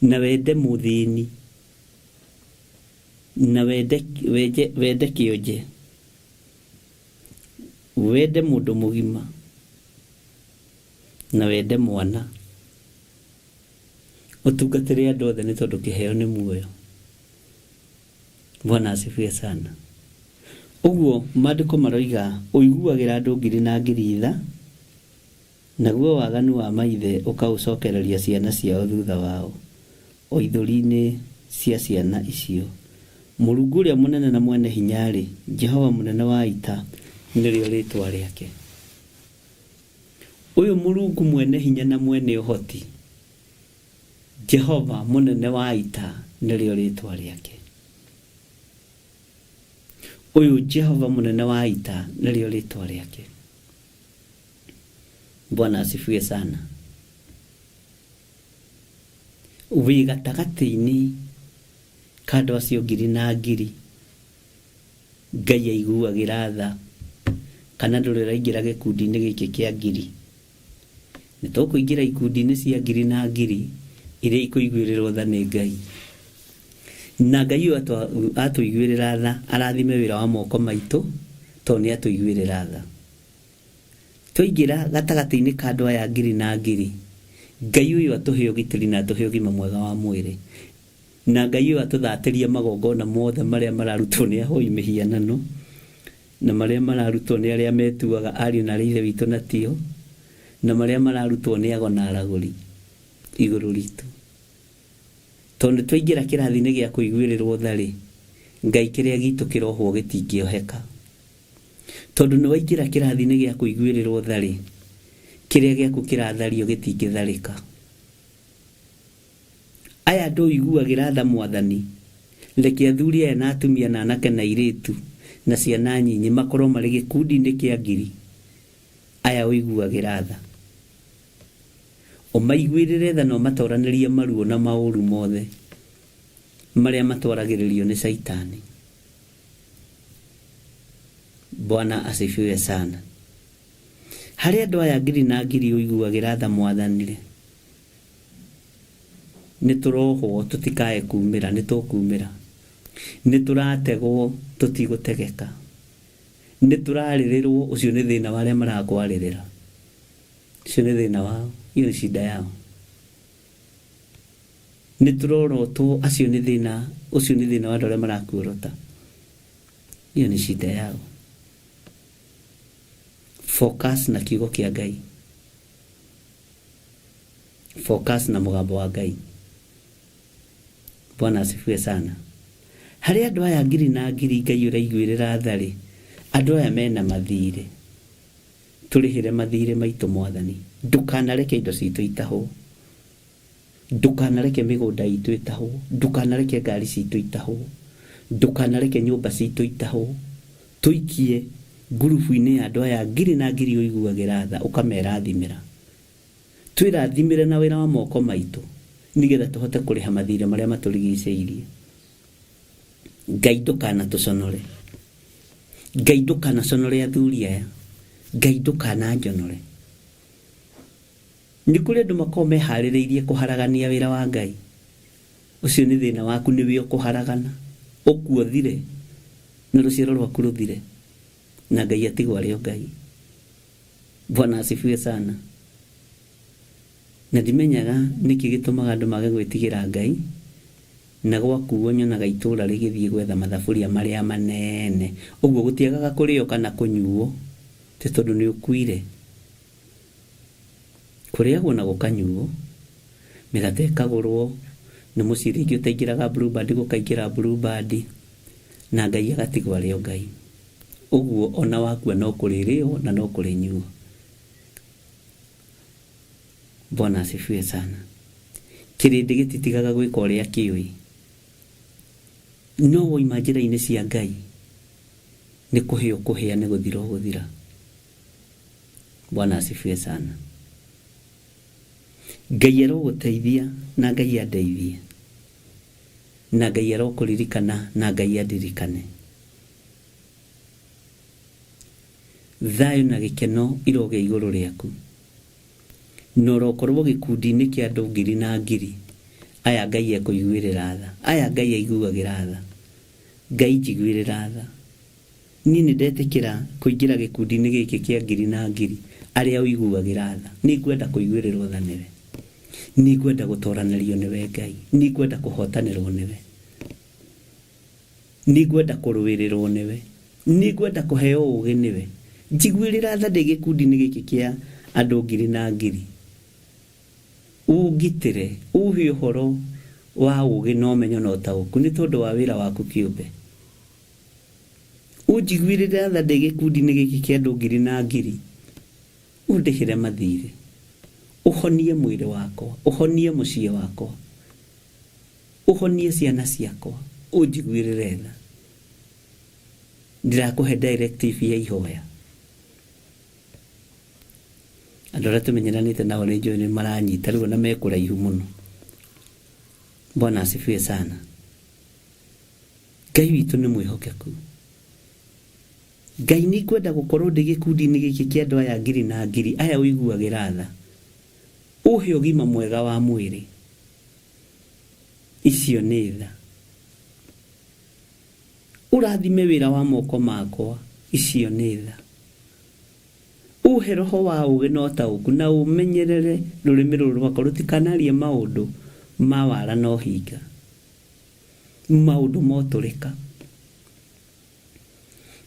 Na wende mũthĩni. Na wende, wende, wende kĩonje. Wende mũndũ mũgima. Na wende mwana. Ũtungatĩre andũ othe nĩ tondũ kĩheo nĩ muoyo. Bwana asifiwe sana. Ũguo maandĩko maroiga ũiguagĩra andũ ngiri na ngiri tha, naguo waganu wa maithe ũkaũcokereria ciana ciao thutha wao, o ithũri-inĩ cia ciana icio. Mũrungu ũrĩa mũnene na mwene hinya-rĩ, Jehova mũnene wa ita nĩrĩo rĩĩtwa rĩake. Ũyũ Mũrungu mwene hinya na mwene ũhoti, Jehova mũnene wa ita nĩrĩo rĩĩtwa rĩake. Ũyũ Jehova mũnene wa ita nĩrĩo rĩĩtwa rĩake. Bwana asifiwe sana. Wĩ gatagatĩ-inĩ ka andũ acio ngiri na ngiri Ngai aiguagĩra tha, kana ndũrĩ ũraingĩra gĩkundi-inĩ gĩkĩ kĩa ngiri. Nĩ tũkũingĩra ikundi-inĩ cia ngiri na ngiri iria ikũiguĩrĩrwo tha nĩ Ngai. Na Ngai ũyũ atũiguĩrĩra tha, arathime wĩra wa moko maitũ, tondũ nĩ atũiguĩrĩra tha. Twaingĩra gatagatĩ-inĩ ka andũ aya ngiri na ngiri, Ngai ũyũ atũhe ũgitĩri na atũhe ũgima mwega wa mwĩrĩ. Na Ngai ũyũ atũthatĩrie magongona mothe marĩa mararutwo nĩ ahoi mĩhianano, na marĩa mararutwo nĩ arĩa metuaga ariũ na aarĩ a Ithe witũ na tio, na marĩa mararutwo nĩ ago na aragũri igũrũ ritũ. Tondũ nĩ twaingĩra kĩrathi-inĩ gĩa kũiguĩrĩrwo tha-rĩ, Ngai kĩrĩa gitũ kĩrohwo gĩtingĩoheka. Tondũ nĩ waingĩra kĩrathi-inĩ gĩa kũiguĩrĩrwo tha-rĩ, kĩrĩa gĩaku kĩrathario gĩtingĩtharĩka. Aya andũ ũiguagĩra tha Mwathani, reke athuri aya na atumia na anake na airĩtu na ciana nyinyi makorwo marĩ gĩkundi-inĩ kĩa ngiri. Aya ũiguagĩra tha. Ũmaiguĩrĩre tha na ũmatoranĩrie maruo na maũru mothe marĩa matwaragĩrĩrio nĩ Caitani. Bwana asifiwe sana. Harĩ andũ aya ngiri na ngiri ũiguagĩra tha Mwathani-rĩ, Nĩ tũrohwo tũtikae kumĩra, nĩ tũkumĩra. Nĩ tũrategwo tũtigũtegeka. Nĩ tũrarĩrĩrwo, ũcio nĩ thĩna wa arĩa marakwarĩrĩra. Ũcio nĩ thĩna wao, hiyo ni shida yao. Nĩ tũrorotwo, acio nĩ thĩna, ũcio nĩ thĩna wa andũ arĩa marakuorota. Hiyo ni shida yao. Focus na kiugo kĩa Ngai. Focus na mũgambo wa Ngai. Bwana asifiwe sana. Harĩ andũ aya ngiri na ngiri Ngai ũraiguĩrĩra tha-rĩ, Andũ aya mena mathirĩ, tũrĩhĩre mathirĩ maitũ Mwathani. Ndũkanareke indo citũ itahwo, ndũkanareke mĩgũnda itũ ĩtahwo, ndũkanareke ngari citũ itahwo, ndũkanareke nyũmba citũ itahwo. Tũikie ngurubu-inĩ ya andũ aya ngiri na ngiri ũiguagĩra tha, ũkamerathimĩra. Twĩrathimĩre na wĩra wa moko maitũ nĩgetha tũhote kũrĩha mathirĩ marĩa matũrigicĩirie. Ngai ndũkanatũconore, Ngai ndũkanaconore athuri aya, Ngai ndũkananjonore. Nĩ kũrĩ andũ makoragwo meharĩrĩirie kũharagania wĩra wa Ngai. Ũcio nĩ thĩna waku, nĩwe ũkũharagana, ũkue ũthire na rũciaro rwaku rũthire, na Ngai atigwo arĩ o Ngai. Bwana asifiwe sana. Na ndimenyaga nĩkĩ gĩtũmaga andũ mage gwĩtigĩra Ngai, na gwakuo nyonaga itũũra rĩgĩthiĩ gwetha mathaburia marĩa manene. Ũguo gũtiagaga kũrĩo kana kũnyuo, ti tondũ nĩ ũkuire. Kũrĩagwo na gũkanyuo, mĩgate ĩkagũrwo, na mũciĩ rĩngĩ ũtaingĩraga Blueband gũkaingĩra Blueband, na Ngai agatigwo arĩ o Ngai. Ũguo ona wakua no kũrĩrĩo na no kũrĩnyuo. Bwana asifiwe sana. Kĩrĩndĩ gĩtitigaga gwĩka ũrĩa kĩũĩ. No woima njĩra-inĩ cia Ngai, nĩ kũhĩa ũkũhĩa, nĩ gũthira ũgũthira. Bwana asifiwe sana. Ngai arogũteithia na Ngai andeithie. Na Ngai arokũririkana na Ngai andirikane. Thayũ na gĩkeno irogĩa igũrũ rĩaku. Na ũrokorwo gĩkundi-inĩ kĩa andũ ngiri na ngiri aya Ngai ekũiguĩrĩra tha. Aya Ngai aiguagĩra tha. Ngai njiguĩrĩra tha. Niĩ nĩ ndetĩkĩra kũingĩra gĩkundi-inĩ gĩkĩ kĩa ngiri na ngiri arĩa ũiguagĩra tha. Nĩ ngwenda kũiguĩrĩrwo tha nĩwe. Nĩ ngwenda gũtoranĩrio nĩwe Ngai. Nĩ ngwenda kũhotanĩrwo nĩwe. Nĩ ngwenda kũrũĩrĩrwo nĩwe. Nĩ ngwenda kũheo ũũgĩ nĩwe. Njiguĩrĩra tha ndĩ gĩkundi-inĩ gĩkĩ kĩa andũ ngiri na ngiri. Ũngitĩre, ũhe ũhoro wa ũũgĩ na ũmenyo na ũtaũku nĩ tondũ wa wĩra waku kĩũmbe. Ũnjiguĩrĩre tha ndĩ gĩkundi-inĩ gĩkĩ kĩa andũ ngiri na ngiri. Ũndĩhĩre mathiirĩ. Ũhonie mwĩrĩ wakwa. Ũhonie mũciĩ wakwa. Ũhonie ciana ciakwa. Ũnjiguĩrĩre tha. Ndĩrakũhe directive ya ihoya. Andũ arĩa tũmenyeranĩte nao nĩ njũĩ nĩ maranyita rĩu ona me kũraihu mũno. Bwana asifiwe sana. Ngai witũ nĩ mwĩhokeku. Ngai nĩ ngwenda gũkorwo ndĩ gĩkundi-inĩ gĩkĩ kĩa andũ aya ngiri na ngiri aya ũiguagĩra tha. Ũhe ũgima mwega wa mwĩrĩ. Icio nĩ tha. Ũrathime wĩra wa moko makwa. Icio nĩ tha. Ũhe roho wa ũũgĩ na ũtaũku, na ũmenyerere rũrĩmĩ rũrũ rwakwa rũtikanarie maũndũ ma wara na ũhinga, maũndũ ma ũtũrĩka.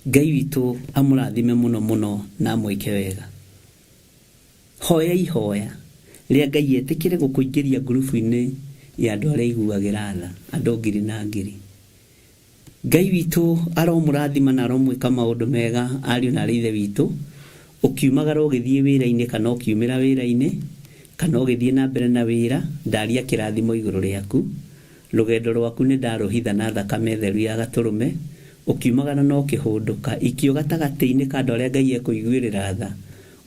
Ngai witũ amũrathime mũno mũno na amwĩke wega. Hoya ihoya rĩa Ngai etĩkĩre gũkũingĩria ngurubu-inĩ ya andũ arĩa aiguagĩra tha, andũ ngiri na ngiri. Ngai witũ aromũrathima na aromwĩka maũndũ mega ariũ na aarĩ a Ithe witũ, ũkiumagara ũgĩthiĩ wĩra-inĩ kana ũkiumĩra wĩra-inĩ, kana ũgĩthiĩ na mbere na wĩra, ndaria kĩrathimo igũrũ rĩaku. Rũgendo rwaku nĩ ndarũhitha na thakame theru ya Gatũrũme, ũkiumagara na ũkĩhũndũka, ikio gatagatĩ-inĩ ka andũ arĩa Ngai ekũiguĩrĩra tha,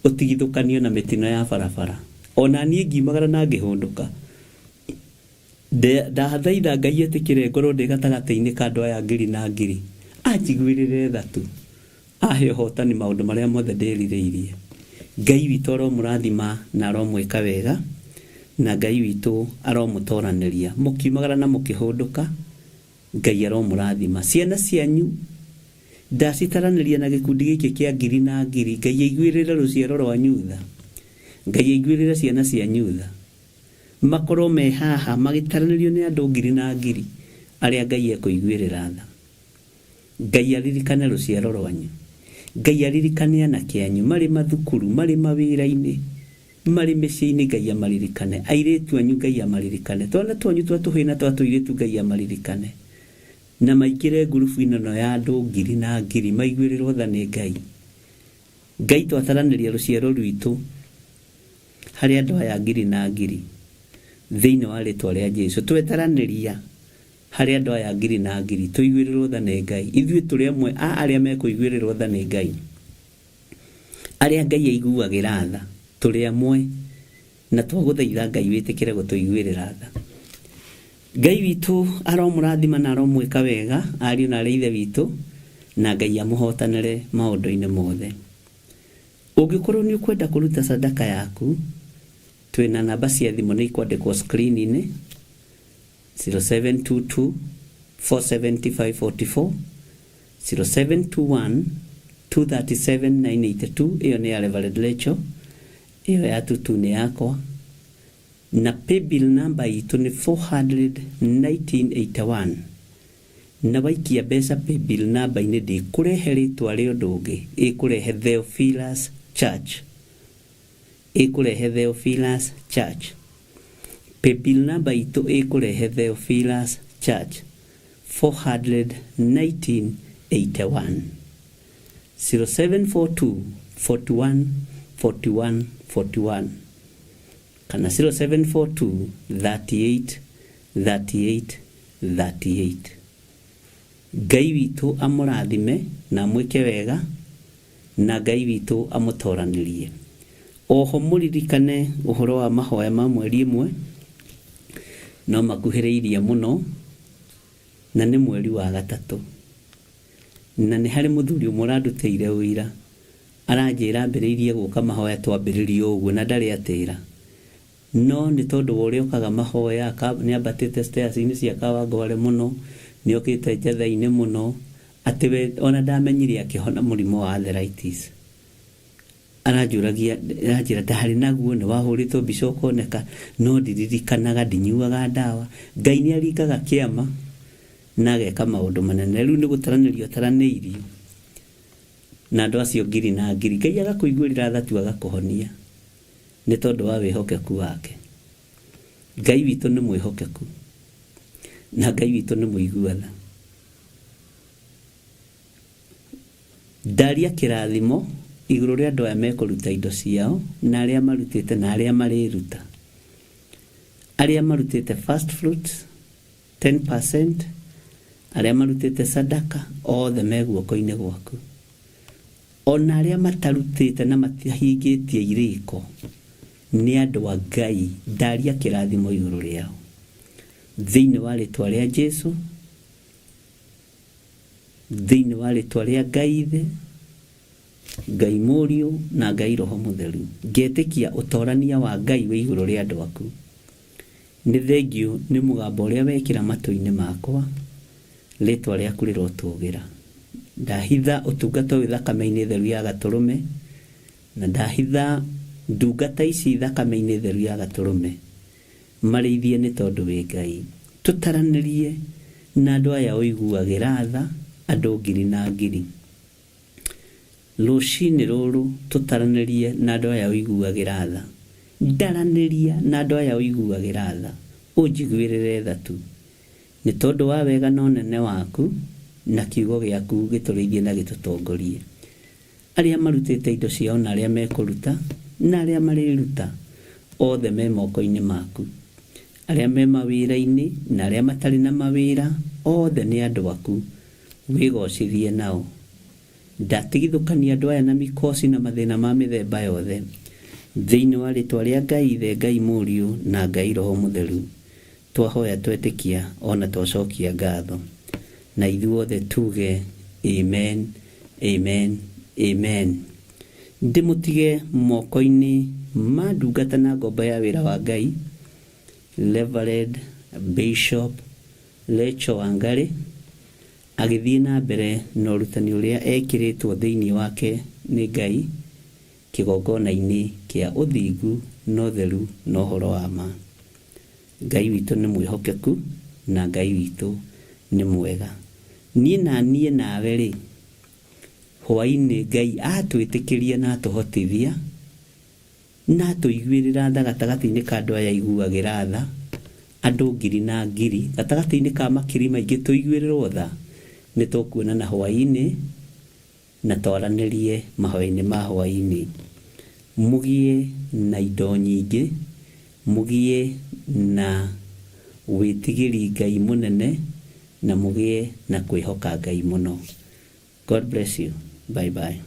ũtigithũkanio na mĩtino ya barabara. O na niĩ ngiumagara na ngĩhũndũka. Ndathaitha Ngai etĩkĩre ngorwo ndĩ gatagatĩ-inĩ ka andũ aya ngiri na ngiri, anjiguĩrĩre tha tu, ahe ũhotani maũndũ marĩa mothe ndĩrirĩirie. Ngai witũ aromũrathima na aromwĩka wega, na Ngai witũ aromũtoranĩria. Mũkiumagara na mũkĩhũndũka, Ngai aromũrathima. Ciana cianyu ndacitaranĩria na gĩkundi gĩkĩ kĩa ngiri na ngiri. Ngai aiguĩrĩre rũciaro rwanyu tha. Ngai aiguĩrĩre ciana cianyu tha. Makorwo me haha magĩtaranĩrio nĩ andũ ngiri na ngiri arĩa Ngai ekũiguĩrĩra tha. Ngai aririkane rũciaro rwanyu. Ngai aririkane anake anyu marĩ mathukuru, marĩ mawĩra-inĩ, marĩ mĩciĩ-inĩ Ngai amaririkane. Airĩtu anyu Ngai amaririkane. Twana twanyu twa tũhĩĩ na twa tũirĩtu Ngai amaririkane. Na maingĩre ngurubu-inĩ ĩno ya andũ ngiri na ngiri maiguĩrĩrwo tha nĩ Ngai. Ngai twataranĩria rũciaro rwitũ harĩ andũ aya ngiri na ngiri thĩinĩ wa rĩtwa rĩa Jesu. Twetaranĩria harĩ andũ aya ngiri na ngiri tũiguĩrĩrwo tha nĩ Ngai. Ithuĩ tũrĩ amwe a arĩa mekũiguĩrĩrwo tha nĩ Ngai. Arĩa Ngai aiguagĩra tha tũrĩ amwe na twagũthaitha Ngai wĩtĩkĩre gũtũiguĩrĩra tha. Ngai witũ aromũrathima na aromwĩka wega ariũ na arĩ ithe witũ na Ngai amũhotanĩre maũndũ-inĩ mothe. Ũngĩkorwo nĩ ũkwenda kũruta sadaka yaku, twĩna namba cia thimũ nĩ ikwandĩkwo screen-inĩ 0722 47544 0721 237 982 ĩyo nĩ ya Reverend Rachel, ĩyo ya tutu nĩ yakwa na paybill number itũ nĩ 41981 na waikia mbeca paybill number-inĩ ndĩkũrehe rĩtwa rĩa ũndũ ũngĩ, ĩkũrehe Theophilus Church, ĩkũrehe Theophilus Church. Paybill number itũ ĩkũrehe Theophilus Church 41981 0742 41 41 41 kana 0742 38 38 38. Ngai witũ amũrathime na amwĩke wega na Ngai witũ amũtoranĩrie. Oho mũririkane ũhoro wa mahoya ma mweri ĩmwe no makuhĩrĩirie mũno na nĩ mweri wa gatatũ. Na nĩ harĩ mũthuri ũmwe ũrandutĩire ũira aranjĩra ambĩrĩirie gũka mahoya twambĩrĩrie ũguo na ndarĩ atĩra. No nĩ tondũ wa ũrĩa okaga mahoya nĩ ambatĩte stairs-inĩ cia Kawangware mũno, nĩ okĩte njatha-inĩ mũno, atĩ we ona ndamenyire akĩhona mũrimũ wa arthritis. Aranjũragia, aranjĩra ndarĩ naguo, nĩ wahũrĩtwo mbica ũkoneka, no ndiririkanaga, ndinyuaga ndawa. Ngai nĩ aringaga kĩama na ageka maũndũ manene. Rĩu nĩ gũtaranĩrio ataranĩirio na andũ acio ngiri na ngiri. Ngai agakũiguĩrĩra tha tu agakũhonia nĩ tondũ wa wĩhokeku wake. Ngai witũ nĩ mwĩhokeku na Ngai witũ nĩ mũigua tha. Ndaria kĩrathimo igũrũ rĩa andũ aya mekũruta indo ciao na arĩa marutĩte na arĩa marĩruta. Arĩa marutĩte first fruits 10%, arĩa marutĩte sadaka othe me guoko-inĩ gwaku. Ona arĩa matarutĩte na matahingĩtie irĩko nĩ andũ a Ngai, ndaria kĩrathimo igũrũ rĩao thĩinĩ wa rĩtwa rĩa Jesu, thĩinĩ wa rĩtwa rĩa Ngai Ithe, Ngai Mũriũ na Ngai Roho Mũtheru. Ngetĩkia ũtorania wa Ngai wĩ igũrũ rĩa andũ aku. Nĩ thengiũ nĩ mũgambo ũrĩa wekĩra matũ-inĩ makwa, rĩtwa rĩaku rĩrotũgĩra. Ndahitha ũtungata ũyũ thakame-inĩ theru ya gatũrũme, na ndahitha ndungata ici thakame-inĩ theru ya gatũrũme. Marĩithie nĩ tondũ wĩ Ngai. Tũtaranĩrie na andũ aya ũiguagĩra tha, andũ ngiri na ngiri. Rũcinĩ rũrũ tũtaranĩrie na andũ aya ũiguagĩra tha. Ndaranĩria na andũ aya ũiguagĩra tha, ũnjiguĩrĩre tha tu. Nĩ tondũ wa wega na ũnene waku, na kiugo gĩaku gĩtũrĩithie na gĩtũtongorie. Arĩa marutĩte indo ciao na arĩa mekũruta na arĩa marĩruta othe me moko-inĩ maku. Arĩa me mawĩra-inĩ na arĩa matarĩ na mawĩra othe nĩ andũ aku, wĩgocithie nao. Ndatigithũkania andũ aya na mikosi na mathĩna ma mĩthemba yothe. Thĩinĩ wa rĩtwa rĩa Ngai Ithe, Ngai Mũriũ na Ngai Roho Mũtheru, twahoya twetĩkia ona twacokia ngatho. Na ithuothe tuge amen, amen, amen. Ndĩmũtige moko-inĩ ma ndungata na ngombo ya wĩra wa Ngai, Reverend Bishop Rachel Wangari, agĩthiĩ na mbere na ũrutani ũrĩa ekĩrĩtwo thĩinĩ wake nĩ Ngai kĩgongona-inĩ kĩa ũthingu na ũtheru na ũhoro wa ma. Ngai witũ nĩ mwĩhokeku na Ngai witũ nĩ mwega. Niĩ na niĩ nawe rĩ, hwaĩ-inĩ Ngai atwĩtĩkĩria na atũhotithia na atũiguĩrĩra tha gatagatĩ-inĩ ka andũ aya aiguagĩra tha, Andũ ngiri na ngiri, gatagatĩ-inĩ ka makiri maingĩ tũiguĩrĩrwo tha, nĩ tũkuonana hwaĩ-inĩ na twaranĩrie mahoya-inĩ ma hwaĩ-inĩ. Mũgĩe na indo nyingĩ, mũgĩe na wĩtigĩri Ngai mũnene, na mũgĩe na kwĩhoka Ngai mũno. God bless you. Bye bye.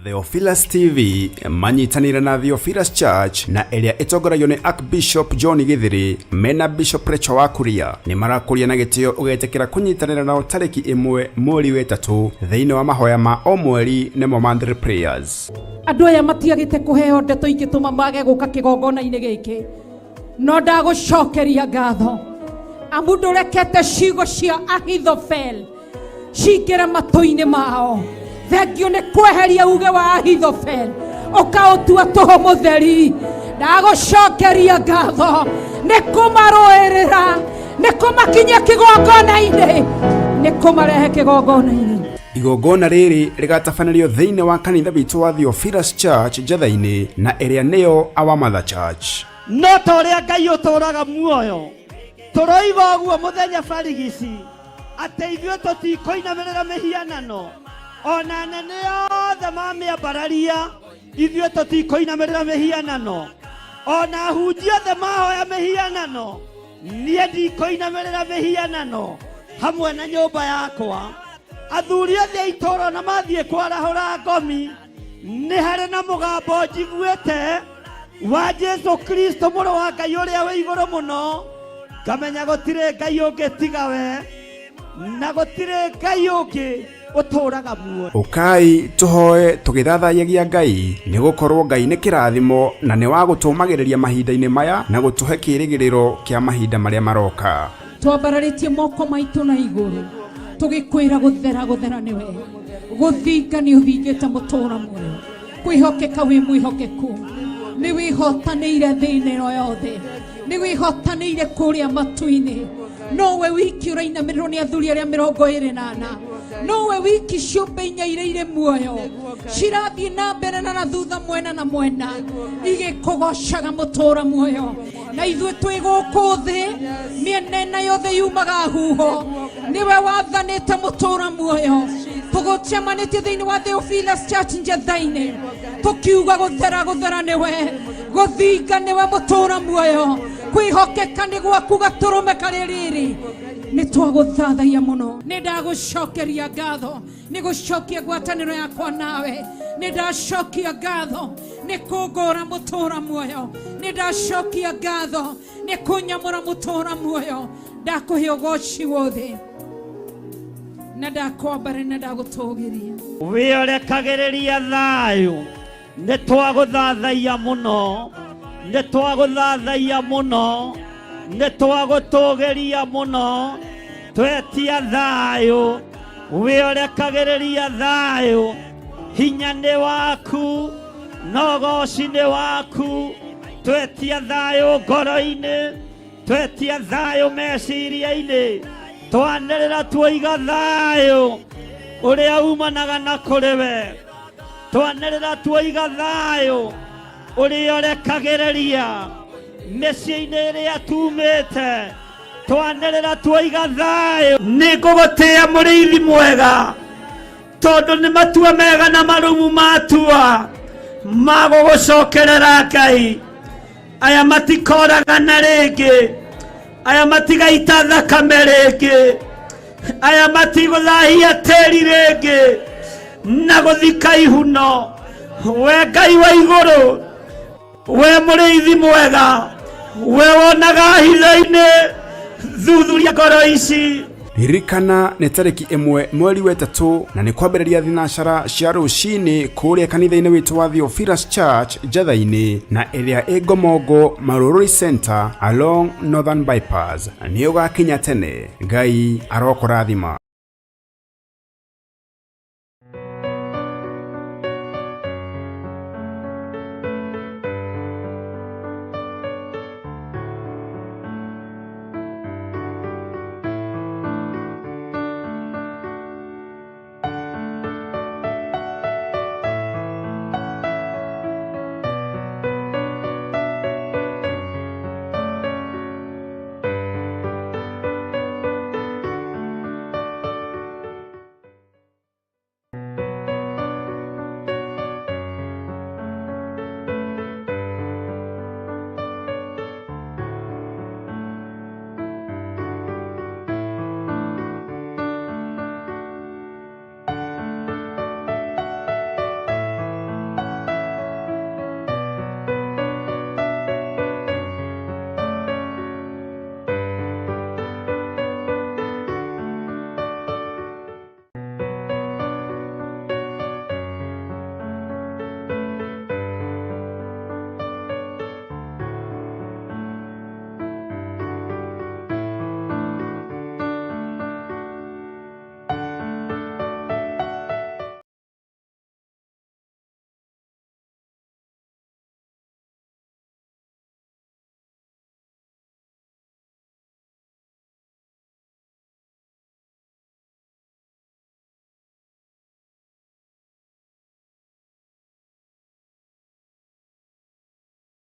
Theophilus TV manyitanĩire na Theophilus Church na ĩrĩa ĩtongoragio nĩ Archbishop John Githiri mena Bishop Rachel wa Kuria nĩ marakũria na gĩtĩo ũgetĩkĩra kũnyitanĩra nao tarĩki 1 mweri wa 3 thĩinĩ wa mahoya ma o mweri nĩmo monthly prayers. Andũ aya matiagĩte kũheo ndeto ingĩtũma mage gũka kĩgongona-inĩ gĩkĩ, no ndagũcokeria ngatho amu ndũrekete ciugo cia Ahithofel cingĩre matũ-inĩ mao. Thengio nĩ kweheria uge wa Ahithofel ũkaũtua tũhũ mũtheri. Ndagũcokeria ngatho nĩ kũmarũĩrĩra, nĩ kũmakinyia kĩgongona-inĩ, nĩ kũmarehe kĩgongona-inĩ. Igongona rĩrĩ rĩgatabanĩrio thĩinĩ wa kanitha witũ wa Theophilus Church Njetha-inĩ na ĩrĩa nĩyo Our Mother Church. No ta ũrĩa Ngai ũtũũraga muoyo, tũroiga ũguo mũthenya barigici atĩ ithuĩ tũtikũinamĩrĩra mĩhianano, ona anene othe mamĩambararia, ithuĩ tũtikũinamĩrĩra mĩhianano, ona ahunjia othe mahoya mĩhianano, niĩ ndikũinamĩrĩra mĩhianano hamwe na nyũmba yakwa. Athuri othe a itũũra na mathiĩ kwarahũra ngomi, nĩ harĩ na mũgambo njiguĩte wa Jesu Kristo mũrũ wa Ngai ũrĩa wĩ igũrũ mũno, ngamenya gũtirĩ Ngai ũngĩ tiga we, na gũtirĩ Ngai ũngĩ ũtũũraga muoyo. Ũkai tũhoe tũgĩthathayagia Ngai, nĩ gũkorwo Ngai nĩ kĩrathimo na nĩ wa gũtũũmagĩrĩria mahinda-inĩ maya na gũtũhe kĩĩrĩgĩrĩro kĩa mahinda marĩa maroka. Twambararĩtie moko maitũ na igũrũ tũgĩkwĩra gũthera gũthera nĩwe, gũthinga nĩ ũthingĩte mũtũũra muoyo, kwĩhokeka wĩ mwĩhokeku, nĩ wĩhotanĩire thĩinĩ ĩno yothe, nĩ wĩhotanĩire kũrĩa matu-inĩ. Nowe wiki ũrainamĩrĩrwo nĩ athuri arĩa 24, nowe wiki ciũmbe inya iria irĩ muoyo cirathiĩ na mbere na na thutha, mwena na mwena, igĩkũgocaga mũtũũra muoyo. Na ithuĩ twĩ gũkũ thĩ, mĩena ĩna yothe yumaga huho, nĩwe wathanĩte mũtũũra muoyo. Tũgũcemanĩtie thĩinĩ wa Theophilus Church Njetha-inĩ tũkiuga gũthera gũthera nĩwe, gũthinga nĩwe mũtũũra muoyo, kwĩhokeka nĩ gwaku gatũrũme karĩ rĩrĩ. Nĩ twagũthathaia mũno, nĩ ndagũcokeria ngatho nĩ gũcokia ngwatanĩro yakwa nawe, nĩ ndacokia ngatho nĩ kũngũra mũtũũra muoyo, nĩ ndacokia ngatho nĩ kũnyamũra mũtũũra muoyo. Ndakũhe ũgoci wothe na ndakwambara na ndagũtũgĩria. Wĩorekagĩrĩria thayũ, nĩ twagũthathaia mũno, nĩ twagũthathaia mũno, nĩ twagũtũgĩria mũno, twetia thayũ, wĩorekagĩrĩria thayũ, hinya nĩ waku na ũgoci nĩ waku, twetia thayũ ngoro-inĩ, twetia thayũ meciria-inĩ, twanĩrĩra tuoiga thayũ ũrĩa umanaga na kũrĩ we, twanĩrĩra tuoiga thayũ ũrĩa ũrekagĩrĩria mĩciĩ-inĩ ĩrĩa tumĩte, twanĩrĩra tuoiga thayũ. Nĩ ngũgũtĩĩa mũrĩithi mwega, tondũ nĩ matua mega na marũmu matua ma gũgũcokerera Ngai. Aya matikoragana rĩngĩ, aya matigaita thakame rĩngĩ, aya matigũthahia tĩri rĩngĩ na gũthika ihuno. We Ngai wa igũrũ, we mũrĩithi mwega, we wonaga hitho-inĩ, thuthuria ngoro ici. Ririkana nĩ tarĩki 1 mweri wa 3 na nĩ kwambĩrĩria thinacara cia rũcinĩ kũrĩa kanitha-inĩ witũ wa Theophilus Church Njetha-inĩ na ĩrĩa ĩ Ngomongo Marururi Center along Northern Bypass. Nĩ ũgakinya tene. Ngai arokũrathima.